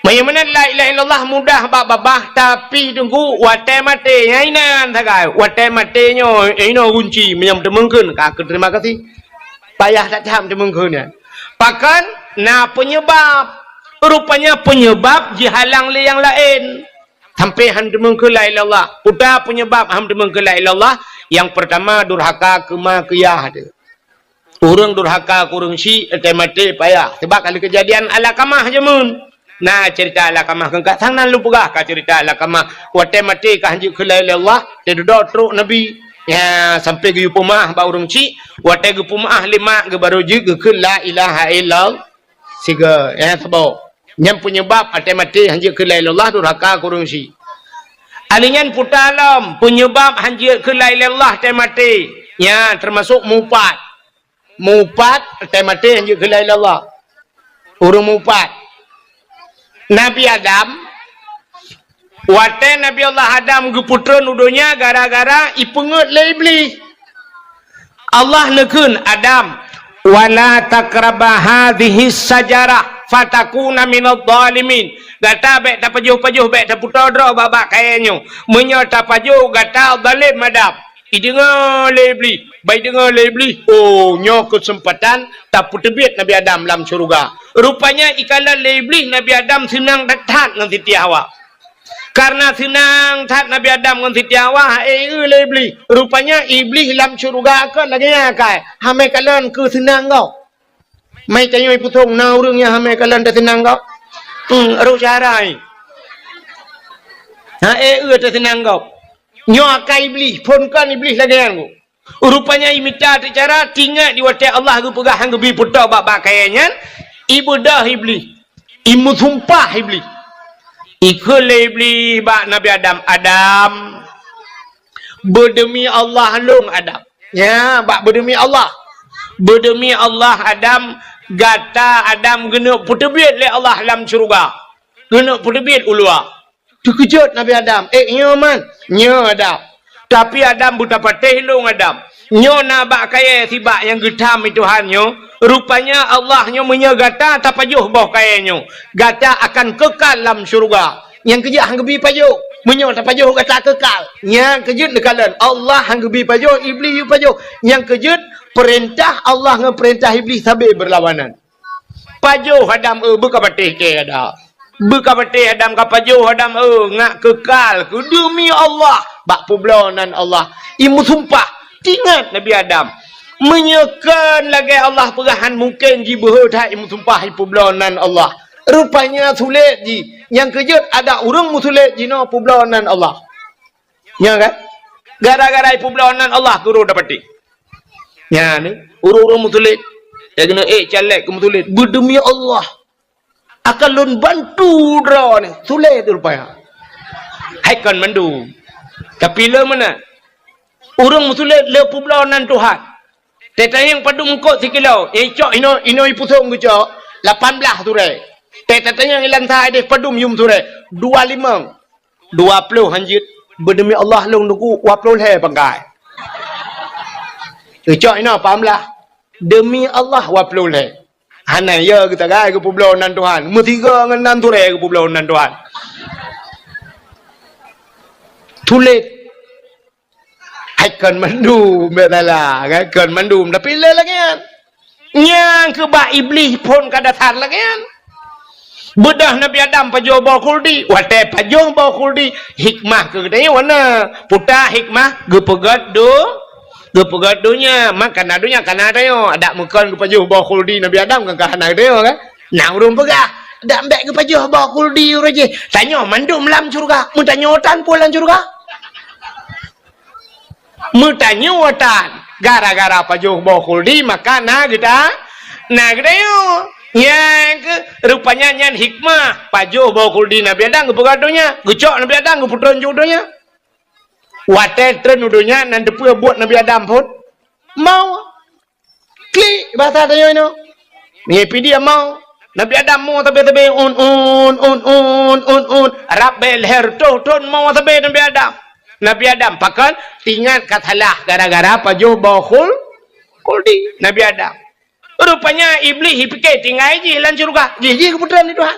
Meunyoe meunan la ilaha illallah mudah bak babah, tapi Teungku watée maté, nyan inan sagai. Watée maté nyoe, inoe gunci, meunyoe teumeung kheun, ka keuh terima kasih. Payah that tham teumeung kheun nyan. Pakon? Na peunyeubab. Rupanya peunyeubab jihalang lé nyang laén. Sampai han teumeung kheun la ilaha illallah. Peue ata peunyeubab han teumeung kheun la ilaha illallah? Nyang peurtama, durhaka keu ma keu yah teuh. Ureuëng durhaka keu ureuëng syik, teumaté payah. Sebab ka lheueh keujadian Alakamah jameun. Na ceurita Alakamah keu ka sang nan lôn peugah ka ceurita Alakamah. Watée maté ka han jeuet kheun la ilaha illallah, teududoe trok Nabi. Ya, sampai geuyue peumeu'ah bak ureuëng syik. Watée geupeumeu'ah lé mak geuh barô jeuet geukheun la ilaha illallah. Sigoe, ya, saboh. Nyan peunyeubab watée maté han jeuet kheun la ilaha illallah, durhaka keu ureuëng syik. Alheuh nyan peue ata lom, peunyeubab han jeuet kheun la ilaha illallah teumaté. Nyan teumasok mupat. Mupat teumaté han jeuet kheun la ilaha illallah. Ureuëng mupat. Nabi Adam, watée Nabi Allah Adam geupeutreun u donya gara-gara ipeungeuet lé Iblih. Allah neukheun, "Adam, wala taqraba hadhihi syajarah fatakuna minadh dhalimin." Gata bék tapajoh-pajoh, bék tapeutoe droe bak-bak kayée nyoe. Meunyoe tapajoh, gata zalem Adam. Ideungoe lé Iblih, bak ideungoe lé Iblih, oh, nyoe keuseumpatan tapeuteubiet Nabi Adam lam syeuruga. Rupanya ikalon lé Iblih Nabi Adam seunang that-that ngon Siti Hawa. Karena seunang that Nabi Adam ngon Siti Hawa, eh, lé Iblih. Rupanya Iblih lam syeuruga kon lagée nyan akai, hamé kalon keu seunang gob. Mai tanyoe ipusong na ureuëng nyang hamé kalon teuseunang gob. Hmm, roh syara nyan. Ha, eh, teuseunang gob. Nyoe akai Iblih, phon kon Iblih lagée nyan gob. Rupanya imita teucara, tingat di watée Allah geupeugah han geubi peutôh bak-bak kayée nyan, ibeudôh Iblih, imeusumpah Iblih. Ikheun lé Iblih bak Nabi Adam, "Adam, beudemi Allah lôn Adam." Ya, bak beudemi Allah. "Beudemi Allah Adam, gata Adam geuneuk peuteubiet lé Allah lam syeuruga. Geuneuk peuteubiet u luwa." Teukeujot Nabi Adam, "Eh, nyoe man, nyoe Adam. Tapi Adam beutapatéh lôn Adam. Nyoe na bak kayée sibak nyang geutham i Tuhan nyoe. Rupanya Allah nyoe meunyoe gata tapajoh boh kayée nyoe, gata akan keukal lam syeuruga. Nyang keujeuet han geubi pajoh. Meunyoe tapajoh gata keukal." Nyang keujeuet neukalon, Allah han geubi pajoh, Iblih yue pajoh. Nyang keujeuet peurintah Allah ngon peurintah Iblih sabe beurlawanan. Pajoh Adam, eh, beukapatéh kée Adam. Beukapatéh Adam, ka pajoh Adam, eh, ngat keukal keu deumi Allah bak peubloe nan Allah. Imeusumpah, tingat Nabi Adam. Meunyoe kon lagée Allah peugah han mungken jibeuhe that imeusumpah ipeubloe nan Allah. Rupanya sulet jih. Nyang keujeuet adak ureuëng meusulet jinoe peubloe nan Allah. Nyan kan? Gara-gara ipeubloe nan Allah guru dapaté. Nyan ni, ureuëng-ureuëng meusulet. Ya keuneuk ék caleg keu meusulet. Beudemi Allah. Akan lôn bantu droe ni. Sulet tu rupanya. Hai kon mandum. Tapi le meunan. Ureuëng meusulet le peubloe nan Tuhan. Teutanyong padum eungkot sikilo, eh, cok inoe, inoe ipusong geucok. Lapan blaih surée. Tée tatanyong ilan sa ideh padum yum surée. Dua limong. Dua ploh hanjeuet. Beudemi Allah lôn teungku, dua ploh lhée pangkai. Geucok inoe lapan blaih. Demi Allah dua ploh lhée. Hana ya geusagai geupeubloe nan Tuhan. Meusigoe ngon nan surée geupeubloe nan Tuhan. Tuléh. Hai kon mandum, bèk salah, kan? Kon mandum, tapi lé lagèe nyan. Nyang keu bak Iblih phon ka dasar lagèe nyan. Beudôh Nabi Adam pajoh boh khuldi, watèe pajoh boh khuldi, hikmah keu geutanyoe na. Peue hikmah? Geupeugöt do-, geupeugöt donya, maka na donya ka na tanyoe. Adak meukon geupajoh boh khuldi Nabi Adam kan ka hana tanyoe, kan? Na ureueng peugah, "Dak bèk geupajoh boh khuldi ureueng jih." Tanyoe mandum lam syeuruga, meutanyoe tan peue lam syeuruga. Meutanyoe tan, gara-gara pajoh boh khuldi, maka na geuta-, na geutanyoe. Nyang keu, rupanya nyan hikmah pajoh boh khuldi Nabi Adam geupeugöt donya, geucok Nabi Adam geupeutrön ju donya. Watèe trön u donya, nan teupeue buet Nabi Adam phon? Mo. Klik, bahasa tanyoe nyoe. Ngieng pih dia mo. Nabi Adam mo sabe-sabe, un, un, un, un, un, un. Rab bèe lhèe reutôh thon mo sabe Nabi Adam. Nabi Adam, pakon? Teuingat ka salah gara-gara pajoh boh khul-, khuldi Nabi Adam. Rupanya Iblih jipike tinggai jih lam syeuruga. Jih, jih geupeutrön lé Tuhan.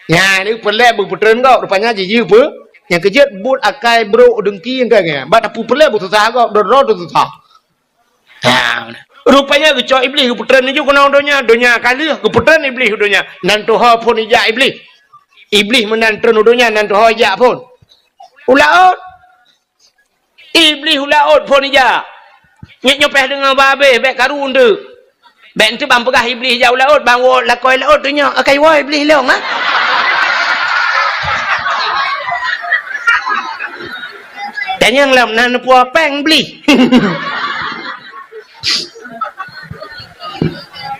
Nyan, peureulèe beupeutrön gob. Rupanya jih, jih peu-, nyang keujeuet buet akai brok deungki engkai nyan. Bak tapeureulèe beususah gob, droe-droe teususah. Ha, rupanya geucok Iblih geupeutrön laju keunoe donya, donya ka lheueh geupeutrön Iblih u donya. Nan tuho phon ijak Iblih. Iblih meunan trön u donya, nan tuho ijak phon u laôt. Iblih u laôt phon ijak. Nyoe nyoe pèh deungoe babeh, bèk karu eunteuk. Bèk eunteuk ban peugah Iblih ijak u laôt, ban woe lakoe laôt tu nyoe, akai woe Iblih lôn, ha? Tanyong lom na neupue péng Iblih.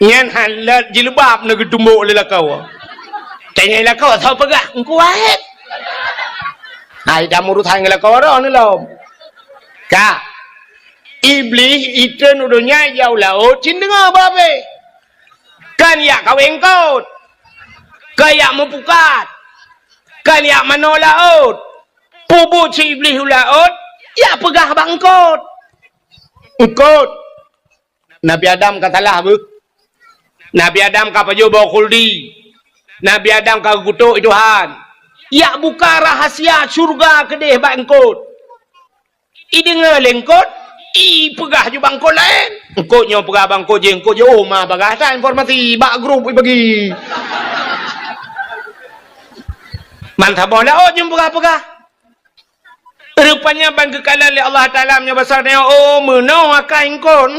Nyan hana jilbab na geutumbok lé lakoe. Tanyong lakoe, soe peugah? Engku Wahid. Hai, dah meurusan ngon lakoe droe ni lom. Ka. Iblih itrön u donya ijak u laôt cit deungoe babeh. Kan ijak kawé eungkôt. Kan ijak meupukat. Kan ijak manoe laôt. Peubuet si Iblih u laôt, ijak peugah bak eungkôt. Eungkôt. Nabi Adam ka salah beuh. Nabi Adam ka pajoh boh khuldi. Nabi Adam ka geukutôk Tuhan. Ijak buka rahsia syeuruga keudeh bak eungkôt. Ideungoe lé eungkôt, ipeugah ju bak eungkôt laén. Eungkôt nyoe peugah bak eungkôt jih, eungkôt jih, oh, ma bagah that informasi bak grup ibagi. Ban saboh laôt jeuem peugah-peugah. Rupanya ban geukalon lé Allah Taala meunyoe basa nyoe, oh, meunoe akai eungkôt.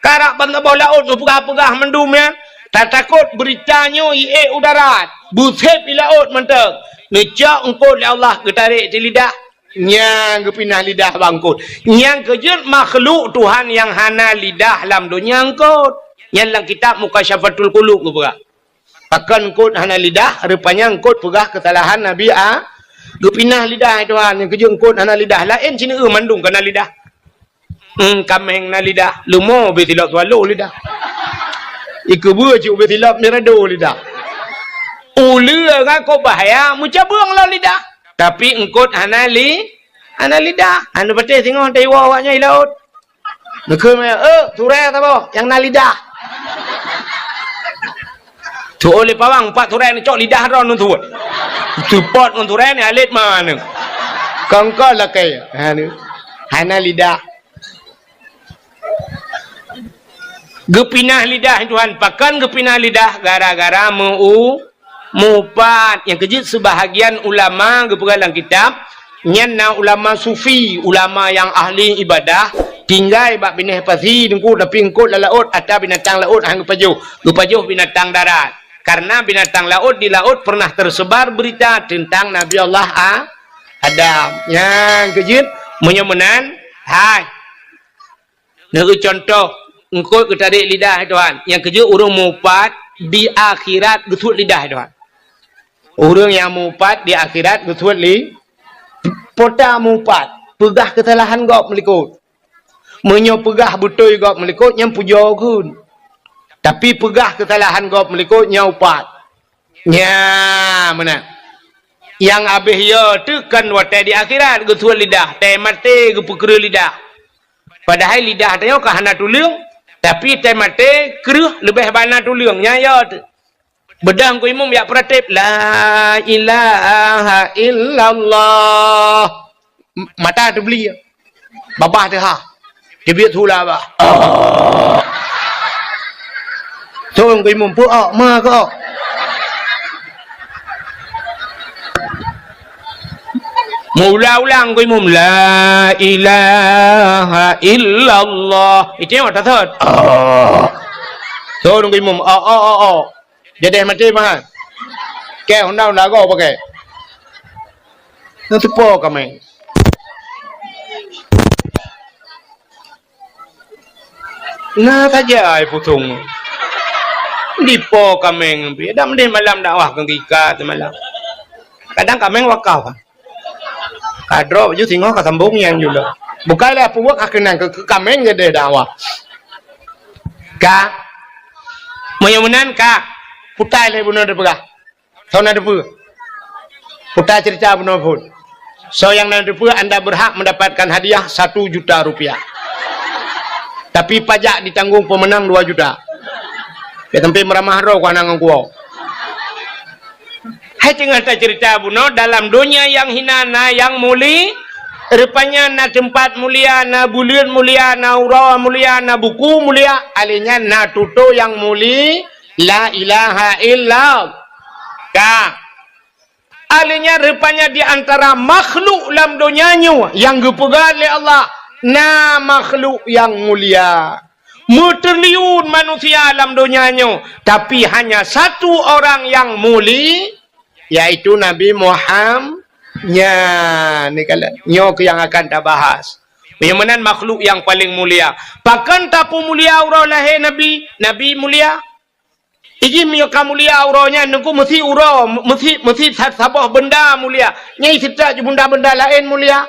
Karab ban saboh laôt neupeugah-peugah mandum nyan. Tatakot beurita nyoe iék u darat. Beusép i laôt mantong. Neucok eungkôt lé Allah geutarek di lidah. Nyang geupinah lidah bak eungkôt. Nyang keujeuet makhluk Tuhan nyang hana lidah lam donya eungkôt. Nyan lam kitab Mukasyafatul Qulub geupeugah. Pakon eungkôt hana lidah, rupanya eungkôt peugah keusalahan Nabi A-, geupinah lidah Tuhan, nyang keujeuet eungkôt hana lidah. Laén sineuk mandum ka na lidah. Hmm, kaméng na lidah, leumo beusilop swallow lidah. Ikeubeue cit beusilop mirado lidah. Uleue ngon kok bahya meucabeueng lom lidah. Tapi eungkôt hana li-, hana lidah. Hana patéh singoh taiwoe awaknyan i laôt. Neukheun meunan, "Eh, surée saboh nyang na lidah." Tu'oh lé pawang, pat surée neucok lidah droe neusuet. Seupôt ngon surée ni alet maneueng. Kongkol lakée. Ha, ni. Hana lidah. Geupinah lidah Tuhan, pakon geupinah lidah? Gara-gara meu-, meuupat. Nyang keujeuet seubahagian ulama geupeugah lam kitab, nyan na ulama sufi, ulama nyang ahli ibadah, tinggai bak binéh pasi teungku, tapi eungkôt lam laôt, ata binatang laôt han geupajoh, geupajoh binatang darat. Karena binatang laôt di laôt pernah tersebar berita tentang Nabi Allah A-, Adam. Nyang keujeuet, meunyoe meunan, hai. Neukeu contoh, eungkôt geutarek lidah Tuhan. Nyang keujeuet ureueng meuupat di akhirat geusuet lidah Tuhan. Ureueng nyang meuupat di akhirat geusuet li-, peue ta meuupat, peugah keusalahan gob meulikôt. Meunyoe peugah beutôi gob meulikôt, nyan pujoe kheun. Tapi peugah keusalahan gob meulikot nyan upat. Nya, meunan. Nyang abéh yo teuh kan watée di akhirat geusuet lidah, tée maté geupeukreue lidah. Padahai lidah tanyoe ka hana tuleueng, tapi tée maté kreueh leubeh bana tuleueng. Nya yo teuh. Beudang ku imum yak peuratéb, "La ilaha illallah." M-, mata teubeli. Babah teuha. Teubiet hula bah. Thon ku imum, "Peu ok, ma keu ok." Meuulang-ulang ku imum, "La ilaha illallah." Itu yang mata thot. Thon ku imum, "Ok, ok, ok, ok." Jadeh maté mah. Kée honda-honda gob pakai. Na teupo kaméng. Na saja ai pusong. Dipo kaméng pih. Dak meudeh malam dakwah keu gika semalam. Kadang kaméng wakaf. Ka droe baju singoh ka sambong nyang jula. Bukai lé peubuet ka keunan keu, keu kaméng jadeh dakwah. Ka. Meunyoe meunan ka. Putai lé bunoe teupeugah. Soe na teupeue? Putai cerita bunoe phon. Soe nyang na teupeue, anda berhak mendapatkan hadiah satu juta rupiah. Tapi pajak ditanggung pemenang dua juta. Bèk sampai meuramah droe ku hana ngon kuwoe. Hai teungoh tacerita bunoe, dalam donya nyang hina na nyang muli-, rupanya na teumpat mulia, na buleuen mulia, na uroe mulia, na buku mulia, alèh nyan na tutoe nyang muli, la ilaha illallah. Ka. Alèh nyan rupanya di antara makhluk lam donya nyoe nyang geupeugah lé Allah, na makhluk nyang mulia. Meutriliun manusia lam donya nyoe, tapi hanya satu orang nyang muli, yaitu Nabi Muham-, nya, ni kala, nyoe keuh nyang akan tabahas. Meunyoe meunan makhluk nyang paleng mulia. Pakon tapeumulia uroe lahé Nabi? Nabi mulia. Iji meunyoe ka mulia uroe nyan, Teungku, meusi uroe, meusi, meusi sa-, saboh beunda mulia. Nyan seutôt ju beunda-beunda laén mulia.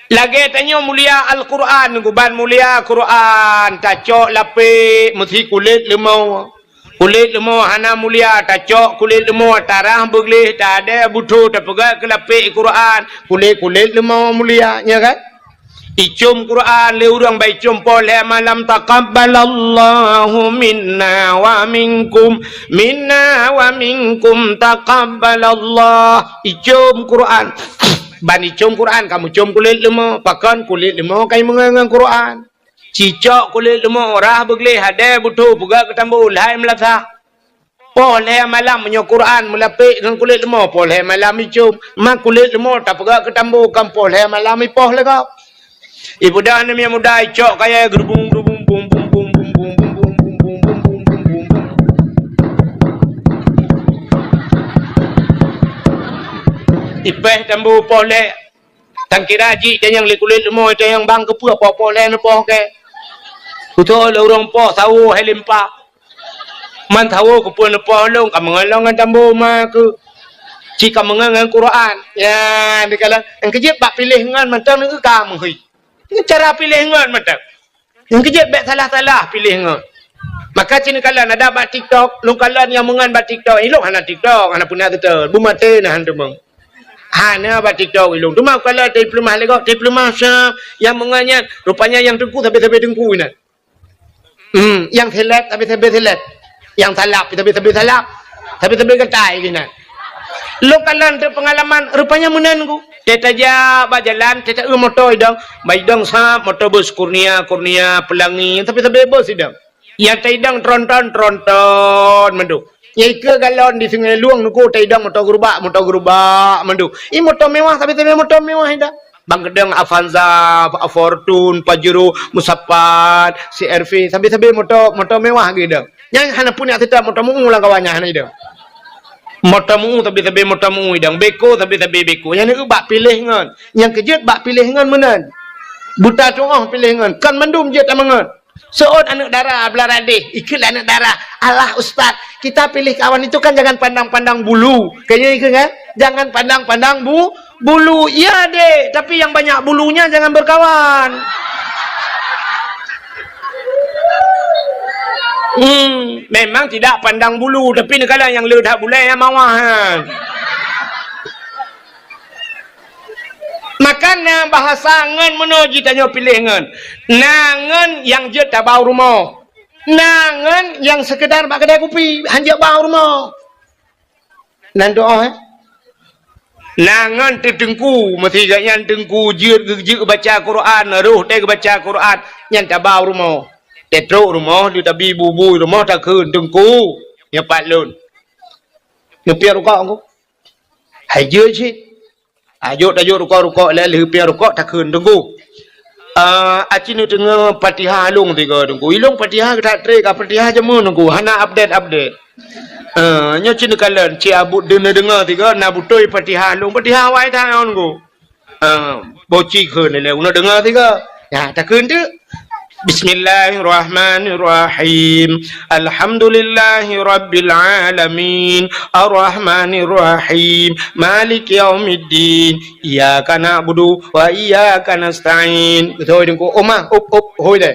Lagèe tanyoe mulia Al-Qur'an, Teungku, ban mulia Qur'an, tacok lapék, meusi kulét leumo. Kulét leumo hana mulia, tacok kulét leumo, tarah beugleh, tadè butho, tapeugah keu lapék Qur'an, kulét-kulét leumo mulia, nya kan? Icom Quran lé ureuëng baicom poh lhée malam, "Taqabbalallahu minna wa minkum, minna wa minkum taqabbalallah." Icom Quran. Ban icom Quran, kamoe com kulét leumo. Pakon kulét leumo ka imeungon ngon Quran. Cicok kulét leumo, rhah beugleh, hadé butho, peugah keu tambo, lhai meulasah. Poh lhée malam meunyoe Quran meulapék ngon kulét leumo, poh lhée malam icom. Ma kulét leumo tapeugah keu tambo, kan poh lhée malam ipoh lé gob. Ipeugah aneuk miet muda icok kayée geurubung-geurubung, bum, bum, bum. Ipéh tambo poh lhée. Tangkira jih tanyong lé kulét leumo, tanyong bang keupeue poh-poh lhée neupoh kée. Kuto lé ureuëng poh sawo hai limpa. Man sawo keupeue neupoh lôn, ka meungon lôn ngon tambo ma keuh. Ci ka meungon ngon Quran. Ya, dikalon engkeujeuet bak piléh ngon mantong neu ka meuhôi. Ngon cara piléh ngon mantong. Nyang keujeuet bék salah-salah piléh ngon. Maka ci neukalon ada bak TikTok, lôn kalon nyang meungon bak TikTok. Ilôn hana TikTok, hana peuna seutôt. Bumaté na han teumong. Hana bak TikTok ilôn. Teuma kalon teupeulumah lé gob, teupeulumah sa nyang meungon nyan. Rupanya nyang teungku sabe-sabe teungku inan. Hmm, nyang seleb sabe-sabe seleb. Nyang salab sabe-sabe salab. Sabe-sabe gatai inan. Lôn kalon teupeungalaman, rupanya meunan ku. Teutajak bak jalan, teuta eu moto idong, ba idong sab moto bus Kurnia, Kurnia, Pelangi, tapi-tapi bus idong. Nyang taidong tronton, tronton mandum. Nyang ikeue galon di Sungai Lueng nuku taidong moto gerubak, moto gerubak mandum. I moto mewah, tapi-tapi moto mewah idong. Bang keudong Avanza, Fortune, Pajero, Musapat, C R V, tapi-tapi moto, moto mewah geuidong. Nyang hana pun nyang teutab moto meu lam kawan nyan hana idong. Moto meu sabe-sabe moto meu idong, beko sabe-sabe beko. Nyang neu bak piléh ngon. Nyang keujeuet bak piléh ngon meunan. Buta tuoh piléh ngon. Kon mandum jeuet tameungon. Seuôt aneuk dara blah radeh, ikheun lé aneuk dara, "Alah ustaz, kita pilih kawan itu kan jangan pandang-pandang bulu." Kayaknya ikheun kan? Jangan pandang-pandang bu-, Bulu, iya dek, tapi yang banyak bulunya jangan berkawan. Hmm, memang tidak pandang bulu, tapi neukalon nyang le that bulèe nyang mawah nyan. Maka na bahasa ngon meunoe jitanyoe piléh ngon. Na ngon nyang jeuet tabau rumoh. Na ngon nyang seukeudar bak keudè kupi, han jeuet bau rumoh. Nan doa, eh? Na ngon teuh teungku, meusigoe nyan teungku jeuet geu-, jeuet geubaca Quran, roh teuh geubaca Quran, nyan tabau rumoh. Teutrok rumoh, teutabi bubui rumoh takheun, "Teungku, nyoe pat lôn." Neupiep rukok ku. Hai jeuet cit. Ajok tajok rukok-rukok lé lheueh piep rukok takheun teungku. Ah, aci neudeungoe Fatihah lôn tiga teungku. Ilôn Fatihah geutak tré ka Fatihah jameun teungku. Hana update-update. Ah, nyoe ci neukalon, ci abut deungoe deungoe tiga na beutôi Fatihah lôn. Fatihah wai that ngon teungku. Ah, boci kheun lé uneuk deungoe tiga. Ya, takheun teuk. Bismillahirrahmanirrahim. Alhamdulillahirabbil alamin. Arrahmanirrahim. Maliki yaumiddin. Iyyaka na'budu wa iyyaka nasta'in. Beutôi teungku. Omah, up, up, hôi deh.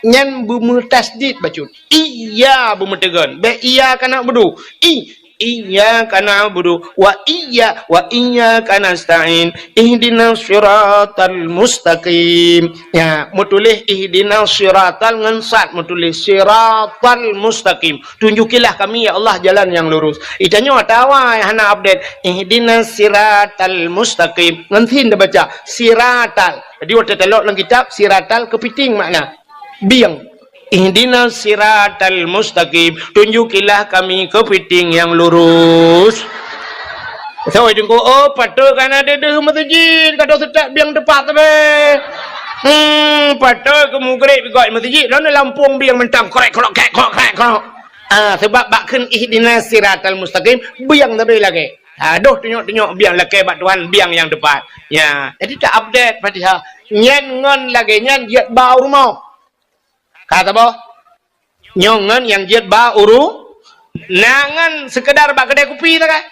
Nyan beumeutasydid bacut. Iya beumeuteugon. Bèk iyyaka na'budu. I, iyyaka na'budu wa iyya-, wa iyyaka nasta'in. Ihdinas siratal mustaqim. Ya, meutuléh ihdinas siratal ngon sad meutuléh siratal mustaqim. Tunjukilah kami, ya Allah, jalan yang lurus. Itanyoe atawa hana update. Ihdinas siratal mustaqim. Ngon sin tabaca. Siratal. Jadi, watèe talok lam kitab, siratal keupiting makna. Bieng. Ihdinas siratal mustaqim. Tunjukilah kami keupiting yang lurus. Sawai teungku, oh, patôt ka na deuh-deuh meuseujid, ka deuh seutôt bieng teupat sabe. Hmm, patôt keu mugreb gok meuseujid, lôn lampông bieng mantong, krek, krok, krek, krok, krek, krok. Ah, sebab bak kheun ihdinas siratal mustaqim, bieng sabe lagèe. Adoh, tunyok-tunyok biang lakèe bak Tuhan, biang nyang teupat. Ya, jadi ta-update Fatihah. Nyan ngon lagèe nyan jeuet ba u rumoh. Ka saboh? Nyoe ngon nyang jeuet ba u ru-, na ngon seukeudar bak keudè kupi sagai.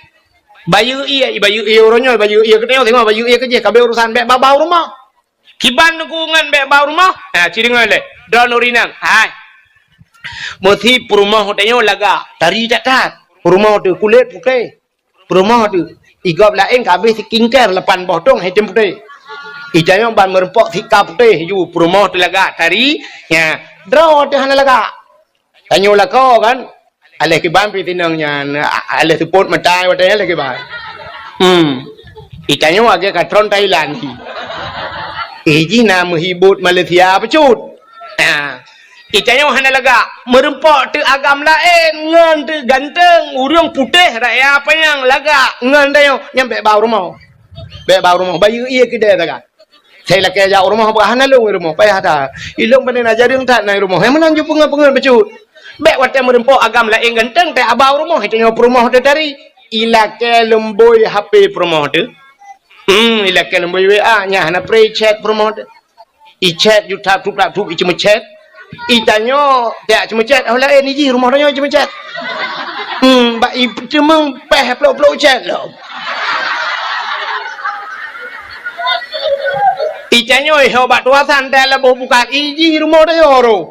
Bayeue ie, bayeue ie uroe nyoe, bayeue ie keunoe, singoh bayeue ie keujih, ka abéh urusan, bèk ba, ba u rumoh. Kiban teungku ngon bèk ba u rumoh? Ha, ci deungö lé. Droeneuh ureueng inong. Hai. Meusi peurumoh tanyoe lagak, tari that-that. Peurumoh teuh kulét putéh. Peurumoh teuh, i gob laén ka abéh skincare lapan boh thôn, hai tem putéh. I tanyoe ban meureumpok sika putéh ju, peurumoh teuh lagak tari, nya, droe teuh hana lagak. Tanyoe lakoe kan, aléh kiban pih tinong nyan, a-, aléh seupôt meutai watèe nyan aléh kiban. Hmm. I tanyoe lagèe ka tron Thailand. I jih na meuhibot Malaysia bacut. Ha. I tanyoe hana lagak, meureumpok teuh agam laén ngon teuh ganteng, ureueng putéh raya panyang lagak ngon tanyoe, nyan bèk ba u rumoh. Bèk ba u rumoh, bayeue ie keudè sagai. Sai lakèe jak u rumoh, bah hana lôn i rumoh, payah that. I lôn pane na jareueng that na i rumoh. Hai meunan ju peungeut-peungeut bacut. Bèk watèe meureumpok agam laén ganteng, teuh aba u rumoh, i tanyoe peurumoh teuh tari. I lakèe leumbôi H P peurumoh teuh. Hmm, i lakèe leumbôi W A, nyan hana pré chat peurumoh teuh. I chat ju tap tup tap tup i ceumeuchat. I tanyoe jak ceumeuchat, oh laén i jih rumoh tanyoe ceumeuchat. Hmm, bak i teumeung péh plôk-plôk chat lom. I tanyoe i ho bak tuasan teuh laboh bukan i jih rumoh tanyoe roh.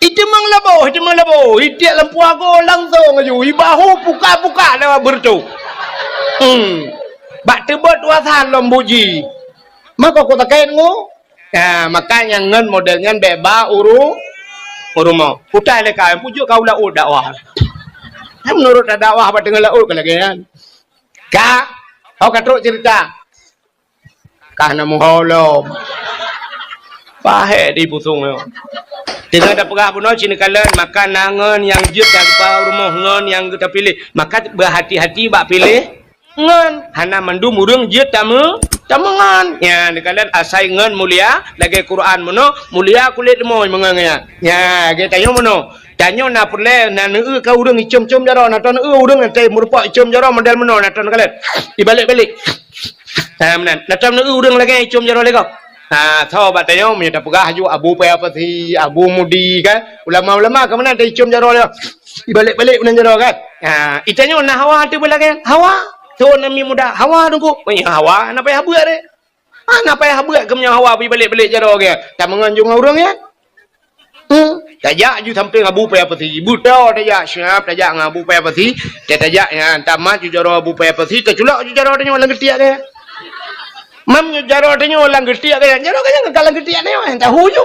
I teumeung laboh, i teumeung laboh, i tiek lampu ago langsong aju, i bahu puka-puka lewat beureutoh. Hmm. Bak teubot tuasan lom buji. Mako ku takét ngu. Ya, maka nyang ngon model nyan bèk ba u ru-, u rumoh. Utai lé ka, pujuk ka u laôt dakwah. Nyan meunurot dakwah bak teungoh laôt ka lagèe nyan. Ka, ho ka trok cerita. Ka na meuho lom. Pahé di pusong nyoe. Teungoh tapeugah bunoe ci neukalon, maka na ngon nyang jeuet geuba u rumoh ngon nyang geuta piléh. Maka beuhati-hati bak piléh. Ngon, hana mandum ureueng jeuet tameu-, tameungon. Nya, neukalon asai ngon mulia, lagèe Quran meunoe, mulia kulét leumoi meungon nyan. Nya, lagèe tanyoe meunoe. Tanyoe na peureulèe, na neueu ka ureueng icom-com jaroe, na tanoh neueu ureueng nyang meureumpok icom jaroe model meunoe, na tanoh neukalon. Ibalek-balek. Ha, meunan. Na tanoh neueu ureueng lagèe icom jaroe lé gob. Ha, tho bak tanyoe meunyoe tapeugah aju Abu Paya Pasi, Abu Mudi kan. Ulama-ulama ka meunan ta icom jaroe lé. Ibalek-balek meunan jaroe kan. Ha, i tanyoe na hawa teuh beulagèe. Hawa. Tho nami muda. Hawa teungku. Oh, ya, hawa. Na payah beuet deh. Ha, na payah beuet keu meunyoe hawa beuibalek-balek jaroe geuh. Tameungon ju ngon ureueng nyan. Hmm. Tajak ju sampéng Abu Paya Pasi. Beutôi tajak, siap tajak ngon Abu Paya Pasi. Tajak nyan, tamat ju jaroe Abu Paya Pasi, taculok ju jaroe tanyoe lam geutiek gaya. Mam ju jaroe tanyoe lam geutiek gaya. Jaroe gaya ka lam geutiek tanyoe, tahu ju.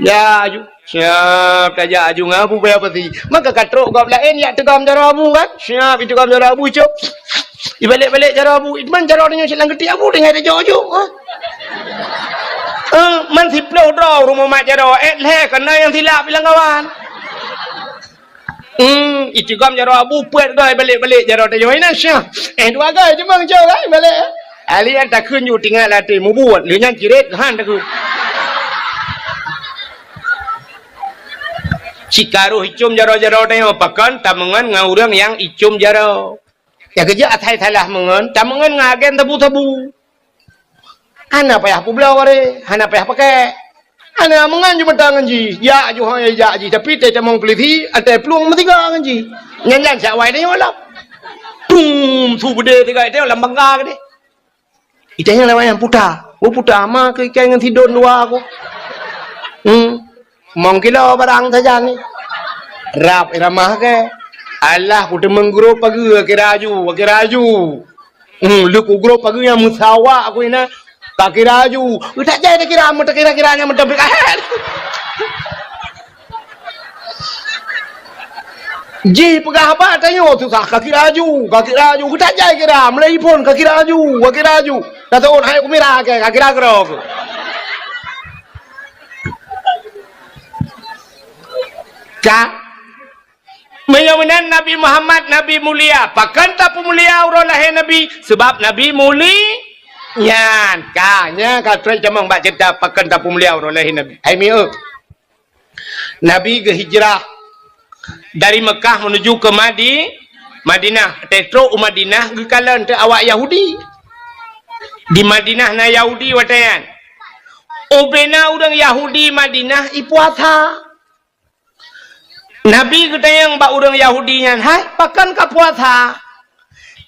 Ya, ju. Siap tajak aju ngon Abu Paya Pasi. Maka ka trok gob laén jak teugom jaroe Abu kan? Siap iteugom jaroe Abu, cok. Ibalek-balek jaroe Abu. Iman jaroe tanyoe cit lam geutiek Abu, tinggai tajok ju. Ha? Eh, man siplôh droe rumoh mat jaroe, eh, lhèe keunan nyang silap ilang kawan. Hmm, iteugom jaroe Abu, peuet goe ibalek-balek jaroe tanyoe. Inan syah. Eh, dua goe cuma ngejok kan ibalek. Ahli nyang takheun ju tinggai lam até mubuet, lheueh nyan cirét han takheun. Cit ka roh icom jaroe-jaroe tanyoe, pakon tameungon ngon ureueng nyang icom jaroe. Nyang keujeuet asai salah meungon, tameungon ngon agen sabu-sabu. Hana payah peubloe bareh, hana payah pakèk. Hana meungon ju mata ngon jih, jak ju hôi jak jih, tapi teutamong peulisi, até plueng meusiga ngon jih. Nyan-nyan siat awai tanyoe lom. Pum, su beudé siga tanyoe lam bangga keudéh. Itanyong lewat nyang puta. Oh, puta ma keu ikai ngon sidon dua aku. Hmm. Mong kilo barang sajan ni. Rab iramah ke. Alah, ku teumeng grob pageue, kira aju, kira aju. Hmm, lheueh ku grob pageue nyang meusawa aku ina. Ka kira aju. Utak jai takira, meutakira-kira nyang meuteumpeuk ahet. Jih peugah haba tanyoe susah, ka kira aju, ka kira aju. Geutajai kira, meulai phon ka kira aju, ka kira aju. Ka teuôt hai kumira ke, ka kira keudroe. Ka? Meunyoe meunan Nabi Muhammad Nabi mulia, pakon tapeumulia uroe lahé Nabi? Seubab Nabi muli-, nyan ka, nyan ka trok tamong bak ceurita pakon tapeumulia uroe lahé Nabi. Hai mieu. Nabi geuhijrah dari Mekah menuju ke Madi-, Madinah. Tetrok u Madinah geukalon teu awak Yahudi. Di Madinah na Yahudi watée nyan. Ubena ureuëng Yahudi Madinah ipuasa. Nabi geutanyong bak ureuëng Yahudi nyan, "Hai, pakon ka puasa?"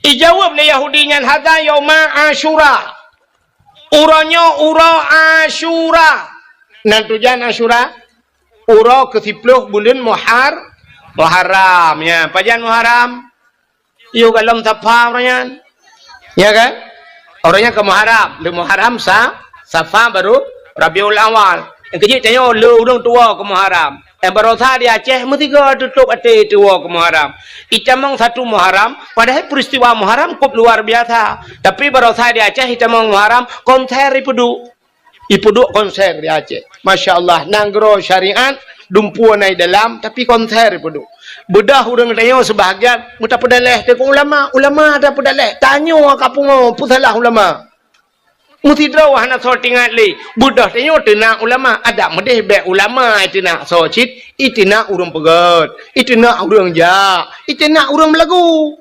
Ijaweueb lé Yahudi nyan, "Hadza yauma Asyura." Uroe nyoe uroe Asyura. Nan tujan Asyura? Uroe keusiploh buleuen Muhar-, Muharram. Ya, pajan Muharram? Yôh golom Safa uroe nyan. Ya kan? Uroe nyan ka Muharram. Lé Muharram sa-, Safa baru Rabiul Awal. Nyang keujeuet tanyoe lé ureuëng tuwoe keu Muharram. Nyang barosa di Aceh meusigoe tutôp até tuwoe keu Muharram. Itamong satu Muharram, padahai peristiwa Muharram kôp luar biasa. Tapi barosa di Aceh itamong Muharram, konser ipeuduek. Ipeuduek konser di Aceh. Masya Allah, nanggroe syariat, dumpeue na i dalam, tapi konser ipeuduek. Beudoh ureuëng tanyoe seubahagian, meutapeudaleh teuk ulama, ulama tapeudaleh. Tanyoe ka pungo, peusalah ulama. Meusidroe hana soe teuingat lé. Beudoh tanyoe teunak ulama, adak meudeh bék ulama iteunak soe cit, iteunak ureuëng peugét, iteunak ureuëng jak, iteunak ureuëng meulagu.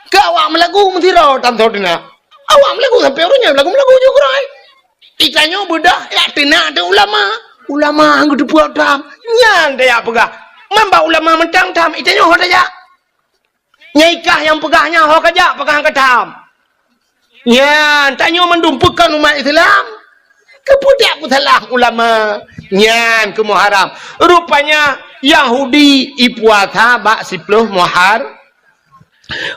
Keu awak meulagu meusidroe tam soe teunak. Awak meulagu sampoe uroe nyoe meulagu-meulagu ju keurôi. Itanyoe beudoh jak teunak teuh ulama. Ulama han geuteupeue tham. Nyan tajak peugah. Man bak ulama mantong tham, itanyoe ho tajak. Nyang ikah nyang peugah nyan ho kajak peugah han ka tham. Nyan, tanyoe mandum peukon umat Islam. Keupeue dak peusalah ulama? Nyan keu Muharram. Rupanya Yahudi ipuasa bak siploh Muhar-,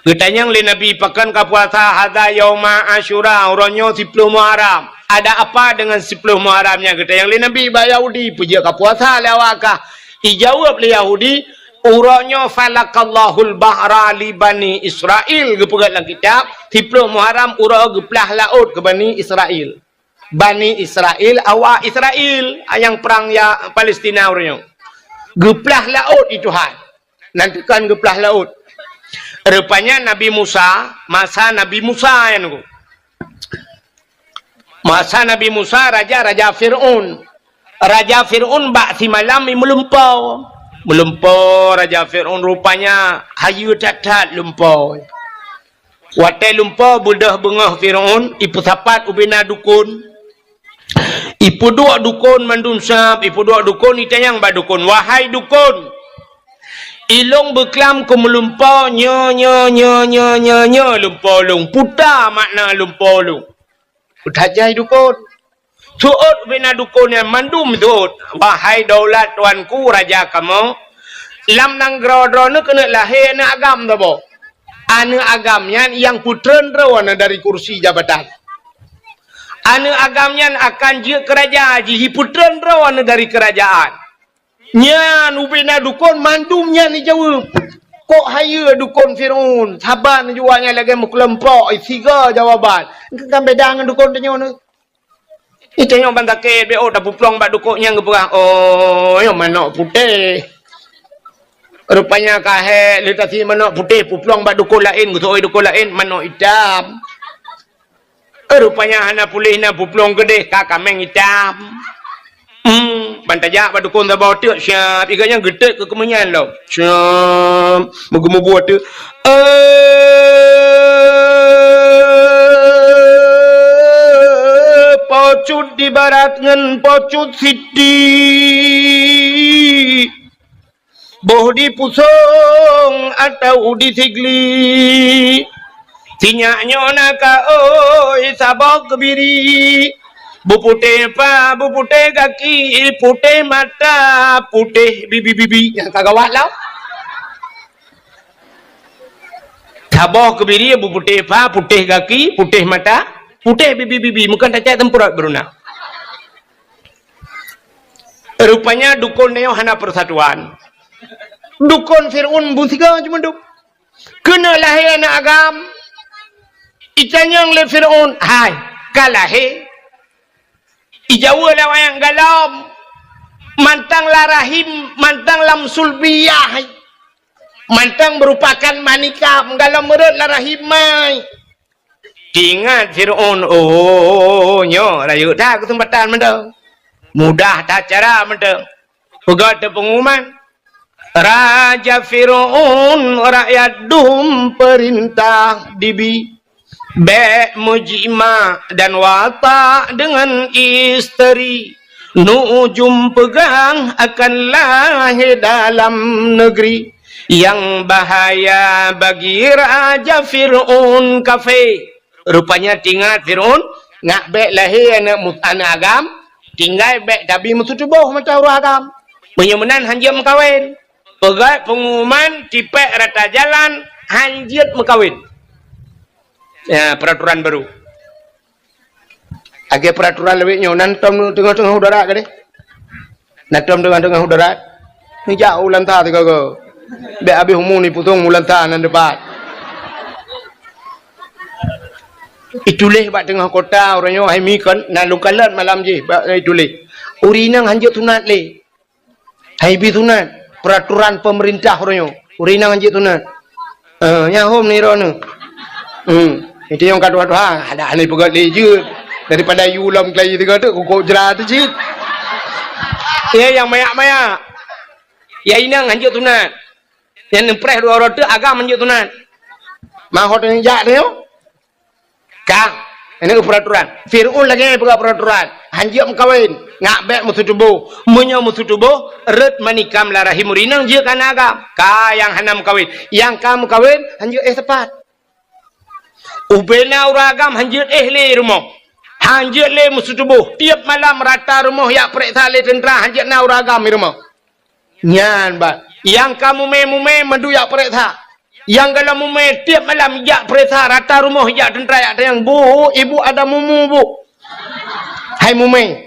Geutanyong lé Nabi, "Pakon ka puasa?" "Hadza yauma Asyura, uroe nyoe siploh Muharram." "Ada apa dengan siploh Muharram nyan?" Geutanyong lé Nabi bak Yahudi, "Peue jeuet ka puasa lé awak kah?" Ijaweueb lé Yahudi, "Uroe nyoe falaqallahul bahra li Bani Israil." Geupeugah lam kitab, siploh Muharram uroe geuplah laôt keu Bani Israil. Bani Israil, awak Israil, nyang prang ya Palestina uroe nyoe. Geuplah laôt di Tuhan. Nan teukon geuplah laôt. Rupanya Nabi Musa, masa Nabi Musa nyan nunggu. Masa Nabi Musa, raja, raja Fir'aun. Raja Fir'aun bak simalam i meulumpo. Meulumpo raja Fir'aun rupanya hayeue that-that lumpo. Watée lumpo beudoh beungoh Fir'aun, ipeusapat ubena dukon. Ipeuduek dukon mandum sab, ipeuduek dukon, itanyong bak dukon, "Wahai dukon, ilong beuklam keu meulumpo nyoe, nyoe, nyoe, lumpo lôn. Puta makna lumpo lôn?" Peutajai dukon. Seuôt ubena dukon nyan mandum seuôt. Wahai daulat tuanku raja kamoe, lam nanggroe droeneuh keuneuk lahé aneuëk agam saboh. Aneuëk agam nyan nyang peutreun droeneuh dari kursi jabatan. Aneuëk agam nyan akan jeuet keu raja, jih peutreun droeneuh dari keurajaan. Nyan ubena dukon mandum nyan jijaweueb. Kok hayeue dukon Fir'aun, saban jua nyan lagée meukeuleumpok, siga jawaban. Kan beda ngon dukon tanyoe nyoe. Ih, tanyoe ban sakét, beu tapeuplong bak dukon nyang geupeugah, "Oh, nyoe manok putéh." Rupanya ka hék, lé tasi manok putéh, peuplong bak dukon laén, geuseuôi dukon laén, manok itam. Eh, rupanya hana puléh na peuplong keudeh ka kaméng itam. Hmm, ban tajak bak dukon saboh teuk siab, iga nyan geutet keu keumeunyan lom. Siab, meugu-meugu teuk. Eh, pocut di barat ngon pocut siti. Boh di pusong atau di sigli. Sinyak nyoe na ka oi saboh keubiri. Beuputéh pa, beuputéh gaki, putéh mata, putéh bibi-bibi. Nyang ka gawat lom. Saboh keubiri beuputéh pa, putéh gaki, putéh mata, putéh bibi-bibi. Meukeun tacak teumpeurot beuruna. Rupanya dukon nyoe hana persatuan. Dukon Fir'aun beusiga cuma dup. Keuneuk lahé aneuëk agam. Itanyong lé Fir'aun, "Hai, ka lahé?" Ijaweub lé awaknyan, "Galom." Mantang lam rahim, mantang lam sulbiyah. Mantang meurupakan manikam, galom meurot lam rahim mai. Teuingat Fir'aun, "Oh, nyoe rayeuk that keuseumpatan mantong. Mudah that cara mantong." Peugah teuk peungumuman, "Raja Fir'aun, rakyat dum peurintah dibi. Bék meujimak dan watak deungon isteri. Nujum peugah akan lahé dalam negeri. Nyang bahaya bagi Raja Fir'aun kafé." Rupanya teuingat Fir'aun, nak bék lahé aneuëk mu-, aneuëk agam, tinggai bék tabi meututoboh mata ureuëng agam. Meunyoe meunan hanjeuet meukawen. Peugah peungumuman tipék rata jalan hanjeuet meukawen. Ya, peraturan baru. Lagée peraturan lawét nyoe, nan tom teungoh-teungoh udara gadeh. Nan tom teungoh-teungoh udara. Neujak u lanta sigoe-goe. Bék habéh umu nipusong u lanta nan dipat. Ituléh bak teungoh kota uroe nyoe hai mi kon, na lungkalon malam jih bak ituléh. Ureuëng inong hanjeuet sunat lé. Hai bi sunat, peraturan pemerintah uroe nyoe. Ureuëng inong hanjeuet sunat. Eh, nyan hom nirone. Hmm, itu nyang ka tuha-tuha, ada aneh peugah lé jeuet. Daripada yu lom kelai tiga tu, kukok jera tu cit. Ya, nyang mayak-mayak. Ya, inong hanjeuet sunat. Nyang neupreh dua uroe tu agam hanjeuet sunat. Mahot nyang jak tu. Ka, ini peraturan. Fir'aun lagée peugah peraturan. Hanjeuet meukawen, ngak bék meusutuboh. Meunyoe meusutuboh, rot manikam lam rahim ureuëng inong jeuet keu aneuëk agam. Ka nyang hana meukawen. Nyang ka meukawen, hanjeuet éh sapat. Ubena ureuëng agam hanjeuet éh lé rumoh. Hanjeuet lé meusutuboh. Tiep malam rata rumoh jak peureksa lé teuntra hanjeuet na ureuëng agam di rumoh. Nyan, bah. Nyang ka mumé-mumé mandum jak peureksa. Nyang galom mumé tiep malam jak peureksa, rata rumoh jak teuntra jak tanyong, "Bu, ibu ada mumu, Bu?" Hai mumé.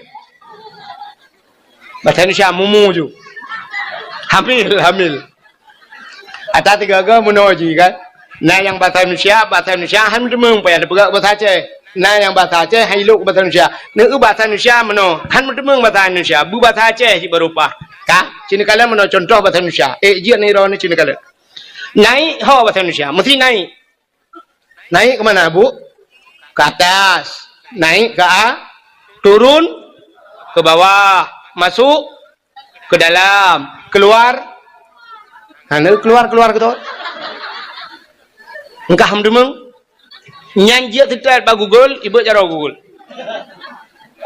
Bahasa Indonesia, mumu ju. Hamil, hamil. Ata tiga-tiga meunoe jih kan. Na nyang bahasa Indonesia, bahasa Indonesia han meuteumong payah neupeugah bahasa Aceh. Na nyang bahasa Aceh han ilok bahasa Indonesia. Neu bahasa Indonesia meunoe, han meuteumong bahasa Indonesia, beubahasa Aceh jih baru paih. Ka, sinoe kalon meunoe contoh bahasa Indonesia. Eh, jeuet nirone sinoe kalon. Naik ho bahasa Indonesia, mesti naik. Naik ke mana, Bu? Ke atas. Naik ke a-, turun ke bawah, masuk ke dalam, keluar. Ha, na keluar, keluar gitu. Engkah meudeungoe. Nyan jeuet seutôt bak Google, ibeuet jaroe Google.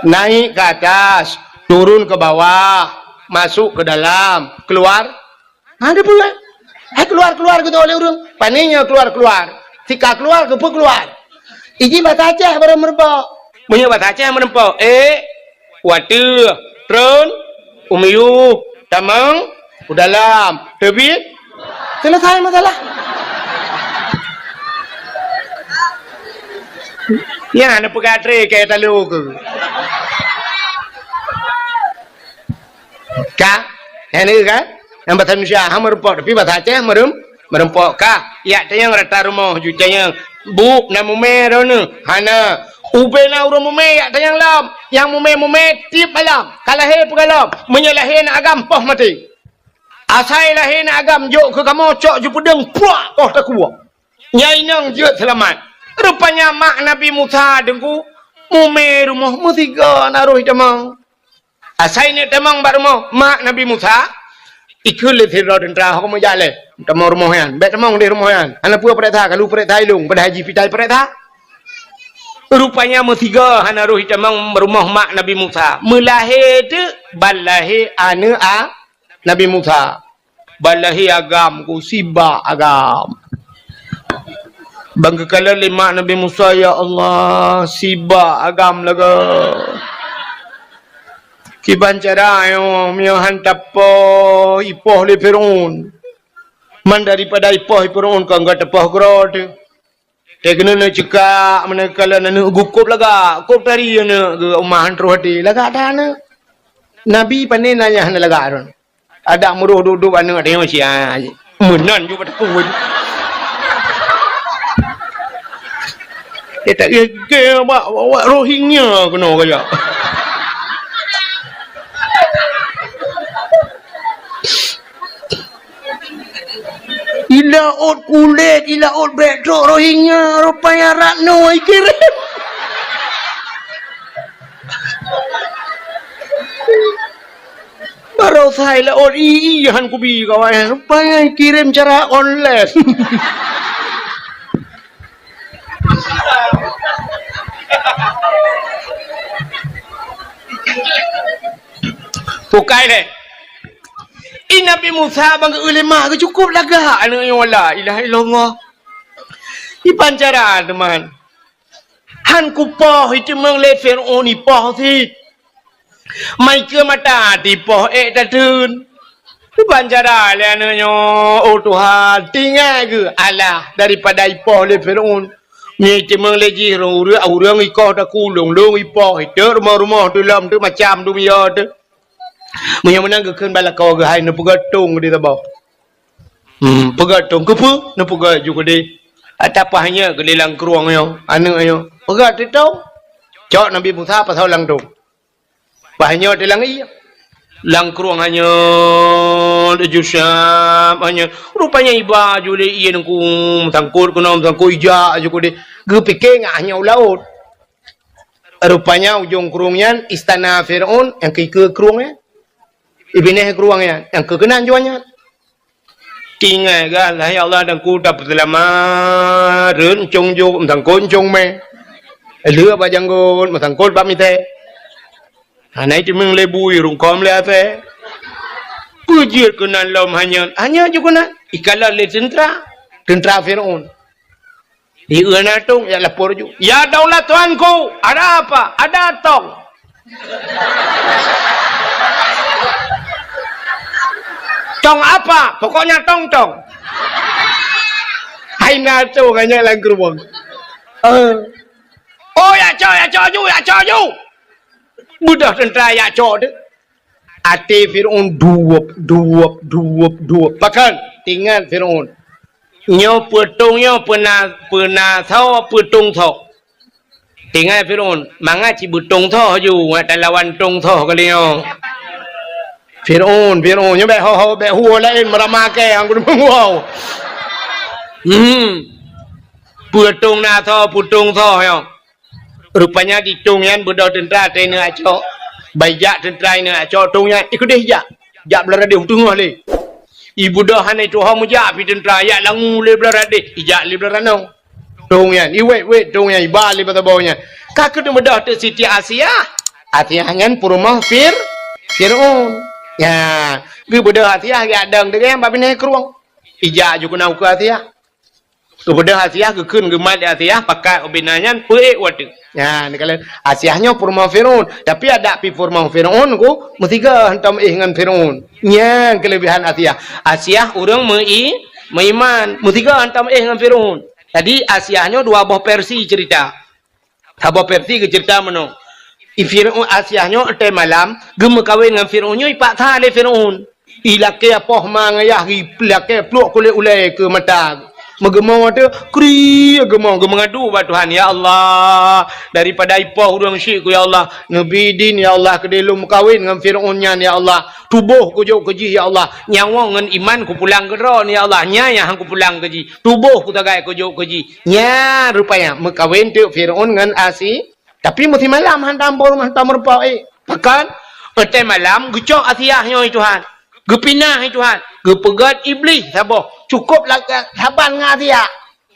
Naik ke atas, turun ke bawah, masuk ke dalam, keluar. Ha, dia pula. Hai keluar-keluar gitu oleh ureuëng. Pane nyoe keluar-keluar. Sika keluar, keupeue keluar. Iji bahasa Aceh baru meureumpok. Meunyoe bahasa Aceh meureumpok, eh, U ateueh, tron, u miyueb, tamong, u dalam, teubiet, selesai masalah. Nyan neupeugah tré keu talo keu. Ka? Nyan ka? Nyang basa Indonesia ha meurumpok, tapi basa Aceh meurum-, meurumpok ka. Yak tanyong rata rumoh ju tanyong. Bu, na mumè droeneuh? Hana. Ubé na ureueng mumè yak tanyong lom. Nyang mumè-mumè tiep malam. Ka lahé peugalom. Meunyoe lahé na agam poh maté. Asai lahé na agam jok keu kamoe cok ju peudeueng puak koh takue. Nyang inong jeuet seulamat. Rupanya mak Nabi Musa deungku mumè rumoh meusigoe na roh itamong. Asai neuk tamong bak rumoh mak Nabi Musa, ikheun lé sidroe teuntra, "Ho kamoe jak lé, tamong rumoh nyan. Bèk tamong deh rumoh nyan. Hana peue pareksa, ka lheueh pareksa ilong, padahai jih pitai pareksa." Rupanya meusigoe hana roh itamong rumoh mak Nabi Musa. Meulahé teuk ban lahé aneuk a Nabi Musa. Ban lahé agam ku, sibak agam. Ban geukalon lé mak Nabi Musa, "Ya Allah, sibak agam lagèe. Kiban cara nyoe, meunyoe han tapoh ipoh lé Fir'aun. Man daripada ipoh Fir'aun, kon geuteupah keudroe teuh." Teuh keuneuk neuceuka, meunan kalon aneuk geuh kôb lagak, kôb tari aneuk geuh, uma han troh até, lagak that aneuk. Nabi pané na nyang hana lagak droe. Adak meuroh duek-duek aneuk tanyoe sia. Meunan ju bak teupeu. Eh, tak gègèe bak, bak Rohingya keunoe kajak. Ilaôt kulét, ilaôt bèk trok Rohingya, rupanya Ratno ikirém. Baroesa ilaôt i, i han kubi kawan, rupanya ikirém cara online. Bukai lé. I Nabi Musa ban geuék lé mak geuh cukôp lagak aneuk nyoe, la ilaha illallah. Iban cara teuma. Han kupoh, iteumeung lé Fir'aun ipoh cit. Mai keu mata tipoh ék tateun. Iban cara lé aneuk nyoe, oh Tuhan, tinggai geuh alah daripada ipoh lé Fir'aun. Meunyoe iteumeung lé jih ureueng, ureueng ikoh takulong, lôn ipoh, iteuk rumoh-rumoh teuh lom teuh macam dunia teuh. Meunyoe meunan geukheun bak lakoe geuh hai neupeugah tong di saboh. Hmm, peugah tong keupeue? Neupeugah ju keudeh. Ata paih nyoe keudeh lam krueng nyoe, aneuk nyoe. Peugah teuh tong. Cok Nabi Musa pasoe lam tong. Paih nyoe teuh lam ié. Lam krueng hanyeut, ju siap hanyeut. Rupanya iba ju lé ié nungku meusangkot keunoe meusangkot ijak ju keudeh. Geupike ngat hanyeut u laôt. Rupanya ujong krueng nyan istana Fir'aun nyang keu ikeue krueng nyan. Ibineh krueng nyan nyang keu keunan juan nyan. Tinggai gah, "Hai Allah, dan ku tapeuseulamat, rhot ncong jok, meusangkot ncong mè. Lheueh bak janggot, meusangkot bak mitée. Hana iteumeung lé bui, rungkôm lé asée." Peue jeuet keunan lom hanyeut, hanyeut ju keunan. Ikalon lé teuntra, teuntra Fir'aun. Ieu na tong, ya lapor ju. "Ya daulat tuanku, ada apa?" "Ada tong." "Tong apa?" "Pokoknya tong-tong." Hai na tong hanya lam geurubong. Eh. "Oh, ya cok, ya cok ju, ya cok ju." Beudôh teuntra ya cok teuh. Até Fir'aun duweup, duweup, duweup, duweup. Pakon? Teuingat Fir'aun. Nyoe peutong nyoe peuna, peuna soe, peutong soe. Teuingat Fir'aun, mangat cit beutong soe ju, ngat talawan tong soe kali nyoe. Fir'aun, Fir'aun, nyoe bèk ho-ho, bèk huwa laén meurama kèe, anggun meunguwoe. Hmm. Peutong na soe, peutong soe nyoe. Rupanya di tong nyan beudôh teuntra teuh ineuk acok. Ban ijak teuntra ineuk acok tong nyan, ikeudeh ijak. Jak Beuladeh u teungoh lé. Ibeudôh hana ituho meujak pih teuntra, ijak langue lé Beuladeh, ijak lé Beularanoe. Tong nyan, iwét-wét tong nyan, iba lé bak saboh nyan. Ka keuneuk beudôh teuk Siti Asiah. Asiah nyan peurumoh Fir-, Fir'aun. Nya, geubeudôh Asiah geujak dong deungon bak binéh krueng. Ijak ju keunan ukeue Asiah. Geubeudôh Asiah, geukheun geumat lé Asiah, pakat ubena nyan, peuék u ateueh. Nyan, neukalon Asiah nyoe peurumoh Fir'aun. Tapi adak pih peurumoh Fir'aun ku, meusigoe hantom éh ngon Fir'aun. Nyan keuleubehan Asiah. Asiah ureuëng meu-i-, meuiman, meusigoe hantom éh ngon Fir'aun. Jadi, Asiah nyoe dua boh versi cerita. Saboh versi geuceurita meunoe. I Fir'aun Asiah nyoe watée malam geumeukawen ngon Fir'aun nyoe ipaksa lé Fir'aun. Ilakée poh ma ngon yah, ilakée pluek kulét ulée keu mata. Meugeumong teuh, kri geumo, geumeungadu bak Tuhan, "Ya Allah, daripada ipoh ureuëng syik ku, ya Allah, neubi idin, ya Allah, keudeh lôn meukawen ngon Fir'aun nyan, ya Allah. Tuboh kujok keu jih, ya Allah. Nyawöng ngon iman kupulang keu droe, ya Allah. Nyan nyang han kupulang keu jih. Tuboh kutagai kujok keu jih." Nyan rupanya meukawen teuk Fir'aun ngon Asi-, tapi meusimalam hantom beurumah, hantom meurumpok, eh. Pakon? Watée malam geucok Asiah nyoe, Tuhan. Geupinah, Tuhan. Geupeugét Iblih saboh. Cukôp la-, saban ngon Asiah.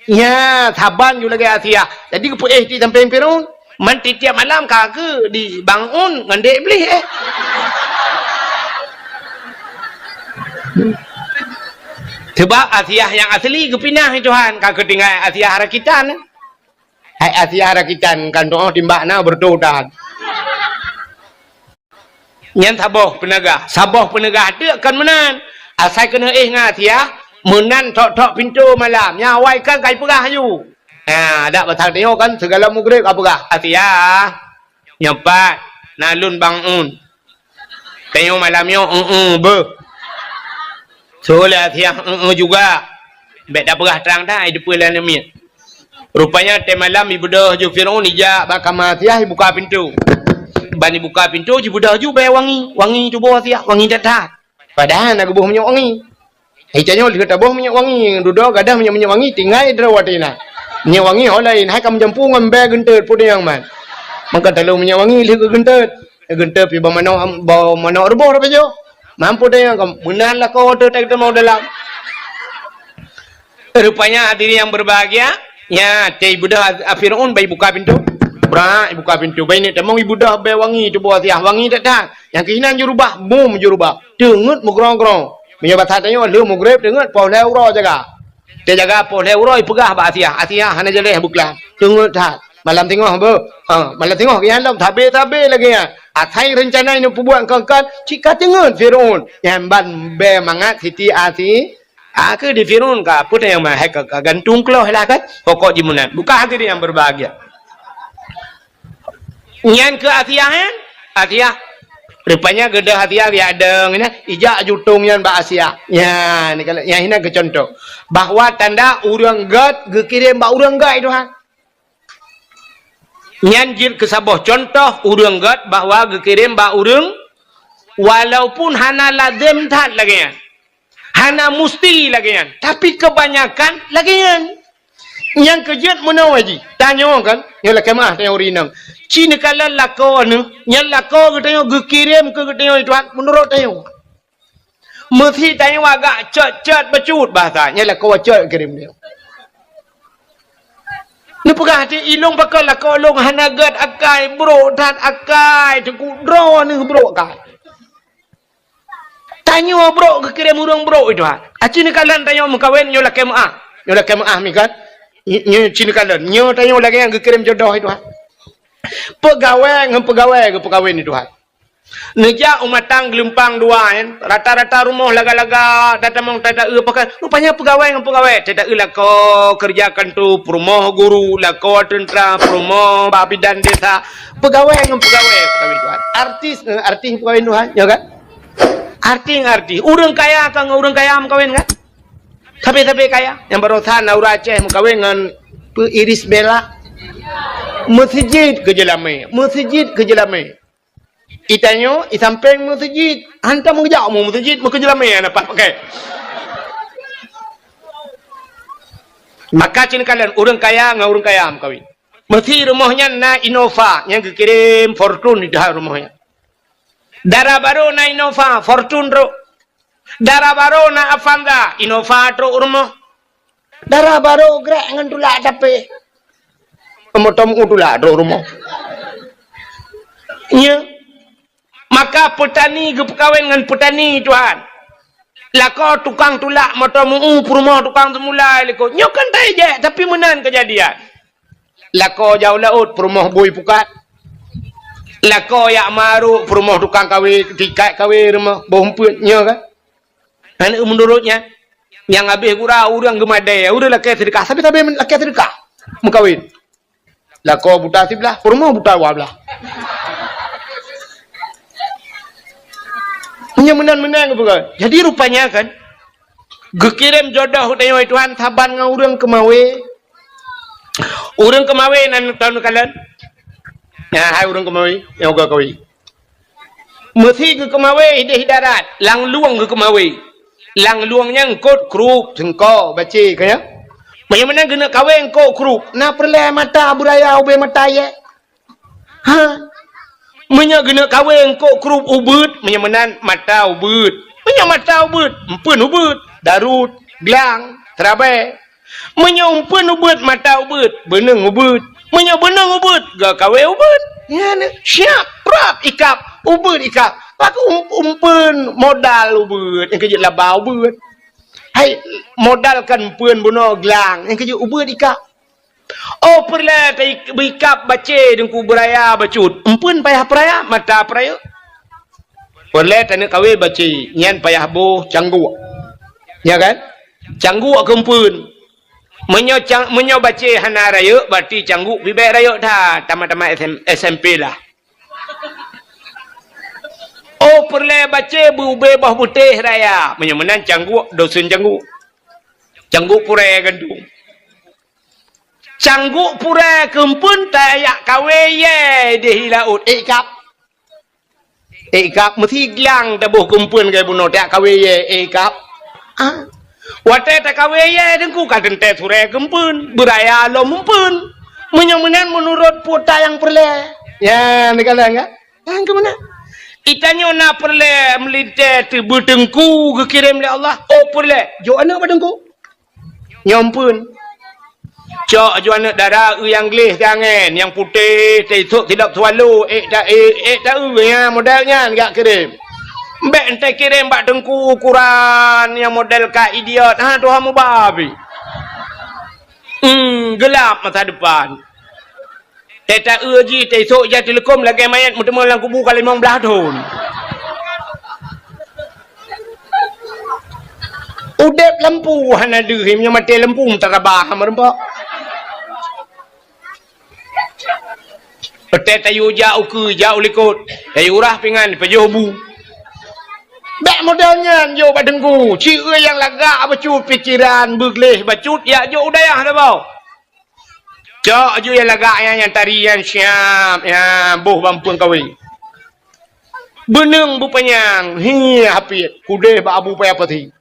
Nya, saban ju lagée Asiah. Jadi geupeuéh di sampéng Fir'aun. Man tiep-tiep malam ka keu di bangun ngon dek Iblih, eh. Sebab Asiah nyang asli geupinah, Tuhan, ka keu tinggai Asiah rakitan. Hai Asiah rakitan kan doh timbak na beureutoh tan. Nyan saboh peuneugah, saboh peuneugah teuk kon meunan. Asai keuneuk éh ngon Asiah, meunan thok-thok pintoe malam. Nyan awai kan kai peugah aju. Ha, dak batang tanyoe kan sigala mugreb ka peugah, "Asiah, nyoe pat na lôn bangun." Tanyoe malam nyoe, "Eueh, beuh." Soe lé Asiah, "Eueh juga." Bék tapeugah trang that, ai teupeue lé aneuk miet. Rupanya watée malam ibeudôh ju Fir'aun ijak bak kama Asiah ibuka pintoe. Ban ibuka pintoe jibeudôh ju bée wangi, wangi tuboh Asiah, wangi that-that. Padahai na geuboh minyeuk wangi. Hai tanyoe lheueh taboh minyeuk wangi, dudoe gadôh minyeuk-minyeuk wangi tinggai droe watée na. Minyeuk wangi ho laén, hai ka meujampu ngon bée geunteut peue nyang man. Maka taleueng minyeuk wangi lheueh geugeunteut. Geunteut pih bak manok, bak manok ruboh tapajoh. Mampu teunyang ka meunan lakoe teuh teuma dalam. Rupanya hadirin yang berbahagia, nya, tei beudôh a-, a Firaun bai buka pintoe. Brak, buka pintoe. Bai nyoe tamong ibeudôh bée wangi tuboh Asiah, wangi that-that. Nyang keuh inan jurubah, bum jurubah. Teungeut meugrong-grong. Meunyoe basa tanyoe lheueh mugreb teungeut poh lhée uroe jaga. Teujaga poh lhée uroe ipeugah bak Asiah, "Asiah hana jaleh beuklam." Teungeut that. Malam teungoh beuh. Ha, malam teungoh geuyan lom sabe-sabe lagée nyan. Asai reuncana inong peubuet kon-kon, cit ka teungeut Firaun. Nyan ban bée mangat Siti Asi-, a keu di Firaun ka, peue nyang ma-, hai ka, ka gantung keuloh lah kan. Pokok jih meunan. Bukan hadirin yang berbahagia. Nyan keu Asiah, eh? Asiah. Rupanya geudoh Asiah geuyadong nyan, ijak jutong nyan bak Asiah. Nyan, nyan hina keu contoh. Bahwa tanda ureuëng gét geukirém bak ureuëng gét, Tuhan. Nyan jeuet keu saboh contoh ureuëng gét bahwa geukirém bak ureuëng, walaupun hana lazem that lagée nyan. Hana musti lagée nyan, tapi keubanyakan lagée nyan. Nyang keu jeuet meunoe jih, tanyoe kan, nyoe lakée meuáh tanyoe ureuëng inong. Ci neukalon lakoe neuh, nyan lakoe geutanyoe geukirém keu geutanyoe Tuhan meunurot tanyoe. Meusi tanyoe agak cot-cot bacut bahasa, nyan lakoe cot geukirém tanyoe. Neupeugah até ilong pakon lakoe lôn hana gét akai, brok that akai, teungku droe neuh brok akai. Tanyoe brok geukirém ureuëng brok, Tuhan. Aci neukalon tanyoe meukawen nyoe lakée meuáh. Nyoe lakée meuáh mi kan? Nyoe ci neukalon. Nyoe tanyoe lagée nyang geukirém jodoh, Tuhan. Peugawée ngon peugawée geupeukawen, Tuhan. Neujak u matang geulumpang dua nyan, rata-rata rumoh laga-laga, tatamong tata-eu pakon. Rupanya peugawée ngon peugawée, tata-eu lakoe keureuja kantô, peurumoh guru, lakoe teuntra, peurumoh bak bidan desa. Peugawée ngon peugawée geupeukawen, Tuhan. Artis ngon artis geupeukawen, Tuhan. Nyoe kan? Artis ngon artis. Ureuëng kaya ka ngon ureuëng kaya meukawen kan? Sabe-sabe kaya. Nyang baroesa na ureuëng Aceh meukawen ngon peu Irish Bella. Meuseujid keu jeulamé. Meuseujid keu jeulamé. Itanyoe, isampéng meuseujid. Hantom geujak mu meuseujid, meukeujeulamé hana pat pakai. Maka ci neukalon ureuëng kaya ngon ureuëng kaya meukawen. Meusi rumoh nyan na Innova, nyang geukirém Fortuner di rumoh nyan. Dara barô na Innova, Fortuner trok. Dara barô na Avanza, Innova trok u rumoh. Dara barô grek ngon tulak tapé. Meutom u tulak trok u rumoh. Nya. Maka peutani geupeukawen ngon peutani, Tuhan. Lakoe tukang tulak moto meu-u peurumoh tukang seumulai likot. Nyoe kan tajak, tapi meunan keujadian. Lakoe jak u laôt peurumoh bui pukat. Lakoe jak marok peurumoh tukang kawé, tikat kawé rumoh boh umpeuet nyoe kan. Aneuk meunurot nyan, nyang habéh gura ureuëng geumadée, ureuëng lakée seudeukah, sabe-sabe lakée seudeukah meukawen. Lakoe buta siblah, peurumoh buta dua blah. Meunyoe meunan-meunan geupeugah. Jadi rupanya kan, geukirém jodoh tanyoe Tuhan saban ngon ureuëng keumawé. Ureuëng keumawé nan taun kalon. Ya, hai ureuëng keumawé, nyang uga kawé. Meusi geukeumawé idéh darat, lam lueng geukeumawé. Lam lueng nyan eungkôt krup, seungko, bacé, ka nyan. Meunyoe meunan geuneuk kawé eungkôt krup, na peureulée mata beuraya ubé mata yé. Ha? Meunyoe geuneuk kawé eungkôt krup ubeuet, meunyoe meunan mata ubeuet. Meunyoe mata ubeuet, eumpeuen ubeuet, darut, glang, teurabée. Meunyoe eumpeuen ubeuet, mata ubeuet, beuneueng ubeuet. Meunyoe beuneueng ubeuet, geukawé ubeuet. Nyan, siap, prap, ikab, ubeuet ikab. Lagu um-, eumpeuen modal ubeuet, nyang keujeuet laba ubeuet. Hai, modal kan eumpeuen bunoe glang, nyang keujeuet ubeuet ikab. Oh, peureulée ta-, beikab bacé teungku beuraya bacut. Eumpeuen payah peuraya, mata peuraya. Peureulée taneuk kawé bacé, nyan payah boh cangguek. Ya kan? Cangguek keu eumpeuen. Meunyoe cang-, meunyoe bacé hana rayeuk, berarti cangguek pih bék rayeuk that, tamat-tamat S M, S M P lah. Oh, peureulée bacé beu-ubé boh beutéh raya. Meunyoe meunan cangguek, dosen cangguek. Cangguek purée gandong. Cangguek purée keu eumpeuen tajak kawé yé di laôt, ék kab. Ék kab meusi glang taboh keu eumpeuen lagée bunoe tajak kawé yé, ék kab. Ah. Watée takawé yé teungku ka teuntée surée keu eumpeuen, beuraya lom eumpeuen. Meunyoe meunan meunurot peue nyang peureulée. Ya, neukalon ka? Nyang keu meunan. Itanyoe na peureulée meulintée teubeu teungku geukirém lé Allah. Oh, peureulée. Jok aneuk bak teungku. Nyoe eumpeuen. Cok aju aneuk dara eu nyang gleh tangén, nyang putéh, teusok sidop swallow, ék ta-, ék, ék ta-eu nyan, model nyan jak kirém. Bék entée kirém bak teungku ukuran nyang model ka idiot. Ha, tuha mubabi. Hmm, gelap masa depan. Teuta-eu jih, teusok ija teuleukom lagée manyét meuteumé lam kubu ka limong blaih thon. Udeb lampu hana deuh, meunyoe maté lampu meutarabah meureumpok. Peutét tayue jak ukeue, jak u likot, tayue rah pingan, pajoh bu. Bék model nyan jok bak teungku, ci nyang lagak bacut pikeran, beugleh bacut, jak jok u dayah saboh. Cok aju nyang lagak nyan, nyang tari nyan siap, nyan boh bak eumpeuen kawé. Beuneueng beupanyang, hi hapiet, keudeh bak Abu Paya Pati.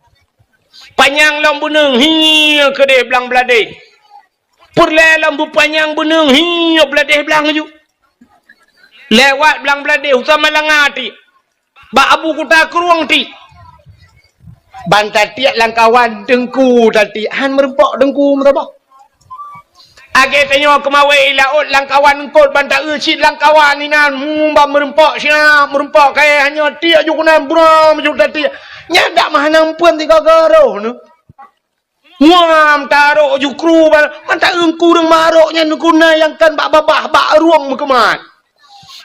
Panyang lom beuneueng, hi keudeh blang bladeh. Peureulée lom beupanyang beuneueng, hi bladeh blang aju. Lewat blang bladeh, u Samalanga ti. Bak Abu Kuta Krueng ti. Ban tatiek lam kawan teungku tatiek, han meureumpok teungku meusaboh. Lagée tanyoe keumawé i laôt lam kawan eungkôt ban ta-eu cit lam kawan inan, hmm, ban meureumpok siap, meureumpok kayée hanyoe tiek ju keunan, bram ju tatiek. Nyan dak meuhana eumpeuen sigoe-goe roh neuh. Muam tarok jukru ba-, mantong ureuëng marok nyan guna nyang kan bak babah, bak rueng meukeumat.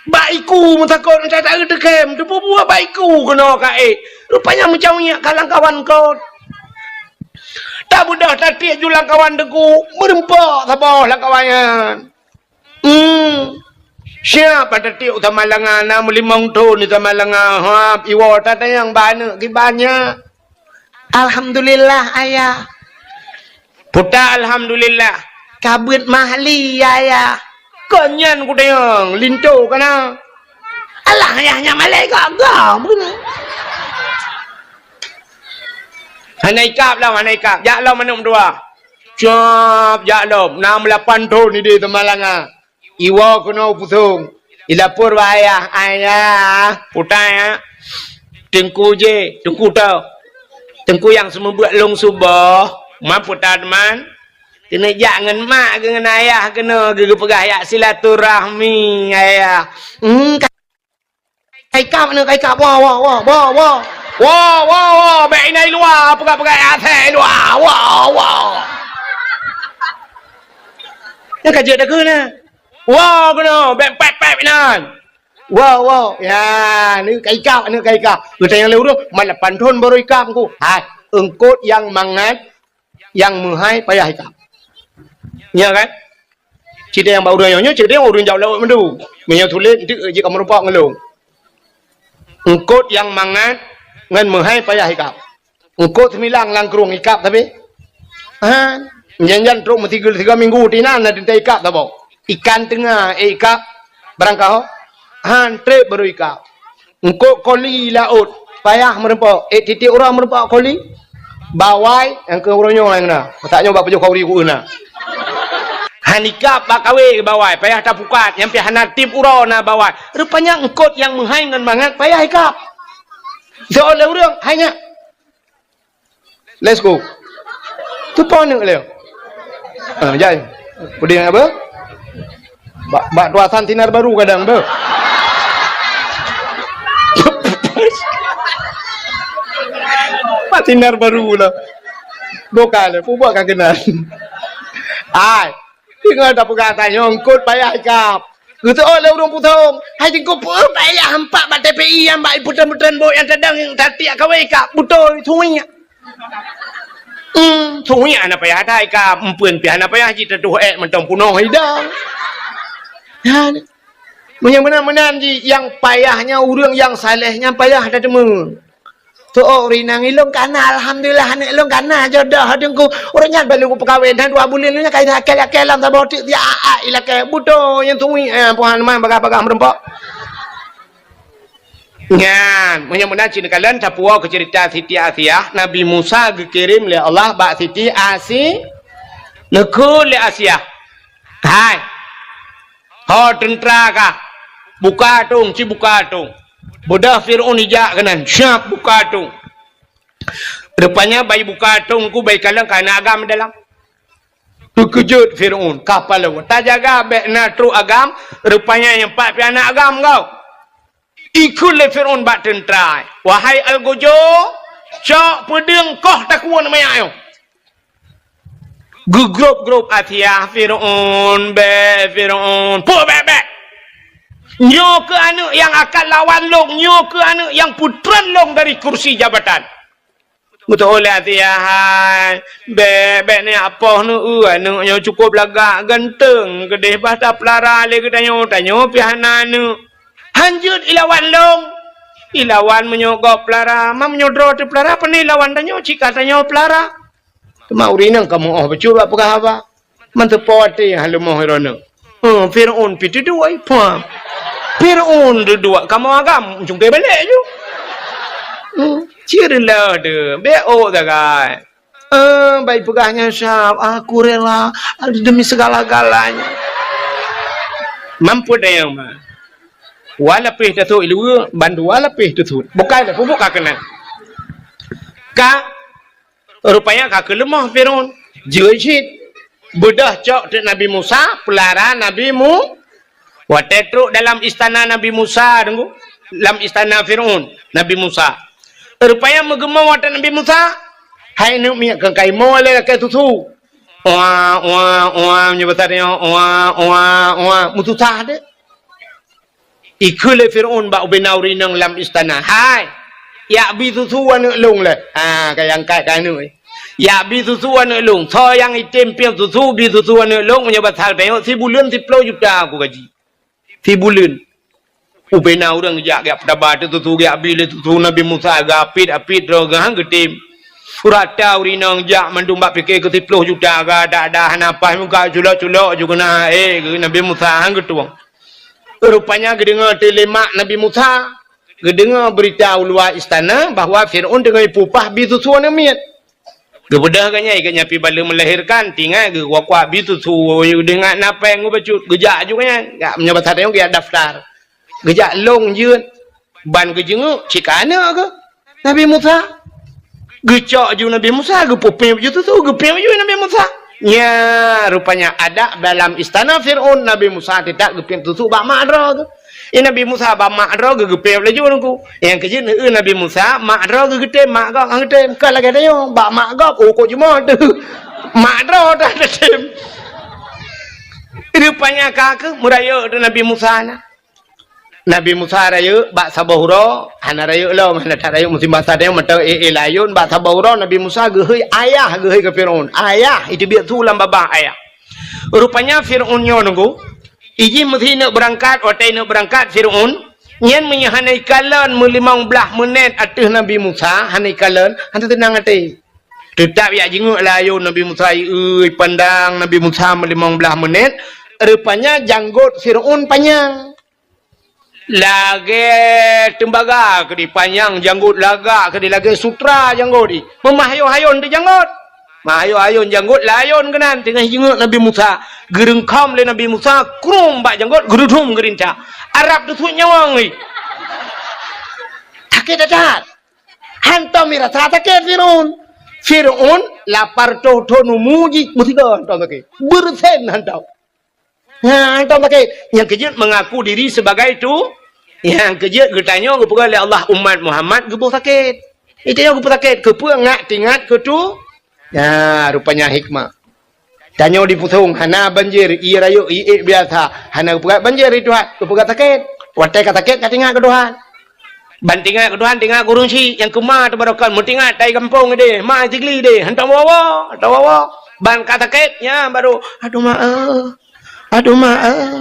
Bak iku meutakot, mantong taeu teukem, teupeue-peue bak iku keunoe ka ék. Rupanya meucawinyak ka lam kawan kot. Tabeudôh tatiek ju lam kawan teungku, meureumpok saboh lam kawan nyan. Hmm. Siap bak tatiek u Samalanga, na meulimong thon di Samalanga. Hap, iwoe tatanyong bak aneuk kiban nyak. Alhamdulillah, Ayah. Puta alhamdulillah. Kabeuet mahli, Ayah. Kon nyan kutanyong, linto kana. Alah, Ayah nyan malée gagah, beuna. Hana ikab lom, hana ikab. Jak lom aneuk dua. Siap, jak lom. Na meulapan thon di Samalanga. Iwoe keunoe u pusong. Ilapor bak ayah, "Ayah, puta ya. Teungku je, teungku tau. Teungku nyang seumeubeuet lôn suboh, man puta teuma. Keuneuk jak ngon mak keuh ngon ayah keunoe, geupeugah jak silaturahmi, ayah." Hmm, ka-, ka ikab aneuk, ka ikab. Woe, woe, woe, woe, woe. Woe, woe, woe, bèk inan i luwa, peugah-peugah asèe i luwa. Woe, woe. Nyan ka jeuet takheun na. Woe keunoe, bèk pèp-pèp inan. Woe, woe. Ya, aneuk ka ikab, aneuk ka ikab. Geutanyong lé ureueng, "Man lapan thon baru ikab, Teungku?" Hai, eungkôt nyang mangat, nyang meuhai payah ikab. Nya kan? Cit nyang bak ureueng nyoe, cit nyang ureueng jak laôt mandum. Meunyoe sulet, eunteuk jeuet kamoe rumpok ngon lôn. Eungkôt nyang mangat ngon meuhai payah ikab. Eungkôt seumilang lam krueng ikab tapi. Ha, jan-jan trok meusigoe sigoe minggu tinan na teuntèe ikab saboh. Ikan teunga, eh, ikab barangkaho. Han trép baru ikab. Eungkôt koli laôt, payah meurumpok. Eh, tiep-tiep uroe meurumpok koli. Bawai, nyang keu uroe nyoe nyang na. Masa nyoe bak pajoh khauri ku na. Han ikab bak kawé bawai, payah tapukat, nyang pih hana tiep uroe na bawai. Rupanya eungkôt nyang meuhai ngon mangat payah ikab. Soe lé ureueng, hai nyak. Let's go. Tu po aneuk lé. Ah, jai. Udeh apa? Bak, bak tuasan sinar baru kadang tu. Bak sinar baru lah. Bukan, pun buat kan kenal. Ai. Tinggai tapeugah tanyoe eungkôt payah ikab. Geuteuôt lé ureueng Putong, "Hai Teungku, peue payah hampak bak T P I nyang bak putreun-putreun bot nyang tadong nyang tatiek kawé ikab? Beutôi, suwiek." Hmm, suwiek hana payah that ikab, eumpeuen pih hana payah jitatuh ék mantong punoh idang. Ya, meunyoe meunan-meunan jih, nyang payah nyan ureueng nyang saléh nyan payah that teuma. Tu'oh ureueng inong ilôn kana, alhamdulillah, aneuk lôn kana jodoh Teungku. Ureueng nyan baru peukawen, dan dua buleuen nyan ka ilakèe-lakèe lam saboh teuk, siat-at ilakèe. Beutôi nyan tuwi, eh, Tuhan mah bagah-bagah meurumpok. Nyan, meunyoe meunan cit neukalon tapuwoe keu ceurita Siti Asiah, Nabi Musa geukirém lé Allah bak Siti Asi-, neukheun lé Asiah. Hai. Ho teuntra kah, buka atong, ci buka atong. Beudôh Fir'aun ijak keunan, siap buka atong. Rupanya bai buka atong ku bai kalon ka na agam dalam. Teukeujot Fir'aun, ka palau. Tajaga bèk na trok agam, rupanya nyang pat pih na agam kau. Ikheun lé Fir'aun bak teuntra, "Wahai Algojo, cok peudeueng koh takue manyak nyoe." Geugrôp-grôp Asiah, "Fir'aun, bèk, Fir'aun, peue bèk-bèk? Nyoe keuh aneuk nyang akan lawan lôn, nyoe keuh aneuk nyang peutreun lôn dari kursi jabatan." Geuteuôt lé Asiah, "Hai, bèk, bèk neuapoh neueu, aneuk nyoe cukôp lagak, ganteung, keudeh bah tapeulara lé geutanyoe, tanyoe pih hana aneuk. Han jeuet ilawan lôn. Ilawan meunyoe gob peulara, ma meunyoe droe teupeulara, pane ilawan tanyoe, cit ka tanyoe peulara." Teuma ureueng inong ka meu'oh bacut bak peugah haba. Manteupo até nyang leumoh droeneuh. Huh, Fir'aun pih teuduek, puah. Fir'aun teuduek, kamoe agam, cungké balek ju. Hmm, cit lé deuh, bèk ôk sagai. Eh, bai peugah nyan sab, "Aku rela demi segala-galanya." Mampu dayang mah. Wa lapéh tasut iluwa, bandua lapéh tasut. Bukai dah, pupuk ka keunan. Ka Rupanya ka keuleumoh Fir'aun. Jeuet cit. Beudôh cok teuk Nabi Musa, peulara Nabi Mu-, watèe trok dalam istana Nabi Musa, deungoe, lam istana Fir'aun, Nabi Musa. Rupanya meugeumeu'oh watèe Nabi Musa, hai neuk miet keu kaimoe lé lakèe susu. Oa, oa, oa, meunyoe basa tanyoe, oa, oa, oa, meususah deh. Ikheun lé Fir'aun bak ubena ureueng inong lam istana, "Hai, jak bi susu aneuk lôn lé." Ha, ka nyang angkat keu aneuk. "Jak bi susu aneuk lôn. Soe nyang item piep susu, bi susu aneuk lôn, meunyoe basa tanyoe sibuleuen siplôh juta aku gaji." Sibuleuen. Ubena ureueng jak, jak peutaba teuk susu, jak bi lé susu Nabi Musa, geuapit-apit droe geuh han geutem. Rata ureueng inong jak mandum bak pike keu siplôh juta, geudak-dak hana paih muka culok-culok ju keunan, eh, geuh Nabi Musa han geutueng. Rupanya geudeungoe teuk lé mak Nabi Musa, geudeungoe beurita u luwa istana bahwa Fir'aun teungoh jipeupah bi susu aneuk miet. Geubeudôh geuh nyan, geuh nyan pih baleuem meulahirkan, tinggai geuh kuak-kuak bi susu, geudeungoe na péng geuh bacut, geujak aju geuh nyan. Gak meunyoe basa tanyoe geujak daftar. Geujak lôn jeuet, ban geujeungeuk, cit ka aneuk geuh. Nabi Musa. Geucok aju Nabi Musa, geupeupiep aju susu, geupiep aju Nabi Musa. Nya, rupanya adat dalam istana Fir'aun, Nabi Musa teutap geupiep susu bak mak droe geuh. Eh, Nabi Musa bak mak droe geugeupéb laju nungku. Nyang keujeuet, eh, Nabi Musa, mak droe geugeutém, mak gob han geutem. Kon lagée tanyoe, bak mak gob, oh, kok jimoh teuh. Mak droe dah teutem. Rupanya ka keuh meurayeuk teuh Nabi Musa na. Nabi Musa rayeuk bak saboh uroe, hana rayeuk lom, hana that rayeuk musim basa tanyoe mantong ék-ék layôn, bak saboh uroe Nabi Musa geuhôi ayah, geuhôi keu Firaun. Ayah, itu biet su lam babah ayah. Rupanya Firaun nyoe nungku, ijih meusineuk beurangkat, watée neuk beurangkat Firaun, nyan meunyoe hana ikalon meulimong blaih meunét ateueh Nabi Musa, hana ikalon, hana teunang até. Teutab jak jingeuk layôn Nabi Musa, ieu pandang Nabi Musa meulimong blaih meunét, rupanya janggot Firaun panyang. Lagée teumbaga keudeh panyang janggot, lagak keudeh lagée sutra janggot jih. Meumah hayôn-hayôn teuh janggot. Mah hayôn-hayôn janggot layôn keunan teungoh jingeuk Nabi Musa. Geureungkhom lé Nabi Musa, krum bak janggot, geududum geurintak. Arab teusuet nyawöng jih. Sakét that-that. Hantom irasa sakét Firaun. Firaun lapar toh thon umu jih, meusigoe hantom sakét. Beureusen hantom. Ha, hantom sakét. Nyang keujeuet mengaku diri sebagai tu, nyang keujeuet geutanyoe geupeugah lé Allah umat Muhammad geuboh sakét. Geutanyoe geuboh sakét, keupeue ngat teuingat keu tu? Ha, rupanya hikmah. Tanyoe di Pusong hana banjir, ié rayeuk, ié ék biasa. Hana geupeugah banjir di Tuhan, geupeugah sakét. Watée ka sakét, ka teuingat keu Tuhan. Ban teuingat keu Tuhan, teuingat keu ureuëng syik nyang keuma teubarokon, meutingat tai gampông deh, ma sigli deh, hantom woe-woe, hantom woe-woe. Ban ka sakét, nyan baru, "Aduh ma eh, aduh ma eh,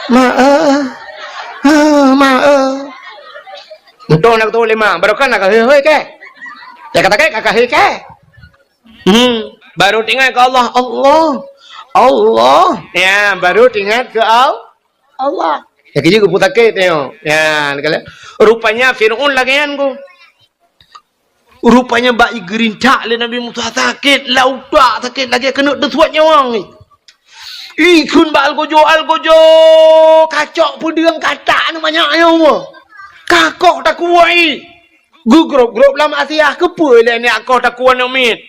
ma eh, ah, ma eh." Untung nak tu lima, barokon nak kahé-hé keh. Ya ka sakét, ka kahé keh. Hmm, baru teuingat keu Allah, Allah, Allah. Ya, baru teuingat keu Al-, Allah. Ya, keujeuet geupeu sakét nyoe. Ya, rupanya Firaun lagée nyan ku. Rupanya bak geurintak lé Nabi Musa sakét, lam utak sakét lagée keuneuk teusuet nyawöng. Ikheun bak algojo, algojo, kacok peudeueng katak nyoe manyak nyoe. Kakoh takuwai. Geugrop-grop lam asiah, keupeue lé nyak koh takuwai nyoe miet.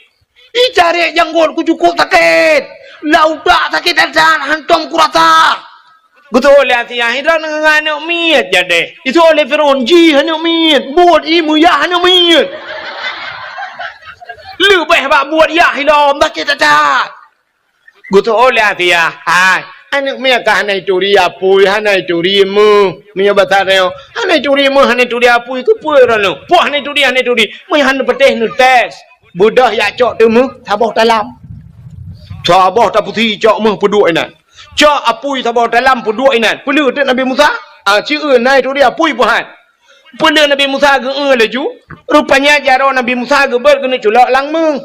Itarek janggot ku cukôp sakét. Lam utak sakét that-that, hantom kurasa. Geutôh lé Asiah, "Hidroe ngon aneuk miet jadeh." Itu lé Firaun, "Jih aneuk miet, buet i meuyah aneuk miet." Leubeh bak buet yah ilom, sakét that-that. Geutôh lé Asiah, "Hai, aneuk miet ka hana ituri apui, hana ituri meuh." Meunyoe basa tanyoe, "Hana ituri meuh, hana ituri apui, keupeue droeneuh? Poh hana ituri, hana ituri." Meunyoe hana peutéh neutés. Beudôh jak cok teumeuh saboh talam. Saboh tapusi cok meuh peuduek inan. Cok apui saboh talam peuduek inan. Peuleueh teuk Nabi Musa? Ah, ci eu nai turi apui peuhat. Peuleueh Nabi Musa geu-eu laju. Rupanya jaroe Nabi Musa geubeuet keuneuk culok lam meuh.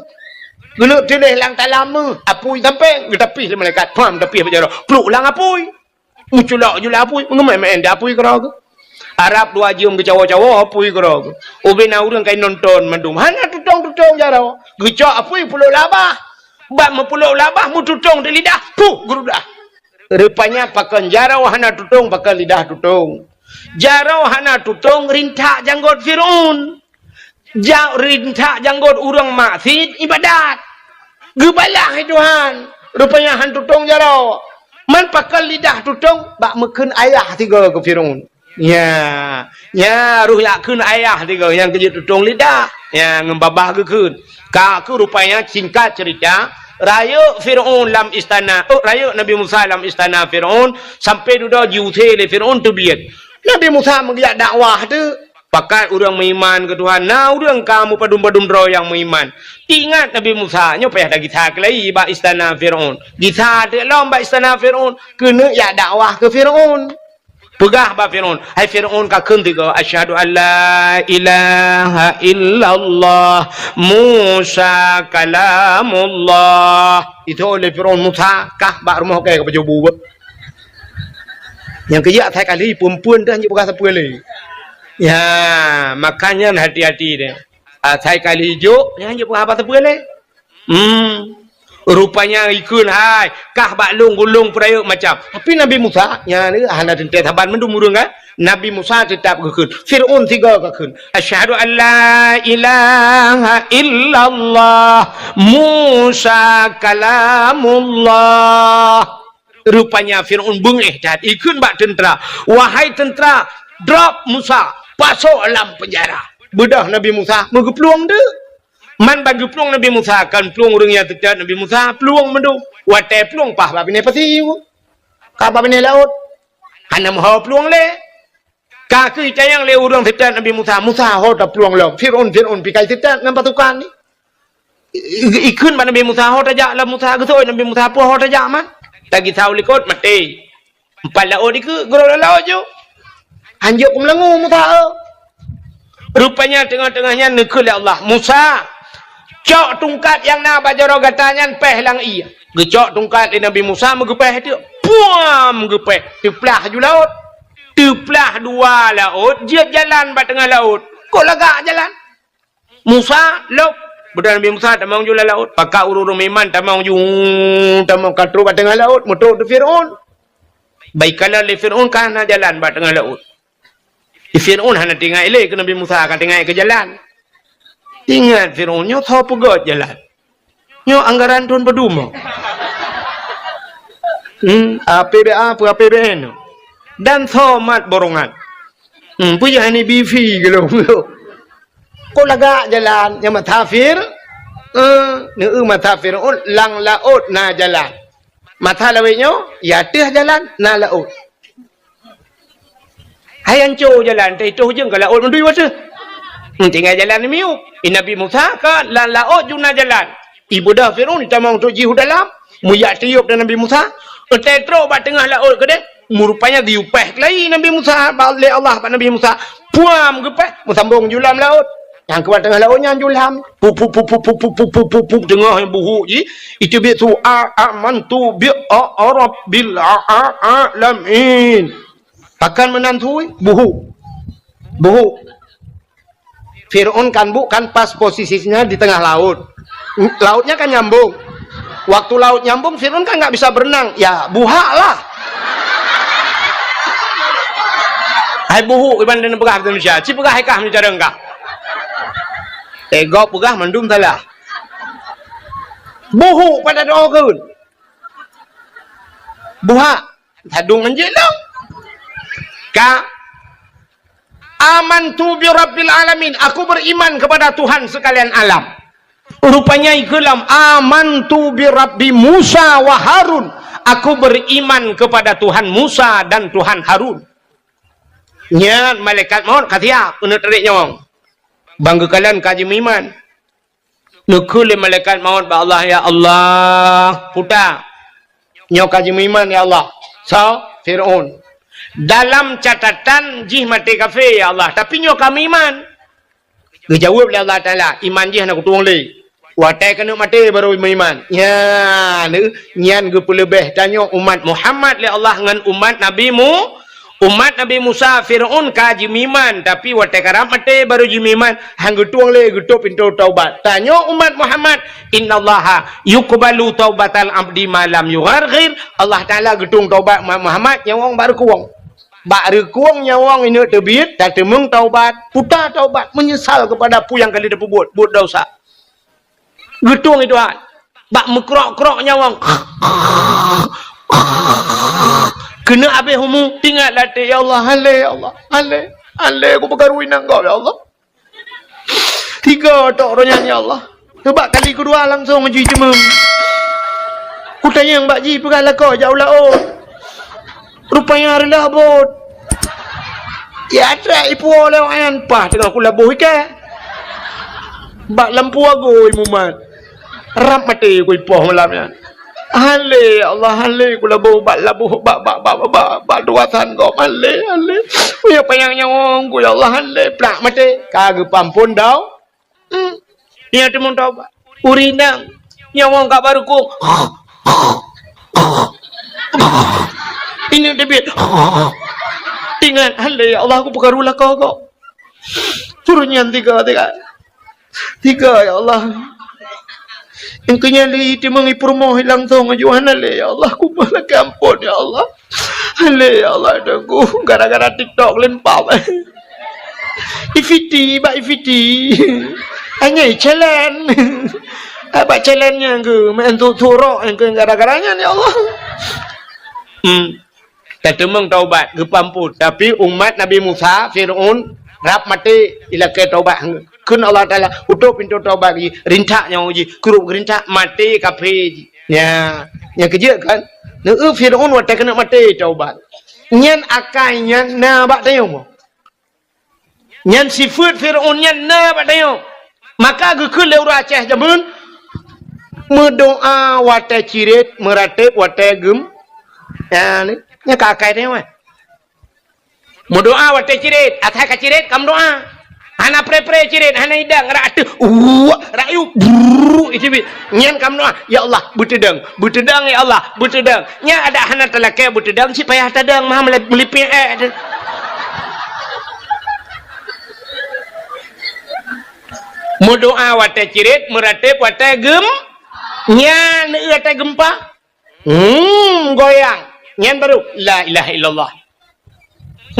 Keuneuk tiléh lam talam meuh. Apui sampai geutapih lé malaikat. Pham tapih bak jaroe. Pluek lam apui. Meuculok ju lam apui, meungeumai-mai di apui keudroe geuh. Arab dua jeuem geucawoe-cawoe apui keudroe geuh. Ubé na ureuëng ka inonton mandum. Hana tutong-tutong jaroe. Geucok apui pulok labah. Bak meupulok labah meututong di lidah, puh, geurudah. Rupanya pakon jaroe hana tutong, pakon lidah tutong. Jaroe hana tutong rintak janggot Firaun. Ja-, rintak janggot ureuëng maksiet ibadat. Geubalah hai Tuhan. Rupanya han tutong jaroe. Man pakon lidah tutong bak meukheun ayah tiga keu Firaun. Ya, ya, roh yak kheun ayah tiga nyang keujeuet tutong lidah. Ya, ngon babah geukheun. Ka keuh rupanya singkat cerita, rayeuk Firaun lam istana, oh, rayeuk Nabi Musa lam istana Firaun, sampai dudoe jiusé lé Firaun teubiet. Nabi Musa meugeujak dakwah teuh. Pakat ureuëng meuiman keu Tuhan, na ureuëng ka meupadum-padum droe nyang meuiman. Ingat Nabi Musa, nyoe payah tagisa keulai bak istana Firaun. Gisa teuk lom bak istana Firaun, keuneuk jak dakwah keu Firaun. Peugah bak Firaun, "Hai Firaun, ka kheun tiga, 'Asyhadu an la ilaha illallah, Musa kalamullah.'" Itu oleh Firaun, "Musa, kah bak rumoh kèe keu pajoh bu." Nyang keujak asai kali, phon-phon dah nyang peugah sapeue lé. Ya, makanya hati-hati deh. Asai kali jok, nyan jeuet peugah haba sapeue lé. Hmm. Rupanya ikheun hai, kah bak lôn gulong peurayeuk macam. Tapi Nabi Musa, nyan hana teuntèe saban mandum ureueng kan. Nabi Musa teutap geukheun. Firaun sigoe ka kheun. "Asyhadu an la ilaha illallah, Musa kalamullah." Rupanya Fir'aun beungéh that, ikheun bak teuntra, "Wahai teuntra, drop Musa, pasok lam peunjara." Beudôh Nabi Musa, meugeuplueng deuk. Man ban geuplueng Nabi Musa, kon plueng ureuëng nyang teutot Nabi Musa, plueng meudum. Watée plueng paih bak binéh pasi, ka bak binéh laôt. Hana meuho plueng lé. Ka keuh itanyong lé ureuëng teutot Nabi Musa, "Musa, ho taplueng lom? Fir'aun, Fir'aun pikai teutot ngon pasukan ni." I-, i-, ikheun bak Nabi Musa, "Ho tajak lom Musa, geusoi Nabi Musa, peue ho tajak man?" Tagisa u likot, maté. Empat laôt dikeue, geurok lam laôt ju. Hanjeuet keumeulangô Musa, eh. Rupanya teungoh-teungoh nyan neukheun lé Allah, "Musa, cok tungkat nyang na bak jaroe gata nyan péh lam ié." Geucok tungkat lé Nabi Musa, meugeupéh teuk. Puam! Geupéh. Teuplah ju laôt. Teuplah dua laôt, jeuet jalan bak teungoh laôt. Kok lagak jalan? Musa, lôb. Beudôh Nabi Musa tamong ju lam laôt. Pakat ureuëng-ureuëng meuiman tamong ju, tamong ka trok bak teungoh laôt, meutrok di Fir'aun. Bak ikalon lé Fir'aun ka hana jalan bak teungoh laôt. Di Fir'aun hana teuingat ilée keu Nabi Musa, ka teuingat keu jalan. Ingat Fir'aun nyoe soe peugöt jalan. Nyoe anggaran thon padum? Hmm, A P B A, peue A P B N? Dan soe mat borongan? Hmm, peue jih hani bifi geulong? Kok lagak jalan nyang masa Fir-, eh, neueu masa Fir'aun lam laôt na jalan. Masa lawét nyoe, ya teuh jalan na laôt. Hai anco jalan, teuh itoh jeueng ka laôt meudui wateuh. Hmm, tinggai jalan miyueb. I Nabi Musa ka lam laôt ju na jalan. Ibeudôh Fir'aun tamong trok jih u dalam, meujak tiôb dan Nabi Musa. Teutrok bak teungoh laôt keudeh, meurupanya geuyue péh keulayi Nabi Musa bak, lé Allah bak Nabi Musa. Puam geupéh, meusambong ju lam laôt. Nyang keubat teungoh laôt nyan ju lam. Pup, pup, pup, teungoh buhuk jih. Iteubiet su a, amantu bi a, a rabbil a, a, alamin. Pakon meunan sui? Buhuk. Buhuk. Fir'aun kan bu-, kan pas posisinya di tengah laut. Lautnya kan nyambung. Waktu laut nyambung, Fir'aun kan nggak bisa berenang. Ya, buhak lah. Hai buhuk, iban dan peugah Indonesia. Ci peugah hai kah meucara engkah. Eh, gob peugah mandum salah. Buhuk pada doa keun. Buhak. Sadung anjeuk lom. Ka. Amantu bi rabbil alamin. Aku beriman kepada Tuhan sekalian alam. Rupanya ikeulam, "Amantu bi Rabbi Musa wa Harun." Aku beriman kepada Tuhan Musa dan Tuhan Harun. Nyan malaikat maut ka siap keuneuk tarék nyawöng. Ban geukalon ka jimeuiman. Neukheun lé malaikat maut bak Allah, "Ya Allah, puta, nyoe ka jimeuiman, ya Allah." Soe? Fir'aun. "Dalam catatan jih maté kafé, ya Allah, tapi nyoe ka meuiman." Geujaweueb lé Allah Taala, "Iman jih hana kutueng lé. Watée keuneuk maté barô meuiman." Nyan, nyan geupeuleubeh tanyoe umat Muhammad lé Allah ngon umat Nabi Mu-, umat Nabi Musa. Fir'aun ka jimeuiman, tapi watée karab maté barô jimeuiman, han geutueng lé geutôp pintoe taubat. Tanyoe umat Muhammad, "Innallaha yuqbalu taubatal abdi ma lam yugharghir." Allah Taala geutueng taubat umat Muhammad nyawöng bak reukueng. Bak reukueng nyawöng ineuk teubiet, tateumeung taubat, puta taubat, meunyeusal keupada peue nyang ka lheueh tapeubuet, buet desya. Geutueng i Tuhan. Bak meukrok-krok nyawöng. Keuneuk abéh umu, tingat latée, "Ya Allah, han lé, ya Allah, han lé, han lé, kupeukaru inong gob, ya Allah." Tiga tok roh nyan, ya Allah. Teubak kali keudua langsong jiteumeung. Kutanyong bak jih peugah lakoe jak u laôt. Rupanya reulah bot. Ya trek ipuwoe lé awak nyan, paih teungoh kulaboh ikée. Bak lampu agôi mumat. Rab maté kuipoh malam nyan. Han lé, ya Allah, han lé kulaboh bak laboh, bak, bak, bak, bak, bak, bak dua san gob, han lé, han lé. Meunyoe panyang nyawöng ku, ya Allah, han lé, plak maté. Ka geupeuamphon dau. Hmm. Nyan teumeung taubat. Ureueng inong, nyawöng ka bak reukueng. Ineuk teubiet. Ingat, han lé, ya Allah, kupeukaru lakoe gob. Turun nyan tiga, tiga. Tiga, ya Allah. Nyang keu nyan lé iteumeung ipeurumoh langsong aju, han lé, ya Allah, kumoh lakée amphon, ya Allah. Han lé, ya Allah, Teungku, gara-gara TikTok lempap. Ifiti, bak ifiti. Hanya challenge. Bak challenge nyang keu main tu turok nyang keu gara-gara nyan, ya Allah. Hmm. Tateumeung taubat, geupeuamphon. Tapi umat Nabi Musa, Fir'aun, rab maté, ilakée taubat. Kheun Allah Taala, "Utôb pintoe taubat jih, rintak nyoe jih, krup geurintak, maté kafé jih." Nya, nyang keujeuet kan? Neu Fir'aun watée keuneuk maté taubat. Nyan akai nyan na bak tanyoe. Nyan sifeuet Fir'aun nyan na bak tanyoe. Maka geukheun lé ureuëng Aceh jameun, meudoá watée cirét, meuratéb watée geum-, nyan, nyan ka akai tanyoe. Meudoá watée cirét, asai ka cirét ka meudoá. Hana pré-pré cirét, hana idang, rak ateueh, uwak, rak yub, brrrr, itu bi. Nyan ka meudoá, "Ya Allah, beuteudang, beuteudang ya Allah, beuteudang." Nyan adak hana talakée beuteudang, cit payah tadang, mah meulip-, meulipék, eh, tu. Meudoá watée cirét, meuratéb watée geum-, nyan, watée geumpa. Hmm, goyang. Nyan baru, "La ilaha illallah."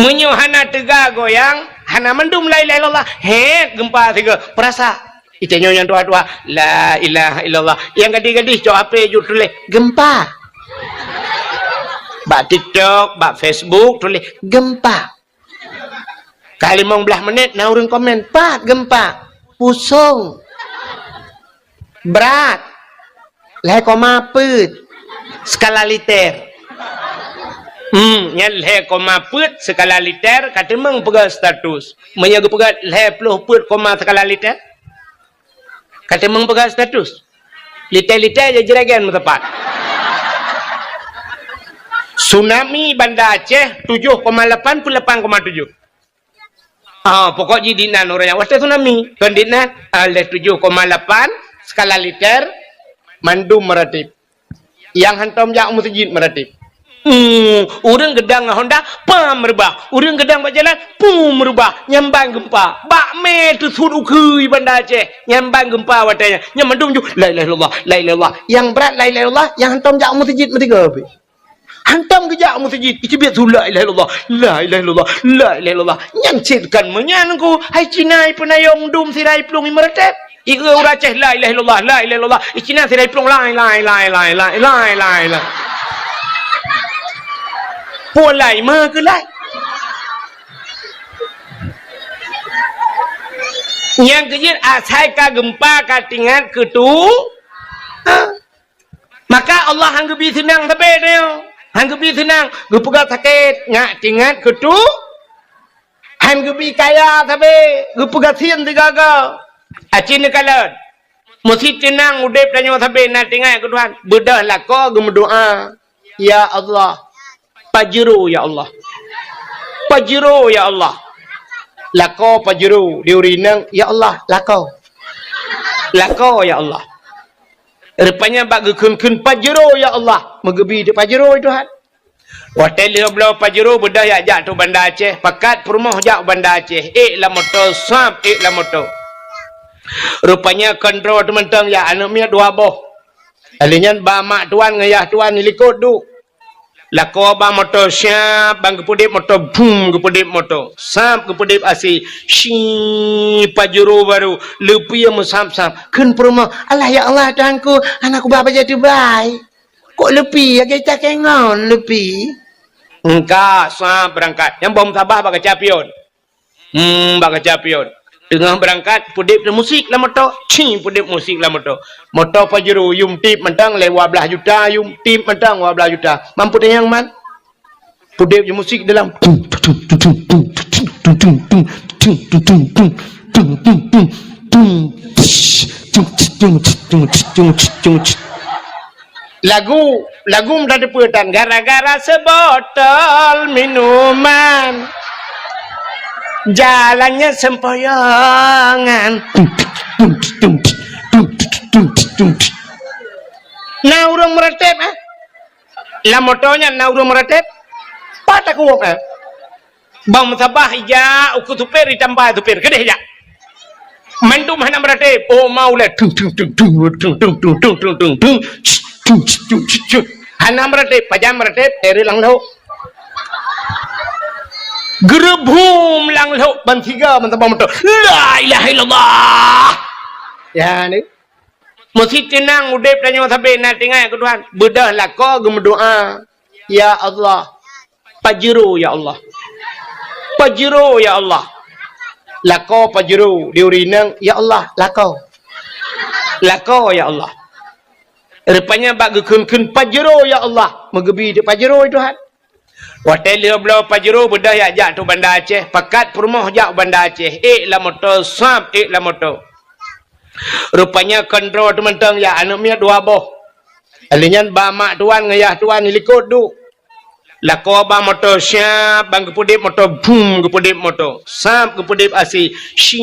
Meunyoe hana teuga goyang, hana mandum la ilaha illallah. Hét, geumpa sigoe. Peurasa. Itanyoe nyang tuha-tuha, "La ilaha illallah." Nyang gadih-gadih cok H P jeuet tuléh, "Geumpa." Bak TikTok, bak Facebook tuléh, "Geumpa." Ka limong blaih menit na ureuëng komen, "Pat geumpa?" "Pusong." "Brat?" "Lhée koma peuet skala liter." Hmm, nyan lhée koma peuet skala liter, ka teumeung peugah status. Meunyoe geupeugah lhée ploh peuet koma skala liter, ka teumeung peugah status. Liter-liter jeuet juragan meusapat. Tsunami Banda Aceh tujoh koma lapan peuet lapan koma tujoh. Ah, pokok jih di nan ureuëng nyang watée tsunami. Kon di nan, ah, lhée tujoh koma lapan skala liter, mandum meuratéb. Nyang hantom jak u meuseujid meuratéb. Hmm, ureuëng geudang ngon honda, pam meurubah. Ureuëng geudang bak jalan, pum meurubah. Nyan ban geumpa. Bak mé teusut ukeue Banda Aceh. Nyan ban geumpa watée nyan. Nyan mandum ju, "La ilaha illallah, la ilaha illallah." Nyang brat la ilaha illallah, nyang hantom jak u meuseujid meusigoe pih. Hantom geujak u meuseujid, iteubiet su, "La ilaha illallah, la ilaha illallah, la ilaha illallah." Nyan cit kan meunyan ku, hai Cina ipeunayong dum sira iplueng imeuratéb. Ieu ureuëng Aceh, "La ilaha illallah, la ilaha illallah." I Cina sira iplueng, "Lai, lai, lai." Peue lai ma keu lai? Nyang keujeuet asai ka geumpa ka teuingat keu tu. Ha? Maka Allah han geubi seunang sabe nyoe. Han geubi seunang, geupeugah sakét, nyak teuingat keu tu. Han geubi kaya sabe, geupeugah sien sigaga. Aci neukalon. Meusi teunang udeb tanyoe sabe na teuingat keu Tuhan. Beudôh lakoe geumeudoá, "Ya Allah, Pajero, ya Allah. Pajero, ya Allah." Lakoe Pajero, di ureuëng inong, "Ya Allah, lakoe. Lakoe, ya Allah." Rupanya bak geukheun-kheun Pajero, ya Allah, meugeubi di Pajero, ya Tuhan. Watée lheueh bloe Pajero beudôh jak, jak tu Banda Aceh, pakat peurumoh jak u Banda Aceh, ék lam moto, sab ék lam moto. Rupanya kontrol teumantong jak aneuëk miet dua boh. Lheueh nyan ba mak tuan ngon yah tuan di likot duek. Lakoe ba moto siap, ban geupeudeb moto, bum, geupeudeb moto. Sab geupeudeb asai, shi, Pajero baru, leupie meusab-sab. Kheun peurumoh, "Alah ya Allah, Tuhanku, hana kuba bajée tubai. Kok leupie, lagée cakée ngon leupie?" Engka sab beurangkat. Nyang bom sabah bak kaca pion. Hmm, bak kaca pion. Teungoh beurangkat, peudeb musik lam moto. Ci, peudeb musik lam moto. Moto Pajero, yum tip mantong lé dua blaih juta, yum tip mantong dua blaih juta. Mampu tanyong man? Peudeb musik dalam. Lagu, lagu mudah dipeutan, gara-gara sebotol minuman, jalannya sempoyongan. Na ureuëng meuratéb, eh? Lam moto nyan na ureuëng meuratéb? Pat takuwok, eh? Bang meusabah ija uku supir, ditambah supir. Keudeh jak. Mandum hana meuratéb. Oh, mau lé. Tung, tung, tung, tung. Hana meuratéb. Pajan meuratéb, dari lam lhok. Geureubeum lam lhok, ban tiga, ban sabah moto. La ilaha illallah. Ya, ni. Meusi teunang udeb tanyoe sabe na teuingat keu Tuhan. Beudôh lakoe geumeudoá. Ya Allah, Pajero, ya Allah. Pajero, ya Allah. Lakoe Pajero di ureueng inong, ya Allah, lakoe. Lakoe, ya Allah. Rupanya bak geukheun-kheun Pajero, ya Allah. Meugeubi di Pajero, ya Tuhan. Watèe lheueh bloe Pajero beudôh jak, jak tu Banda Aceh, pakat peurumoh jak Banda Aceh, ék lam moto, sab ék lam moto. Rupanya kontrol teuh mantong jak, aneuk miet dua boh. Lheueh nyan ba mak tuan ngon yah tuan likot duek. Lakoe ba moto, siap, ban geupeudép moto, bum, geupeudép moto. Sab geupeudép asai, si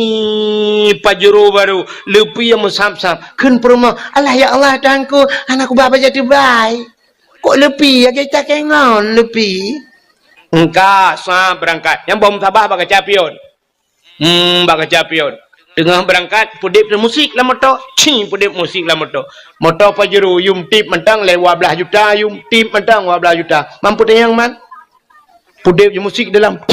Pajero baru, leupie meusab-sab. Kheun peurumoh, "Alah ya Allah, Tuhanku, hana kuba bajèe teubai. Kok leupie, lagèe cakée ngon leupie." Engka, sab beurangkat. Nyang boh musabah bak kaca pion. Hmm, bak kaca pion. Teungoh beurangkat, peudép musik lam moto. Ci, peudép musik lam moto. Moto Pajero, yum tip mantong lé dua blaih juta, yum tip mantong dua blaih juta. Mampu teunyang man? Peudép musik dalam.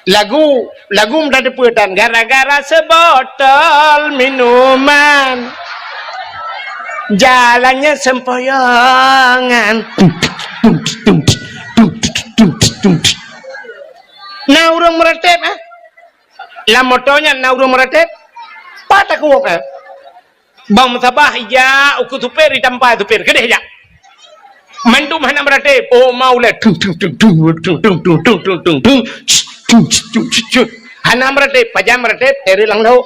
Lagu, lagu meutateupeue tan, gara-gara seubotol minuman, jalannya sempoyongan. Na ureueng meuratéb, eh? Lam moto nyan na ureueng meuratéb? Pat takot, eh? Bang meusabah ija ukeue supir, itampai supir, keudeh jak. Mandum hana meuratéb, oh, mau lé. Tung, tung, tung, tung. Hana meuratéb, pajan meuratéb, teureulanglo.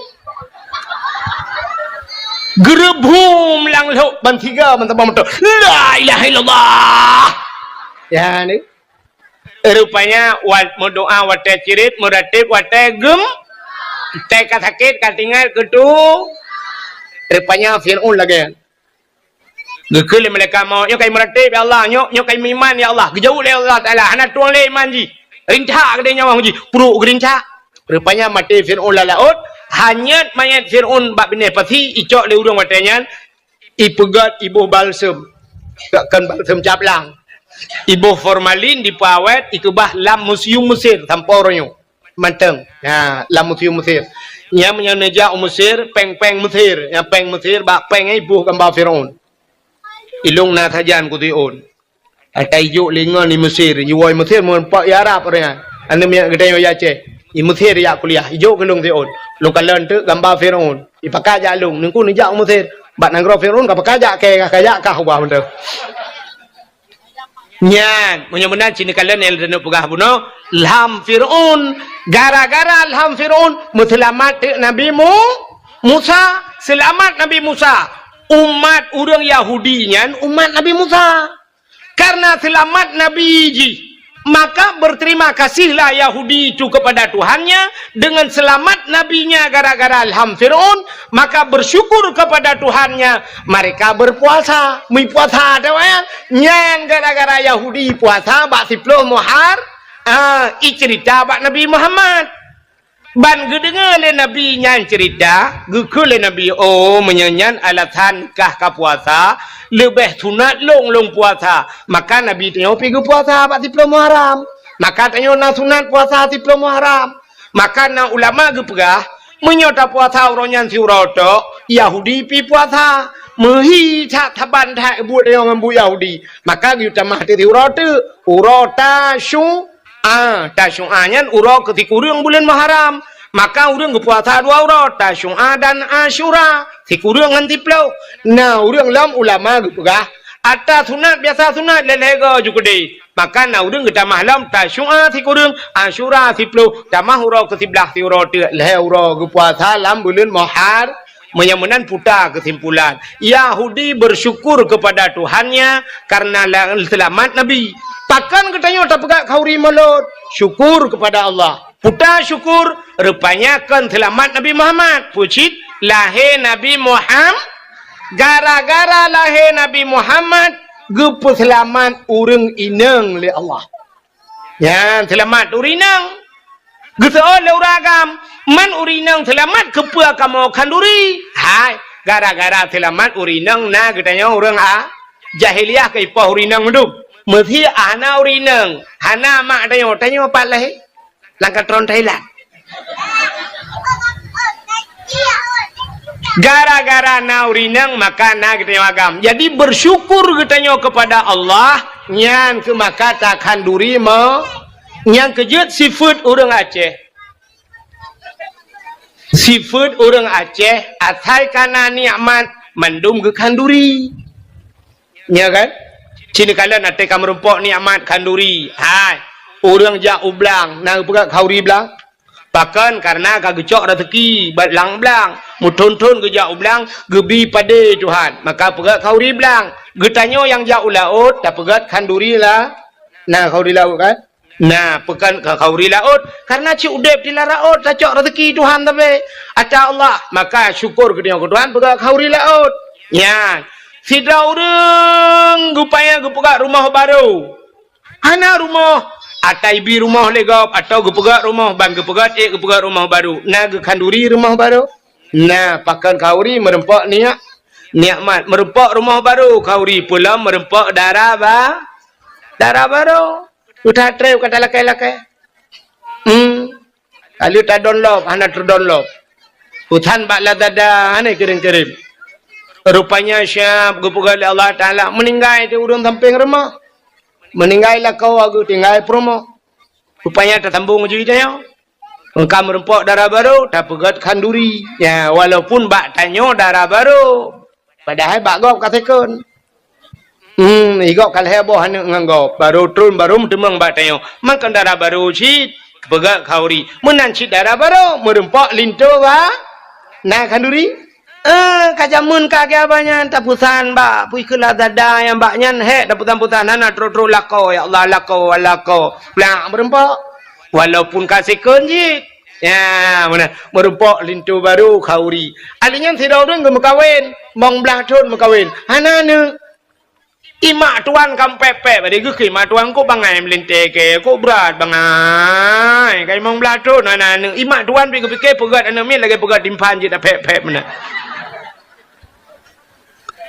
Geureubum langlo, ban tiga, ban tabang moto. La ilaha illallah. Ya, ni. Rupanya, wat-, meudoa watèe cirit, meuratéb watèe gem, watèe ka sakét, ka tinggai keutu. Rupanya, Fir'aun lagèe. Geukheun lé malaikat maut, "Nyoe kai meuratéb, ya Allah. Nyoe, nyoe kai meuiman, ya Allah." Geujaweueb lé Allah Taala, "Hana tueng lé iman jih. Rincak keudéh nyawöng jih." Pruek geurincak. Rupanya, maté Fir'aun lam laôt, hanyut manyét Fir'aun bak binéh pasi, icok lé ureueng watèe nyan, ipeugöt, iboh balsem. Kon balsem caplang. Iboh formalin, dipeuawét, ikeubah lam museum Mesir sampoe uroe nyoe. Mantong. Ha, lam museum Mesir. Nyan meunyoe neujak u Mesir, péng-péng Mesir. Nyang péng Mesir, bak péng nyan iboh gamba Fir'aun. Ilôn na sajan keu Fir'aun. Ata ijok lé ngon i Mesir, jiwoe i Mesir, meureumpok i Arab ureueng nyan. Aneuk miet geutanyoe i Aceh. I Mesir jak kuliah, ijok keu lôn Fir'aun. Lôn kalon teuk gamba Fir'aun. Ipakat jak lôn, neungku neujak u Mesir. Bak nanggroe Fir'aun ka pakat jak kèe, ka jak kah ubah mantong. Nyan, meunyoe meunan cit neukalon nyang lôn peugah bunoe, lham Fir'aun. Gara-gara lham Fir'aun, meuseulamat teuk Nabi Mu-, Musa. Seulamat Nabi Musa. Umat ureueng Yahudi nyan umat Nabi Musa. Karena seulamat Nabi jih, maka berterima kasihlah Yahudi itu kepada Tuhannya dengan selamat nabinya gara-gara lham Fir'aun, maka bersyukur kepada Tuhannya, mereka berpuasa, meupuasa, tahu ya? Nyan gara-gara Yahudi puasa bak siploh Muhar-, ah, icerita bak Nabi Muhammad. Ban geudeungoe lé Nabi nyan ceurita, geukheun lé Nabi, "Oh, meunyoe nyan alasan kah ka puasa, leubeh sunat lôn lôn puasa." Maka Nabi tanyoe pi geupuasa bak siploh Muharram. Maka tanyoe na sunat puasa siploh Muharram. Maka na ulama geupeugah, meunyoe tapuasa uroe nyan siuroe tok, Yahudi pi puasa. Meuhi that saban that buet tanyoe ngon buet Yahudi. Maka geuyue tamah teuk siuroe teuk, uroe Tasyu-, A, Tasyu'a nyan uroe keu sikureueng buleuen Muharram. Maka ureueng geupuasa dua uroe, Tasyu'a dan Asyura, sikureueng ngon siploh. Na ureueng lom ulama geupeugah, ata sunat biasa sunat lhèe-lhèe go ju keudeh. Maka na ureueng geutamah lom Tasyu'a sikureueng, Asyura siploh, tamah uroe keu siblaih siuroe teuk, lhèe uroe geupuasa lam buleuen Muhar-, Meunyoe meunan puta keusimpulan, Yahudi bersyukur kepada Tuhannya karena la-, seulamat Nabi. Pakon geutanyoe tapeugah khanduri mulod? Syukur kepada Allah. Puta syukur, rupanya kon seulamat Nabi Muhammad. Peue cit? Lahé Nabi Muham-, gara-gara lahé Nabi Muhammad, geupeuseulamat ureueng inong lé Allah. Nyan seulamat ureueng inong. Geuseuôt lé ureueng agam, "Man ureueng inong seulamat, keupeue kamoe khanduri?" Hai, gara-gara seulamat ureueng inong na geutanyoe ureueng a-, jahiliyah keu ipoh ureueng inong meudum. Meusé hana ureueng inong, hana mak tanyoe, tanyoe pat lahé? Lam katron Thailand. Gara-gara na ureueng inong, maka na geutanyoe agam. Jadi, bersyukur geutanyoe kepada Allah, nyan keuh maka takhanduri me-, nyang keujeuet sifeuet ureueng Aceh. Sifeuet ureueng Aceh, asai ka na nikmat, mandum geukhanduri. Nya kan? Cit neukalon até ka meurumpok nikmat khanduri. Hai, ureueng jak u blang, na geupeugah khanduri blang? Pakon? Kareuna ka geucok raseuki bak lam blang. Meuthon-thon geujak u blang, geubi padé Tuhan. Maka peugah khanduri blang. Geutanyoe nyang jak u laôt, tapeugah khanduri la-, na khanduri laôt kan? Na, peugah khanduri laôt. Kareuna cit udeb di lam laôt, tacok raseuki Tuhan tapi ata Allah. Maka syukur geutanyoe keu Tuhan, peugah khanduri laôt. Nyan. Sidroe ureueng geupayah geupeugah rumoh barô. Hana rumoh, ata ibi rumoh lé gob, atawa geupeugah rumoh, ban geupeugah ék geupeugah rumoh barô. Na geukhanduri rumoh barô? Na, pakon khanduri? Meurumpok niat, nikmat. Meurumpok rumoh barô khanduri, peulom meurumpok dara ba-, dara barô. Uta treb ka talakée-lakée. Hmm. Ka lheueh tadonlop, hana teudonlop. Utan bak Lazada, hana kirém-kirém. Rupanya siap geupeugah lé Allah Taala, meuninggai di ureueng sampéng rumoh. Meuninggai lakoe geutinggai peurumoh. Rupanya tasambong jih tanyoe. Ka meurumpok dara barô, tapeugah khanduri. Ya, walaupun bak tanyoe dara barô. Padahai bak gob ka second. Hmm, i gob ka lhée boh aneuk ngon gob. Barô tron, barô meuteumeung bak tanyoe. Maka dara barô cit, peugah khanduri. Meunan cit dara barô, meurumpok linto ba-, na khanduri. Eh, ka jameun ka geuh abah nyan, tapeusan bak, pui keu Lazada nyang bak nyan, hék, tapeusan-peusan, hana trok-trok lakoe, ya Allah, lakoe, lakoe. Plak, meurumpok. Walaupun ka second cit. Ya, meunan. Meurumpok linto barô khanduri. Ahli nyan sidroe ureueng geumeukawen, limong blaih thon meukawen. Hana aneuk. Imak tuan ka pép-pép, bari geukheun mak tuan, "Kok bangai meulintèe kèe, kok brat bangai. Ka limong blaih thon hana aneuk." Imak tuan pih geupike peugöt aneuk miet lagèe peugöt timphan jeuet tapép-pép meunan.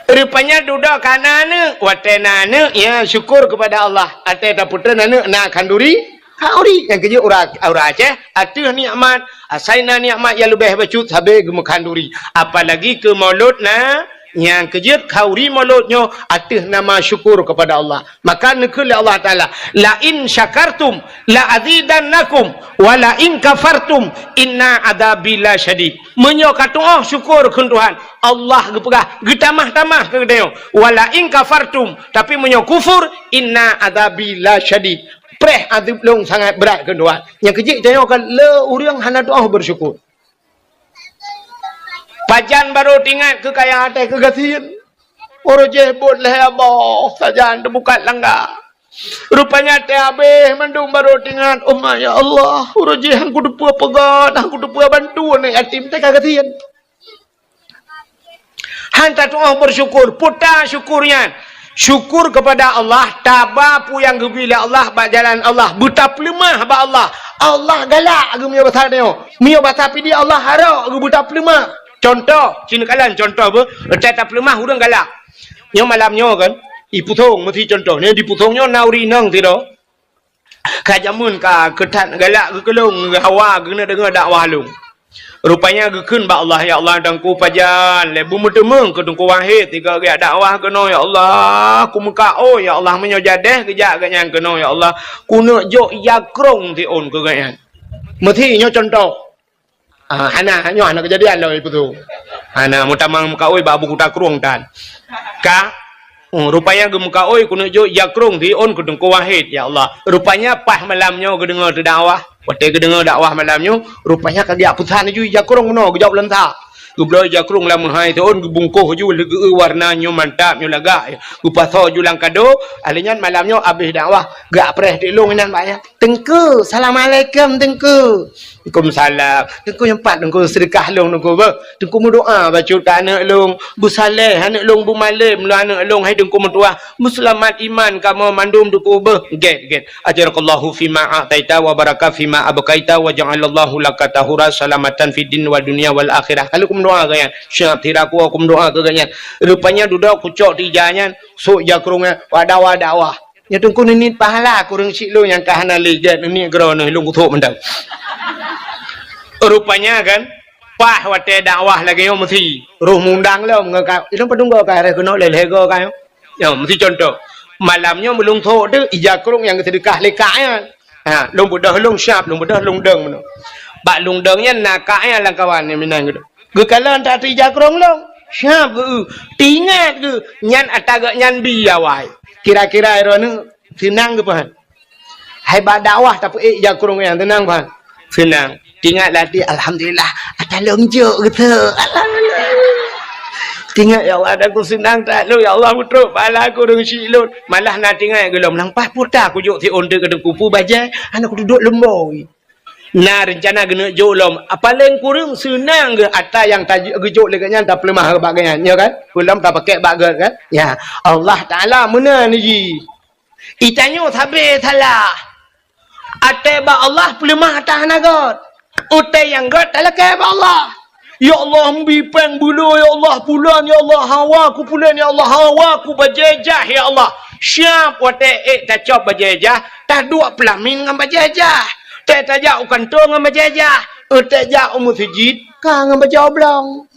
Rupanya dudoe ka na aneuk, watèe na aneuk, ya syukur kepada Allah. Watèe tapeutreun aneuk na khanduri, khanduri. Nyang keujeuet ureueng, ureueng Aceh, ateueh nikmat, asai na nikmat nyang leubeh bacut sabe geumeukhanduri. Apalagi keu Maulud na, nyang keujeuet khanduri Maulud nyoe ateueh nama syukur kepada Allah. Maka neukheun lé Allah Taala, "La in syakartum la azidannakum, wa la in kafartum inna adzabi lasyadid." Meunyoe ka tu'oh syukur kheun Tuhan, Allah geupeugah, geutamah-tamah keu geutanyoe. "Wa la in kafartum," tapi meunyoe kufur, "inna adzabi lasyadid." Preh azeub lôn sangat brat kheun Tuhan. Nyang keujeuet tanyoe ka le ureueng hana tu'oh bersyukur. Pajan barô teuingat keu kaya até keugasien. Uroe jéh bot lhèe boh sajan teubukat langga. Rupanya até habéh mandum barô teuingat, "Oh ma, ya Allah, uroe jéh han kuteupeue peugöt, han kuteupeue bantu aneuk yatim teuka gasien." Han tatu'oh bersyukur, peue ta syukur nyan. Syukur kepada Allah, taba peue nyang geubri lé Allah bak jalan Allah, beutapeuleumah bak Allah. Allah galak geumeunyoe basa tanyoe. Meunyoe basa Pidie Allah harok geubeutapeuleumah. Contoh, sineuk kalon contoh beuh, teuka tapeuleumah ureueng galak. Nyoe malam nyoe kan, i Pusong meusi contoh. Nyoe di Pusong nyoe na ureueng inong sidroe. Ka jameun ka keu that galak geukeulong hawa geuneuk deungoe dakwah lôn. Rupanya geukheun bak Allah, "Ya Allah, Teungku pajan lé beumeuteumeung keu Teungku Wahid sigoe geujak dakwah keunoe, ya Allah. Kumeukaôi, ya Allah, meunyoe jadeh geujak gobnyan keunoe, ya Allah, kuneuk jok jakrong siôn keu gobnyan." Meusi nyoe contoh. Ah, hana, nyoe hana keujadian lom ipeue tu. Hana, meutamong meukaôi bak Abu Kuta Krueng tan. Ka, hmm, rupanya geumeukaôi keuneuk jok jakrong siôn keu Teungku Wahid, ya Allah. Rupanya paih malam nyoe geudeungoe teudakwah. Watèe geudeungoe dakwah malam nyoe, rupanya ka geujak peusan laju jakrong keunoe, geujok lam sa. Geubloe jakrong lam meuhai siôn, geubungkoh laju, lé geu-, warna nyoe mantap, nyoe lagak. Geupasoe laju lam kado, ahli nyan malam nyoe abéh dakwah, geujak preh teuk lôn inan bak nyan. "Teungku, assalamualaikum, Teungku." "Waalaikumsalam." "Teungku, nyoe pat Teungku seudeukah lôn, Teungku, beuh. Teungku meudoa bacut keu aneuk lôn. Beusaleh aneuk lôn, beumalém lôn aneuk lôn, hai Teungku meutuah. Beuseulamat iman kamoe mandum, Teungku, beuh." "Gèt, gèt. Ajarakallahu fima a'taita wa baraka fima abqaita wa ja'alallahu laka tahura salamatan fid din wa dunya wal akhirah." Ka lheueh kumeudoa keu nyan. Siap, sira ku kumeudoa keu nyan. Rupanya dudoe kucok tija nyan, sôk jakrong nyan, wada-wada wah. Nyoe Teungku neuniet pahala keu ureueng syiek lôn nyang ka hana lé gèt, neuniet keudroe neuh lôn kuthok mantong. Rupanya kan, Paih watée dakwah lagée nyoe meusi roh mundang lom ngon ka, ilôn padum goe ka rhah keunoe lhée-lhée goe ka nyoe. Nyoe meusi contoh. Malam nyoe meulungso teuh ija krông nyang geuseudeukah lé kak nyan. Ha, lôn beudôh lôn siab, lôn beudôh lôn deueng meunoe. Bak lôn deueng nyan na kak nyan lam kawan nyang meunan geuh. Geukalon that ija krông lôn. Siab geuh. Teuingat geuh nyan ata geuh nyan bi awai. Kira-kira droeneuh seunang geuh pahan. Hai bak dakwah tapeuék ija krông nyang seunang pahan. Seunang. Teuingat lam até, "Alhamdulillah, ata lôn jok geuh." Alhamdulillah. Teuingat, "Ya Allah, ata ku seunang that lôn. Ya Allah, meutrok pahala ku deungon syiek lôn." Malah na teuingat gohlom, "Nang paih puta kujok siôn teuk keu teungku peue bajée, hana kuduek leumboi." Na reuncana geuneuk jok lom, paléng kureueng seunang geuh ata nyang ta-, geujok lé geuh nyan tapeuleumah bak geuh nyan, nyo kan? Peulom tapakèk bak geuh kan? Ya, Allah Taala meunan jih. Itanyoe sabe salah. Até bak Allah peuleumah ata hana göt. Utai nyang göt talakée bak Allah. Ya Allah, meubi péng beulo, ya Allah, pulan, ya Allah, hawa ku pulan, ya Allah, hawa ku bajée jah, ya Allah. Siab watée ék tacok bajée jah, taduek peulamin ngon bajée jah. Tée tajak u kantô ngon bajée jah. Tée jak u meuseujid, ka ngon bajée oblong.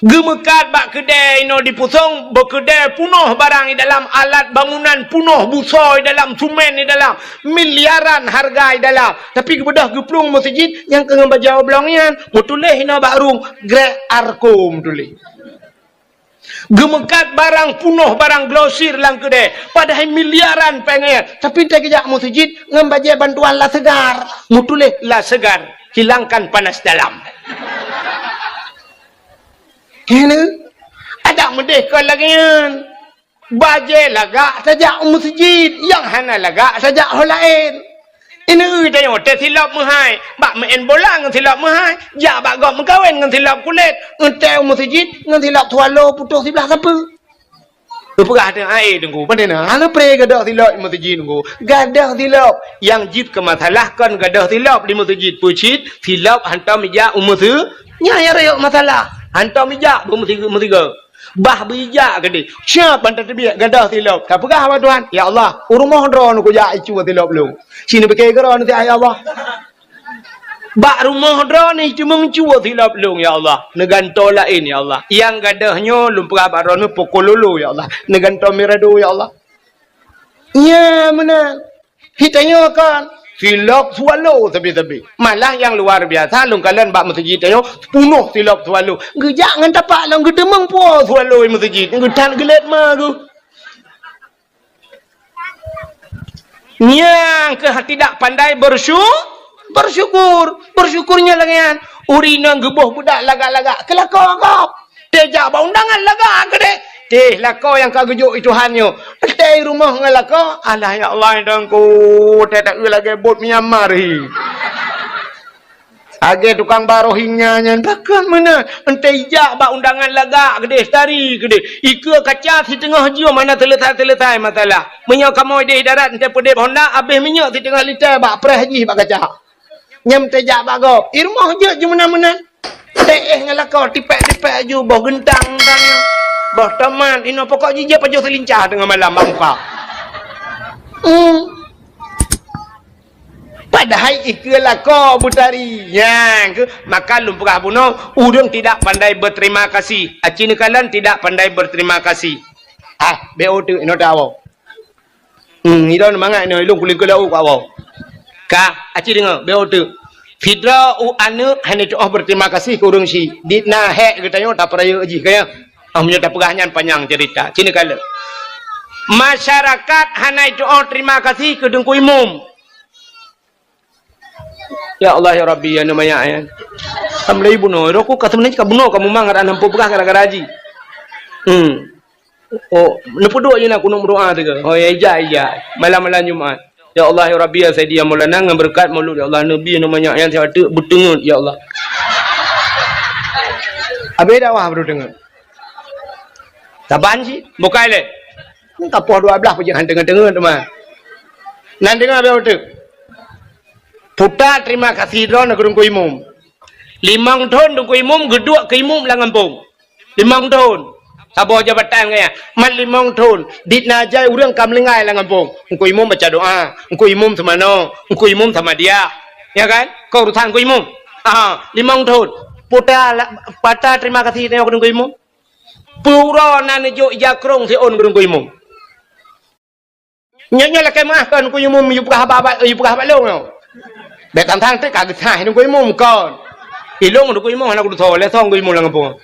Geumeukat bak keudée inoe dipusong, bak keudée punoh barang di dalam, alat bangunan punoh, busoe di dalam, sumen di dalam, miliaran hareuga di dalam. Tapi geubeudôh geuplueng meuseujid nyang keu ngon bajée oblong nyan, meutuléh inoe bak rueng, Grek Arkom tuléh. Geumeukat barang punoh, barang grosir lam keudée, padahai miliaran péng nyan. Tapi tée geujak meuseujid ngon bajée bantuan La Segar, meutuléh La Segar, hilangkan panas dalam. Keuneuk adak meudeh kon lagée nyan. Bajée lagak tajak u meuseujid, nyang hana lagak tajak ho laén. Ineuk tanyoe teusilop meuhai, bak meu'en bola ngon silop meuhai, jak bak gob meukawen ngon silop kulét, eunteuk u meuseujid ngon silop swallow putôh siblah sapeue. Teupeugah teuh, "Ai, Teungku, pane na? Hana pré gadôh silop di meuseujid, Teungku." Gadôh silop. Nyang jeuet keu masalah kon gadôh silop di meuseujid. Peue cit? Silop hantom ijak u meuseu-, nyan nyang rayeuk masalah. Hantom ijak bak meusi-, meusigoe. Bah beujak keudeh. Siab ban tateubiet gadôh silop. Tapeugah bak Tuhan, "Ya Allah, u rumoh droeneuh kujak icu silop lôn. Sineubike keudroe neusiat, ya Allah." Bak rumoh droeneuh teumeucue silop lôn, ya Allah. Neugantoe laén, ya Allah. Nyang gadôh nyoe lôn peugah bak droeneuh poko lolo, ya Allah. Neugantoe mirado, ya Allah. Nyan meunan. Hitanyoe kan silop swallow sabe-sabe. Malah nyang luar biasa, lôn kalon bak meuseujid tanyoe punoh silop swallow. Geujak ngon tapak lom geuteumeung po swallow di meuseujid. Geuthat geulet ma geuh. Nyang keuh tidak pandai bersyu-, bersyukur. Bersyukur nyan lagée nyan. Ureueng inong geuboh budak lagak-lagak, keu lakoe gob. Tée jak bak undangan lagak keudeh. Teh lakoe nyang ka geujok i Tuhan nyoe. Tée i rumoh ngon lakoe, alah ya Allah, Teungku, tée taeu lagée bot Myanmar hi. Lagée tukang ba Rohingya nyan, pakon meunan. Eunteuk ijak bak undangan lagak keudeh, tari keudeh. Ikeue kaca siteungoh jeuem hana seuleusoe-seuleusoe masalah. Meunyoe kamoe deh darat eunteuk peudeb honda, abéh minyeuk siteungoh lita bak preh jih bak kaca. Nyan eunteuk jak bak gob. I rumoh jeuet jeumeunan-meunan. Teuéh ngon lakoe, tipék-tipék aju, boh geuntang-geuntang. Boh tomat, inoe pokok jih jeuet pajoh seulincah teungoh malam bak muka. Hmm. Padahai ikeue lakoe beutari. Nyan keuh, maka lôn peugah bunoe, ureueng tidak pandai berterima kasih. Aci neukalon tidak pandai berterima kasih. Ah, B O teuk inoe tawoe. Hmm, idong mangat inoe, ilong kuling keulau kawau. Ka, aci deungoe, B O teuk. Sidroe u aneuk hana tuoh berterima kasih keu ureueng syiek. Di na hék geutanyoe tapeurayeuk jih kaya. Ah, meunyoe tapeugah nyan panyang cerita. Sini kala. Masyarakat hana tuoh terima kasih keu Teungku Imum. Ya Allah, ya Rabbi, ya nama ya, ya. Alhamdulillah, bunoe. Roh ku ka sebenarnya ka bunoe, ka mumang, ada nampu peugah gara-gara haji. Hmm. Oh, neupeuduek je na kunong meudoa teuka. Oh, ya, ija, ija. Malam-malam Jumat. Ya Allah, ya Rabbi, ya Sayyidi, ya Maulana, ngon beureukat Maulud, ya Allah, Nabi, nama ya, ya, siapa tu, beuteungeut, ya Allah. Habis dakwah baru teungeut. Saban cit, bukai lé. Ka poh dua belas peujiak han teungeut-teungeut teuma. Nan deungoe beu teuk. Puta terima kasih droe keu Teungku Imum. Limong thon Teungku Imum geuduek keu imum lam gampông. Limong thon. Saboh jabatan gaya. Man limong thon. Dit na jai ureueng ka meuninggai lam gampông. Teungku Imum baca doa. Teungku Imum seumanoe. Teungku Imum sama dia. Ya kan? Keu urusan Teungku Imum. Ah, limong thon. Puta la-, pata terima kasih tanyoe keu Teungku Imum. Peue uroe na neujok ija krong siôn keu Teungku Imum. Nyoe, nyoe lakée meuáh kon Teungku Imum, yue peugah haba bak, yue peugah bak lôn nyoe. Bék tang-tang teuk ka geusaih Teungku Imum kon. Ilôn Teungku Imum hana kudutoe, lé song Teungku Imum lam gampông.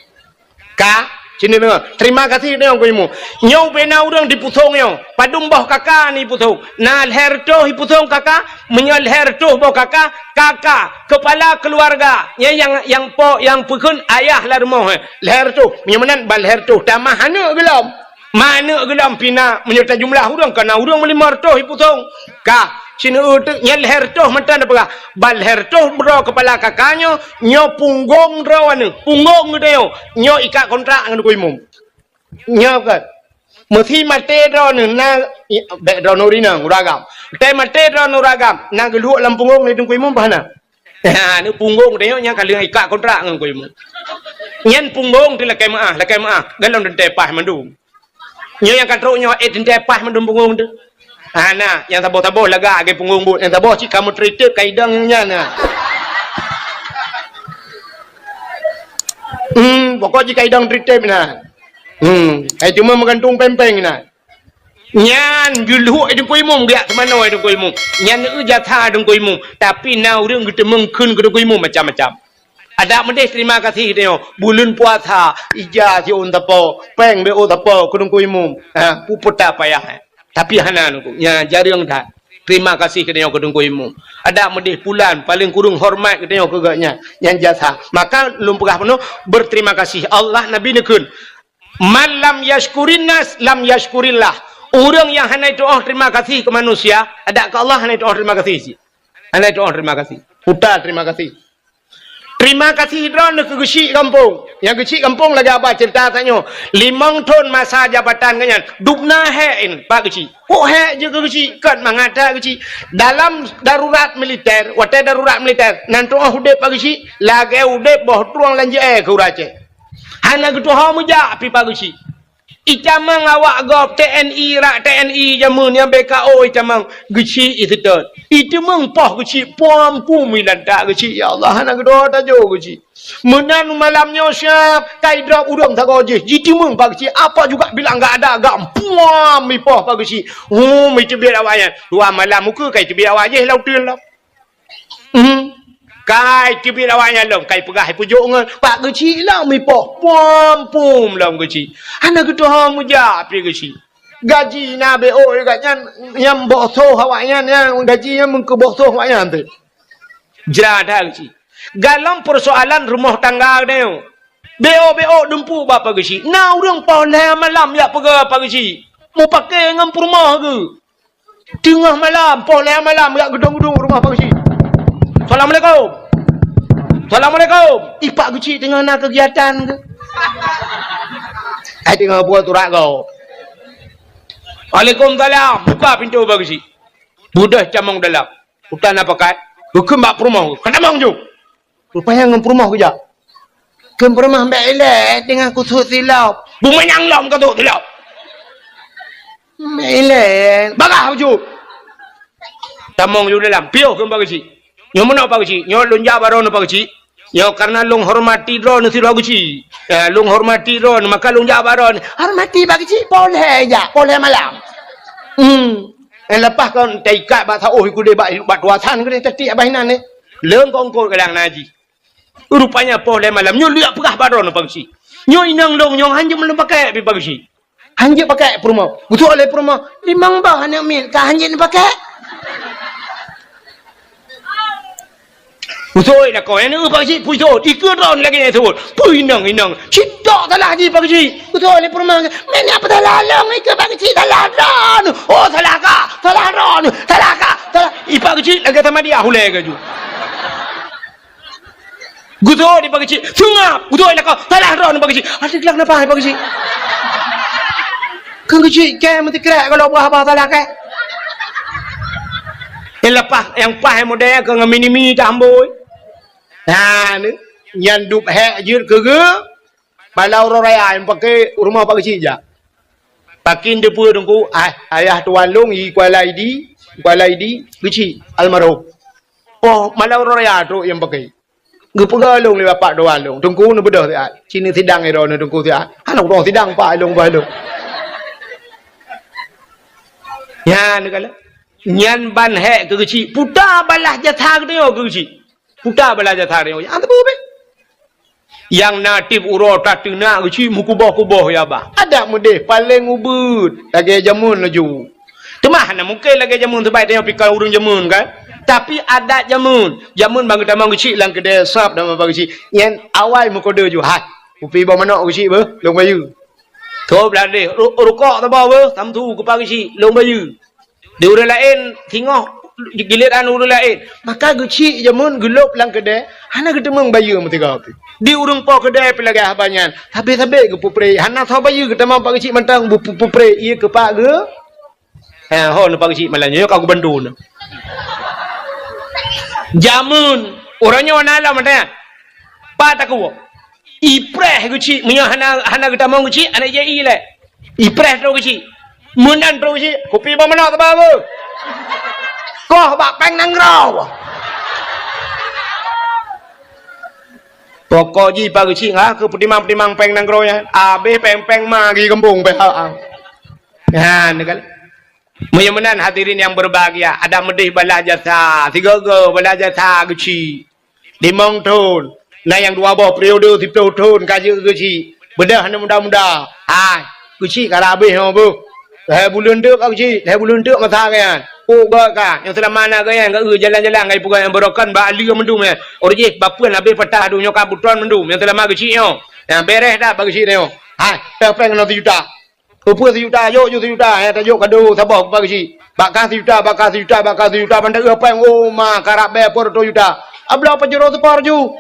Ka, sini deungoe. Terima kasih tanyoe Teungku Imum. Nyoe ubé na ureuëng jipusong nyoe. Padum boh kaka ni jipusong. Na lhée reutôh jipusong kaka, meunyoe lhée reutôh boh kaka, kaka, kepala keluarga. Nyan nyang, nyang po, nyang peukheun ayah lam rumoh, eh. Lhée reutôh. Meunyoe meunan ban lhée reutôh tamah aneuëk geulom. Ma aneuëk geulom pih na, meunyoe tajumlah ureuëng, ka na ureuëng meulima reutôh jipusong. Ka, sineuk teuk nyan lhée reutôh mantong tapeugah. Ban lhée reutôh droe kepala kaka nyoe, nyoe punggong droe nyoe, punggong geutanyoe, nyoe ikat kontrak ngon Teungku Imum. Nyoe kon. Meusi maté droeneuh na, i, bék droeneuh rinong, ureuëng agam. Teumaté droeneuh ureuëng agam, na geulhok lam punggong lé Teungku Imum bah na. Ha, ni punggong tanyoe nyang ka lheueh ikat kontrak ngon Teungku Imum. Nyan punggong teuh lakée meuáh, lakée meuáh, golom teuntée paih mandum. Nyoe nyang ka trok nyoe, eh, teuntée paih mandum punggong teuh. Hana, nyang saboh-saboh lagak lagée punggong buet, nyang saboh cit ka meutritép ka idong nyan na. Hmm, pokok jih ka idong tritép na. Hmm, ai cuma meugantung péng-péng na. Nyan geulhok Teungku Imum, geujak teumanoe Teungku Imum. Nyan eu jasa Teungku Imum. Tapi na ureuëng geuteumeung kheun keu Teungku Imum macam-macam. Adak meudeh terima kasih tanyoe. Buleuen puasa, ija siôn sapo, péng bék sapo keu Teungku Imum. Ha, peue-peue payah. Tapi hana Teungku. Nyan jareueng that. Terima kasih keu tanyoe keu Teungku Imum. Adak meudeh pulan, paléng kureueng horeumat keu tanyoe keu gobnyan. Nyan jasa. Maka lôn peugah bunoe, berterima kasih. Allah Nabi neukheun, "Man lam yashkurin nas, lam yashkurillah." Ureuëng nyang hana jituoh terima kasih keu manusia, adak keu Allah hana jituoh terima kasih cit. Hana jituoh terima kasih. Puta terima kasih. Terima kasih droeneuh keu geuchik gampông. Nyang geuchik gampông lagée haba ceurita tanyoe. Limong thon masa jabatan geuhnyan, dubna hék in Pak Geuchik. Kok hék jeuet keu geuchik, kon mangat that geuchik. Dalam darurat militer, watée darurat militer, nan tuoh udeb Pak Geuchik, lagée udeb boh trueng lam jeuée keu ureuëng Aceh. Hana geutuho meujak pih Pak Geuchik. Itamong awak gob T N I, rak T N I jameun nyang B K O itamong geuchik iseutôt. Iteumeung poh geuchik puam-puam ilantak geuchik, ya Allah, hana geudoa tajo geuchik. Meunan malam nyoe siab kai drob ureuëng sagoe jih, jiteumeung Pak Geuchik, apa juga bilang gak ada gam puam ipoh Pak Geuchik. Hum iteubiet awak nyan. Dua malam muka kai teubiet awak jih lau teun lom. Hmm. Kai teubiet awak nyan lom, kai peugah ipujok ngon Pak Geuchik lom ipoh, puam-puam lom geuchik. Hana geutuho meujak pih geuchik. Gaji na B O geuhnyan, nyang boh soh awak nyan, nyang gaji nyan meukeu boh soh awak nyan teuh. Jra that geuchik. Galom persoalan rumoh tangga geutanyoe. B O B O dumpeue bak Pak Geuchik. Na ureuëng poh lhée malam jak peugah Pak Geuchik. Mupake ngon peurumoh geuh. Teungoh malam, poh lhée malam, jak geudong-geudong rumoh Pak Geuchik. "Assalamualaikum. Assalamualaikum." Ih, Pak Geuchik teungoh na keugiatan keuh. Ai teungoh buet urat gob. "Waalaikumsalam." Buka pintoe Pak Geuchik. Beudôh tamong dalam. Utan na pakat. Geukheun bak peurumoh. "Ka tamong ju." Rupanya ngon peurumoh geujak. Kheun peurumoh, "Bék ilée, teungoh kusut silop." "Bumanyang lom kusut silop." "Bék ilée." "Bagah baju." Tamong ju dalam. "Piôh," kheun Pak Geuchik. "Nyoe meunoe Pak Geuchik. Nyoe lôn jak bak droeneuh Pak Geuchik. Nyoe karena lôn hormati droeneuh sidroe Geuchik. Eh, lôn hormati droeneuh, maka lôn jak bak droeneuh." "Hormati Pak Geuchik, poh lhée jak, poh lhée malam." Hmm. Eh, leupah kon taikat bak saôh ikudeh bak, bak tuasan keudeh tatiek abah inan eh. Leueng kongkot kadang na jih. Rupanya poh lhée malam nyoe lheueh peugah bak droeneuh Pak Geuchik. Nyoe inong lôn nyoe hanjeuet lôn pakèk pih Pak Geuchik. Hanjeuet pakèk peurumoh. Geutuek lé peurumoh, "Limong boh aneuk miet ka hanjeuet neupakèk?" Geutuek lakoe aneuk Pak Geuchik, pui sot. Ikeu droeneuh lagèe nyan sot. Pui inong-inong. Cit tok salah jih Pak Geuchik. Geutuek lé peurumoh, "Meunan peusalah lôn ikeu Pak Geuchik, salah droeneuh." "Oh, salah kah? Salah droeneuh. Salah kah? Salah." Ih, Pak Geuchik lagèe sama dia hulèe keu ju. Geutuek di Pak Geuchik, seungap. Geutuek lakoe, salah droeneuh Pak Geuchik. Adak geulak napa Pak Geuchik? Keu Geuchik kèe meusikrek kalau buah-buah salah kèe. Nyang leupah, nyang paih model keu ngon mini-mini tambôi. Nah, ni, nyan dub hék jeuet keu geu. Malam uroe raya nyang paké rumoh Pak Geuchik jak. Pakin deue peue teungku, ah, ayah tuan lôn i Kuala Idi, Kuala Idi, Geuchik, almarhum. Poh malam uroe raya trok nyang paké. Geupeugah lôn lé bapak dua lôn, "Teungku, neubeudôh siat. Ci neusidang droeneuh Teungku siat." Hana udong sidang pak lôn bah lôn. Nyan kala. Nyan ban hék keu geuchik, puta balah jasa geutanyoe keu geuchik. Puta balah jasa geutanyoe. Nyang teupeu beh. Nyang na tieb uroe tateunak geuchik meukuboh-kuboh ya bah. Adak meudeh paleng ubeuet lagée jameun laju. Teuma hana mungken lagée jameun, sabab tanyoe pih ka ureuëng jameun kan. Tapi adat jameun, jameun ban geutamong geuchik lam keudè sab dan mapa geuchik. Nyan awai meukodeu ju, "Hai, kupi boh manok geuchik beuh, lôn bayeue." Tho blah deh, ru-, rukok taba beuh, tamtu kupa geuchik, lôn bayeue. Di ureuëng laén singoh giliran ureuëng laén. Maka geuchik jameun geulop lam keudè, hana geuteumeung bayeue meusigoe pih. Di ureuëng po keudè pih lagée haba nyan, sabe-sabe geupupreh, hana soe bayeue geutamong pak geuchik mantong bu-, pu-, pupreh, ié keu pak geu. Ha, ho neu pak geuchik malam nyoe ka geubantu neu. Jameun, uroe nyoe na lom ada. Pat takue. Ipreh geuchik, meunyoe hana, hana geutamong geuchik, hana jai lé. Ipreh trok geuchik. Meunan trok geuchik, kupi boh manok taba beuh. Koh bak péng nanggroe. Pokok jih pak geuchik, ha, keu peutimang-peutimang péng nanggroe nyan. Abéh péng-péng ma geuh gampông pih, ha, ha. Nyan kan. Meunyoe meunan hadirin yang berbahagia, adak meudeh balah jasa, sigoe-goe balah jasa geuchik. Limong thon, na nyang dua boh periode siplôh thon ka jeuet geuchik. Beudôh aneuk muda-muda. Hai, geuchik ka abéh nyoe beuh. Lhée buleuen teuk ka geuchik, lhée buleuen teuk masa nyan. Kok gét ka, nyang seulama na geuh nyan, geuh jalan-jalan ngon peugah nyang beurokon bak aleue mandum nyan. Uroe jih bapeuen abéh patah dum nyoe ka butron mandum nyang seulama geuchik nyoe. Nyang beres that bak geuchik nyoe. Hai, péng-péng nyoe sijuta. Peue-peue sijuta, jok ju sijuta, eh, tajok kado saboh bak geuchik. Bak kah sijuta, bak kah sijuta, bak kah sijuta, ban taeu péng, oh, ma, karab bée peuet reutôh juta. Abloe Pajero seupor ju.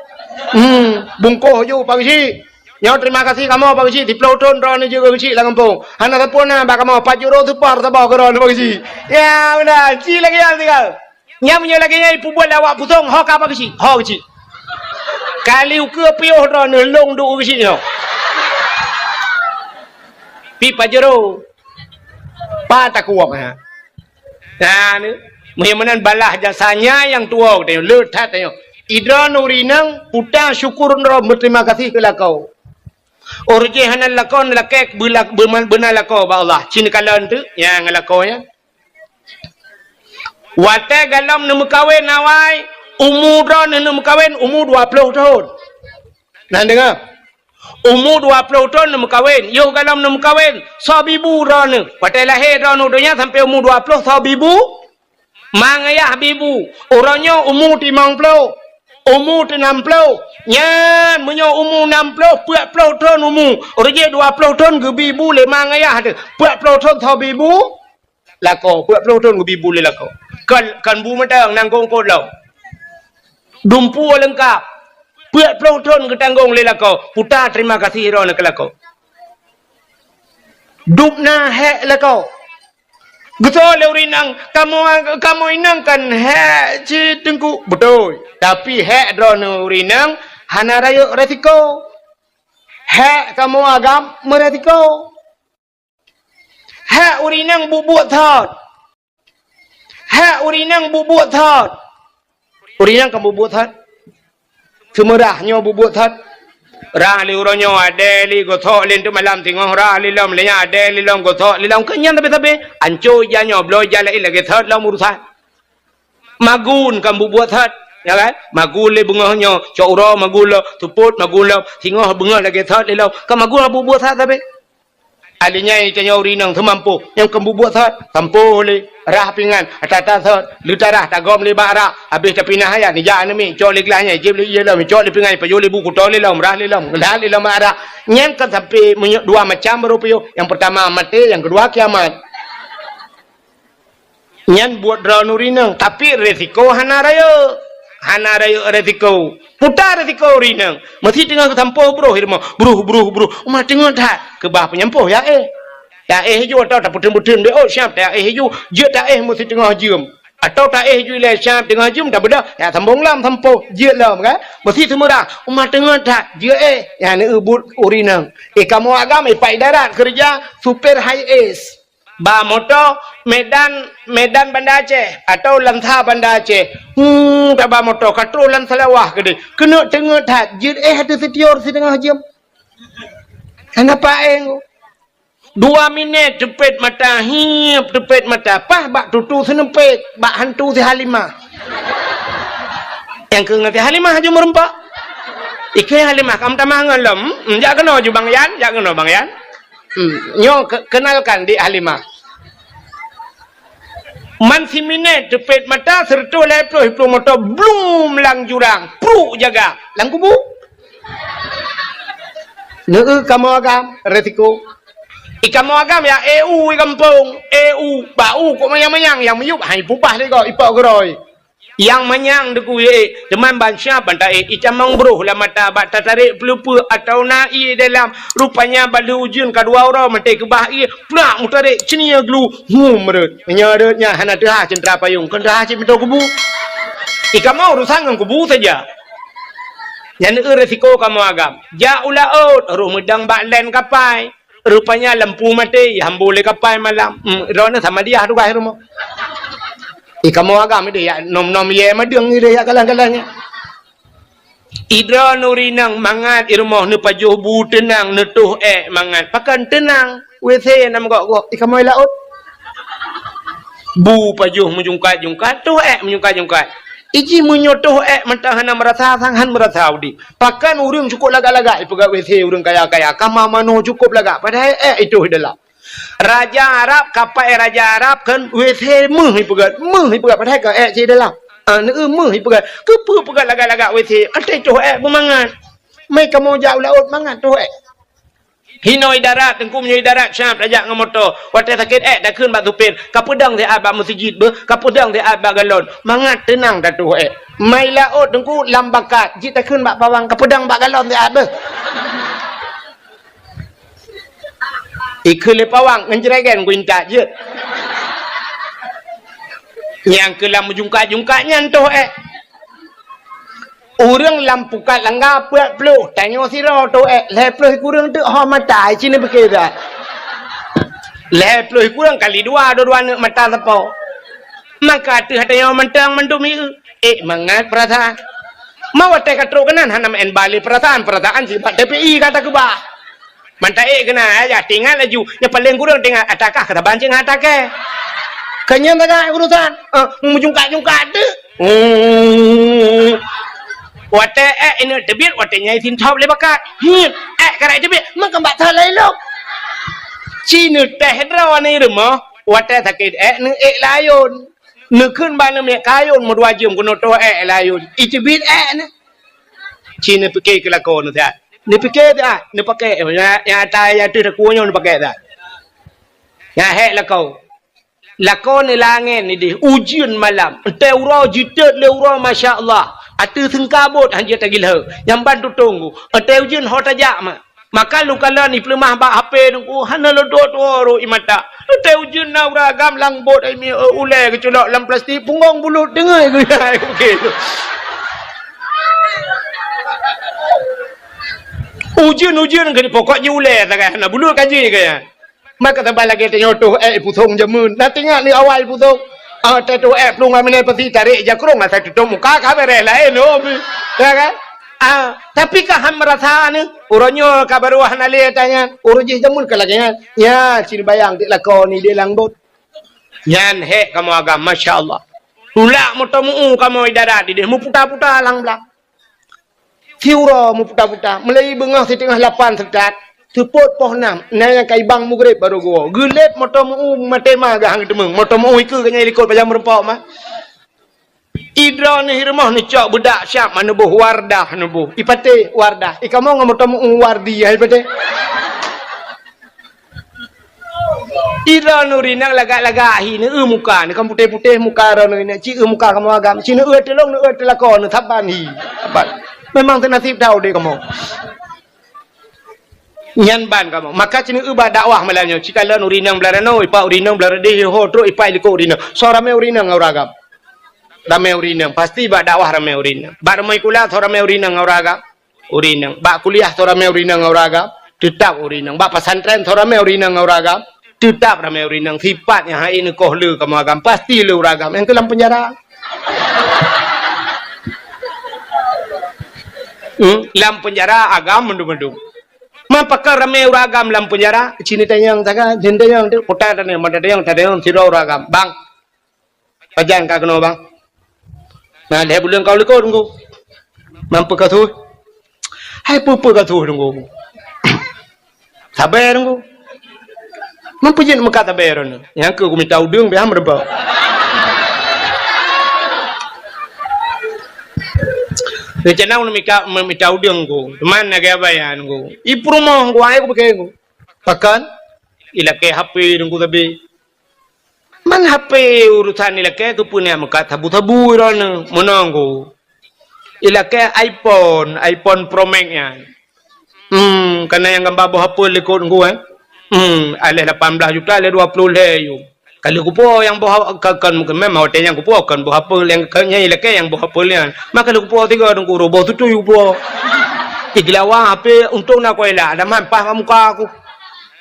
Hmm, bungkôh ju bak geuchik. Nyoe terima kasih kamoe bak geuchik, siplôh thon droeneuh jeuet geuchik lam gampông. Hana sapeue na bak kamoe, Pajero seupor saboh keu droeneuh bak geuchik. Ya, meunan, ci lagée nyan tinggai. Nyan meunyoe lagée nyan ipeubuet lé awak pusong, ho ka bak geuchik, ho geuchik. Kali ukeue piôh droeneuh lôn duek geuchik nyoe. Pi Pajero. Pat takue, ha. Nah, ni. Meunyoe meunan balah jasanya nyang tuwoe geutanyoe, le that tanyoe. Idroeneuh ureuëng inong, puta syukur droe, beuterima kasih keu lakoe. Uroe jih hana lakoe, lakée beula-, beuma-, beuna lakoe bak Allah. Ci neukalon teuk nyang lakoe nyan. Watée galom neumeukawen awai, umu droeneuh neumeukawen umu dua ploh thon. Na deungoe? Umu dua ploh thon neumeukawen, yoh galom neumeukawen, soe bibu droeneuh. Watée lahé droeneuh donya sampoe umu dua ploh, soe bibu? Ma ngayah bibu. Uroe nyoe umu timong ploh, umu teunam ploh. Nyan meunyoe umu nam ploh, peuet ploh thon umu. Uroe jih dua ploh thon geubi bu lé ma ngayah teuh. Peuet ploh thon soe bibu? Lakoe, peuet ploh thon geubi bu lé lakoe. Kon, kon bu mantong, nangkong kot lom. Dumpeue leungkap. Peuet ploh thon geutanggong lé lakoe. Puta terima kasih droeneuh keu lakoe. Dubna hék lakoe. Geusoe lé ureuëng inong, "Kamoe, kamoe inong kan hék cit Teungku." Beutôi. Tapi hék droeneuh ureuëng inong hana rayeuk resiko. Hék kamoe agam meuresiko. Hék ureuëng inong buet-buet that. Hék ureuëng inong buet-buet that. Ureuëng inong kan buet-buet that. Seumeurah nyoe buet-buet that. Rah lé uroe nyoe adée lé gosok lé teuk malam singoh rah lé lom lé nyan adée lé lom gosok lé lom keu nyan sabe-sabe. Anco ija nyoe bloe ija laén lagée that lom urusan. Magun kan bubuet that, ya kan? Magun lé beungoh nyoe, cok uroe magun lom, seupôt magun lom, singoh beungoh lagée that lé lom. Kan magun bubuet that sabe. Alinyan tanyoe ureuëng inong seumampoh, nyang keu bubuet that, sampoh lé, rah pingan, ata-ata that, leutarah tagom lé bak rak, habéh tapinah ayat, nijak aneuk miet, cok lé glah nyan, jieb lé ié lom, cok lé pingan, pajoh lé bu kuto lé lom, rah lé lom, glah lé lom bak rak. Nyan kan sampoe meunyoe dua macam baru piôh, nyang peurtama maté, nyang keudua kiamat. Nyan buet droeneuh ureuëng inong, tapi resiko hana rayeuk. Hana rayeuk resiko. Puta resiko ureuëng inong. Meusi teungoh geusampoh broh i rumoh. Broh, broh, broh. Uma teungoh that. Keubah peunyampôh ya éh. Ya éh ju atau tapeuteun-peuteun B O siab ya éh ju. Jeuet ya éh meusi teungoh jeuem. Atau ta éh ju ilée siab teungoh jeuem tabeudôh. Ya sambong lom sampoh. Jeuet lom kan. Meusi seumeurah. Uma teungoh that. Jeuet éh. Ya neubuet ureuëng inong. Eh kamoe agam eh Pak Idarat keureuja supir high S. Ba moto Medan, Medan Banda Aceh, atau Lansa Banda Aceh. Hmm, taba moto ka troh lam Seulawah keudeh. Keuneuk teungeut that, jeuet éh ateueh Seutior siteungoh jeuem. Hana paéng. Dua minét teupét mata, hiep teupét mata, paih bak tutoe seuneupét, bak hantu si Halimah. Nyang keu ngon si Halimah aju meureumpok. Ikheun Halimah, "Kam tamah ngon lom?" "Hmm, jak keunoe ju Bang Yan, jak keunoe Bang Yan." Hmm, nyoe ke-, kenalkan dik Halimah. Man siminét teupét mata, seureutôh lhèe ploh iplueng moto, blum lam jurang, pruk jaga, lam kubu. Neu kamoe agam, resiko. I kamoe agam ya, eu i gampông, eu, bak u kok manyang-manyang, nyang miyueb hai pubah lé gob, ipok geurôi. Nyang manyang deukuyee, teuma ban siap ban taék, itamong broh lam mata bak tatarek peuleupeue atawa na ié dalam. Rupanya bak lheueh ujeuen ka dua uroe mantong keubah ié, plak meutarek ceunie glu, hum rot. Meunyoe rot nyan hana teuhah ceuntra payong, kon teuhah cit meutoe kubu. I kamoe urusan ngon kubu saja. Nyan eu resiko kamoe agam. Jak u laôt, roh meudang bak lén kapai. Rupanya lampu maté, hambô lé kapai malam. Hmm, droeneuh sama diah tugaih rumoh. I kamoe agam ideh yak nom-nom yé madeueng ideh yak galang-galang nyan. Idroeneuh rinang mangat i rumoh neupajoh bu teunang neutoh ék mangat. Pakon teunang? WC nam gok-gok. I kamoe laôt. Bu pajoh meujungkat-jungkat, toh ék meujungkat-jungkat. Iji meunyoe toh ék mantong hana meurasa, sang han meurasa udeb. Pakon ureuëng cukôp lagak-lagak ipeugah WC ureuëng kaya-kaya, kama manoe cukôp lagak, padahai ék itoh dalam. Raja Arab, kapai raja Arab kan WC meuh ipeugah, meuh ipeugah, padahai ka ék cit dalam. Ah, neu meuh ipeugah, keupeue peugah lagak-lagak WC, até toh ék beumangat. Mai kamoe jak u laôt mangat toh ék. Hinoe i darat, teungku meunyoe i darat siap tajak ngon moto. Watée sakét ék takheun bak supir, kapeudong siat bak meuseujid beuh, kapeudong siat bak galon. Mangat teunang tatoh ék. Mai laôt teungku lam bakat, jeuet takheun bak pawang, kapeudong bak galon siat beuh. Ikheun lé pawang, ngon jregen kuintat jeuet. Nyang keu lam meujungkat-jungkat nyan toh ék. Ureuëng lam pukat langga peuet ploh, tanyoe sidroe toh ék, lhée ploh kureueng teuk ho mata, ci neupike that. Lhée ploh kureueng kali dua, dua-dua neuk mata sapo. Maka ateueh tanyoe mantong mandum ieu, ék mangat peurasaan. Ma watée ka trok keunan hana meu'en bale peurasaan, peurasaan sibat TPI ka takeubah. Mantong ék keunan, ayah teuingat laju, nyang paleng kureueng teuingat, atakah keutaban cit ngon atakée. Keunyan tagak urusan, eh, meujungkat-jungkat teuk. Hmm. Watée ék ineuk teubiet, watée nyan isintop lé bakat. Hmm. Ék karai teubiet, meukeubak that laén lom. Ci neutéh droe nibak rumoh, watée sakét ék neuék layôn. Neukheun bak neumiet kayôn meudua jeuem keunoe toh ék layôn. Iteubiet ék neu. Ci neupike keu lakoe neu siat. Neupike siat, neupakée, nyang, nyang ata nyang ateueh takue nyoe neupakée siat. Nyang hék lakoe. Lakoe neu langét nideh, ujeuen malam. Entée uroe jitot lé uroe, masya Allah. Ateueh seungkabot hanjeuet tagilheu. Nyang ban tutong ku. Entée ujeuen ho tajak ma. Maka lôn kalon ipeuleumah bak HP teungku, hana lôn tuwoe-tuwoe rot i mata. Entée ujeuen na ureuëng agam lam bot ai mi, ulée geuculok lam plastik, punggong bulut deungoe geuya. Ujeuen-ujeuen keu pokok jih ulée sagai hana bulut ka jih gaya. Maka saban lagée tanyoe toh ék pusong jameun. Na teuingat lé awai pusong. Ah, tatoh ék plueng aminai pasi tarek jakrong asai tutong muka ka bereh laén, oh. Ya kan? Ah, tapi ka han meurasa neu, uroe nyoe ka barô hana lé tanyan, uroe jih jameun ka lagée nyan. Nya, cit bayang dik lakoe nideh lam bot. Nyan hék kamoe agam, masya Allah. Tulak moto meu-u kamoe i darat ideh, meuputa-puta lam blang. Siuroe meuputa-puta, meulai beungoh siteungoh lapan seukat, seupôt poh nam, na nyang ka ibang mugreb barô geuwoe. Geulét moto meu-u maté ma geuhang teumeung, moto meu-u ikeue geuh nyang ilikot pajan meurumpok ma. Idroeneuh i rumoh neucok beudak siab ma neuboh Wardah neuboh. Ipatéh Wardah, ikamoe ngon moto meu-u Wardi hai patéh. Idroeneuh rinang lagak-lagak hi, neueu muka, neu kan putéh-putéh muka droeneuh rinang, ci eu muka kamoe agam, ci neueu teulông, neueu teulakô, neu saban hi. Saban. Memang teunasib that udeb kamoe. Nyan ban kamoe. Maka ci neueu bak dakwah malam nyoe, ci kalon ureueng inong Beularoe Noe, ipak ureueng inong Beularoe Deh, ho trok ipak ilikot ureueng inong. Soe ramé ureueng inong ngon ureueng agam? Ramé ureueng inong. Pasti bak dakwah ramé ureueng inong. Bak rumoh sikula soe ramé ureueng inong ngon ureueng agam? Ureueng inong. Bak kuliah soe ramé ureueng inong ngon ureueng agam? Teutap ureueng inong. Bak pesantren soe ramé ureueng inong ngon ureueng agam? Teutap ramé ureueng inong, sipat nyang hai neukoh le kamoe agam, pasti le ureueng agam nyang keu lam peunjara. Hmm, lam peunjara agam mandum-mandum. Man pakon ramé ureueng agam lam peunjara, sini tanyong saga, sini tanyong, kota tanyong, mata tanyong, tanyong sidroe ureueng agam. Bang, pajan ka keunoe, Bang? Na lhèe buleuen ka u likot, Teungku. Man peue ka su? Hai peue-peue ka su, Teungku. Sabe, Teungku. Man peue jeuet meukat sabe droeneuh? Nyang keu kumita udeueng, biasa meureumpok. Rencana ulôn mita, meumita udeueng, Teungku. Teuma lagèe abaya, Teungku. I peurumoh, Teungku, hai kupike, Teungku. Pakon? Ilakèe H P, Teungku, sabe. Man H P urusan ilakèe keupeue neuk meukat sabu-sabu droeneuh, meunoe, Teungku. Ilakèe iPhone, iPhone Pro Max nyan. Hmm, kana nyang gamba boh apel likot, Teungku, eh. Hmm, aléh lapan blah juta, aléh dua ploh lhèe yuem. Ka lheueh kupuwoe nyang boh a-, ka, kon, memang watèe nyan kupuwoe kon boh apel nyang ka, nyan ilakèe nyang boh apel nyan. Maka lheueh kupuwoe tiga, Teungku, roh boh tutui kupuwoe. Igeulawa H P untông na kuela, ada man paih bak muka aku.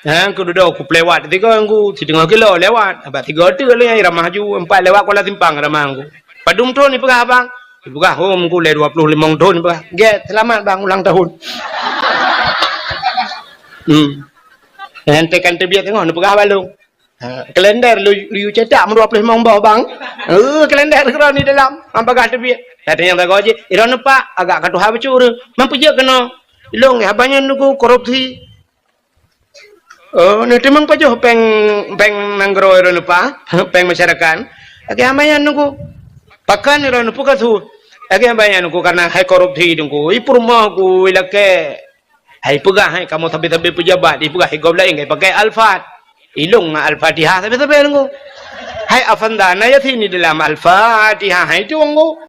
Ha, keududoe kupeuléwat tiga, Teungku, siteungoh kilo lewat. Abah tiga teuk lé nyang ramah ju, empat lewat Kuala Simpang ramah, Teungku. Padum thon ipeugah, Bang? Ipeugah, "Oh, Teungku, lé dua ploh limong thon," ipeugah. "Gèt, seulamat, Bang, ulang tahun." Hmm. Nyang tekan teubiet teungoh, neupeugah bak lôn. Ha, kalender lu, lu cetak meudua ploh limong boh, Bang. Eh, kalender keudroe di dalam, han peugah teubiet. Datang nyang sagoe jih, "Droeneuh, Pak, agak ka tuha bacut ureueng. Man peue jeuet keunoe?" "Ilôn, haba nyan, Teungku, korupsi." "Oh, neuteumeung pajoh péng, péng nanggroe droeneuh, Pak, péng masyarakat?" "Lagèe haba nyan, Teungku." "Pakon droeneuh, peue ka su?" "Lagèe haba nyan, Teungku, kareuna hai korupsi, Teungku. I peurumoh ku ilakèe." Hai peugah, hai kamoe sabe-sabe peujabat, ipeugah, "Hai gob laén ka ipakèe Alphard." Ilôn ngon Al-Fatihah sabe-sabe, Teungku. "Hai Avanda, na Yasin di dalam Al-Fatihah," hai tu, Teungku.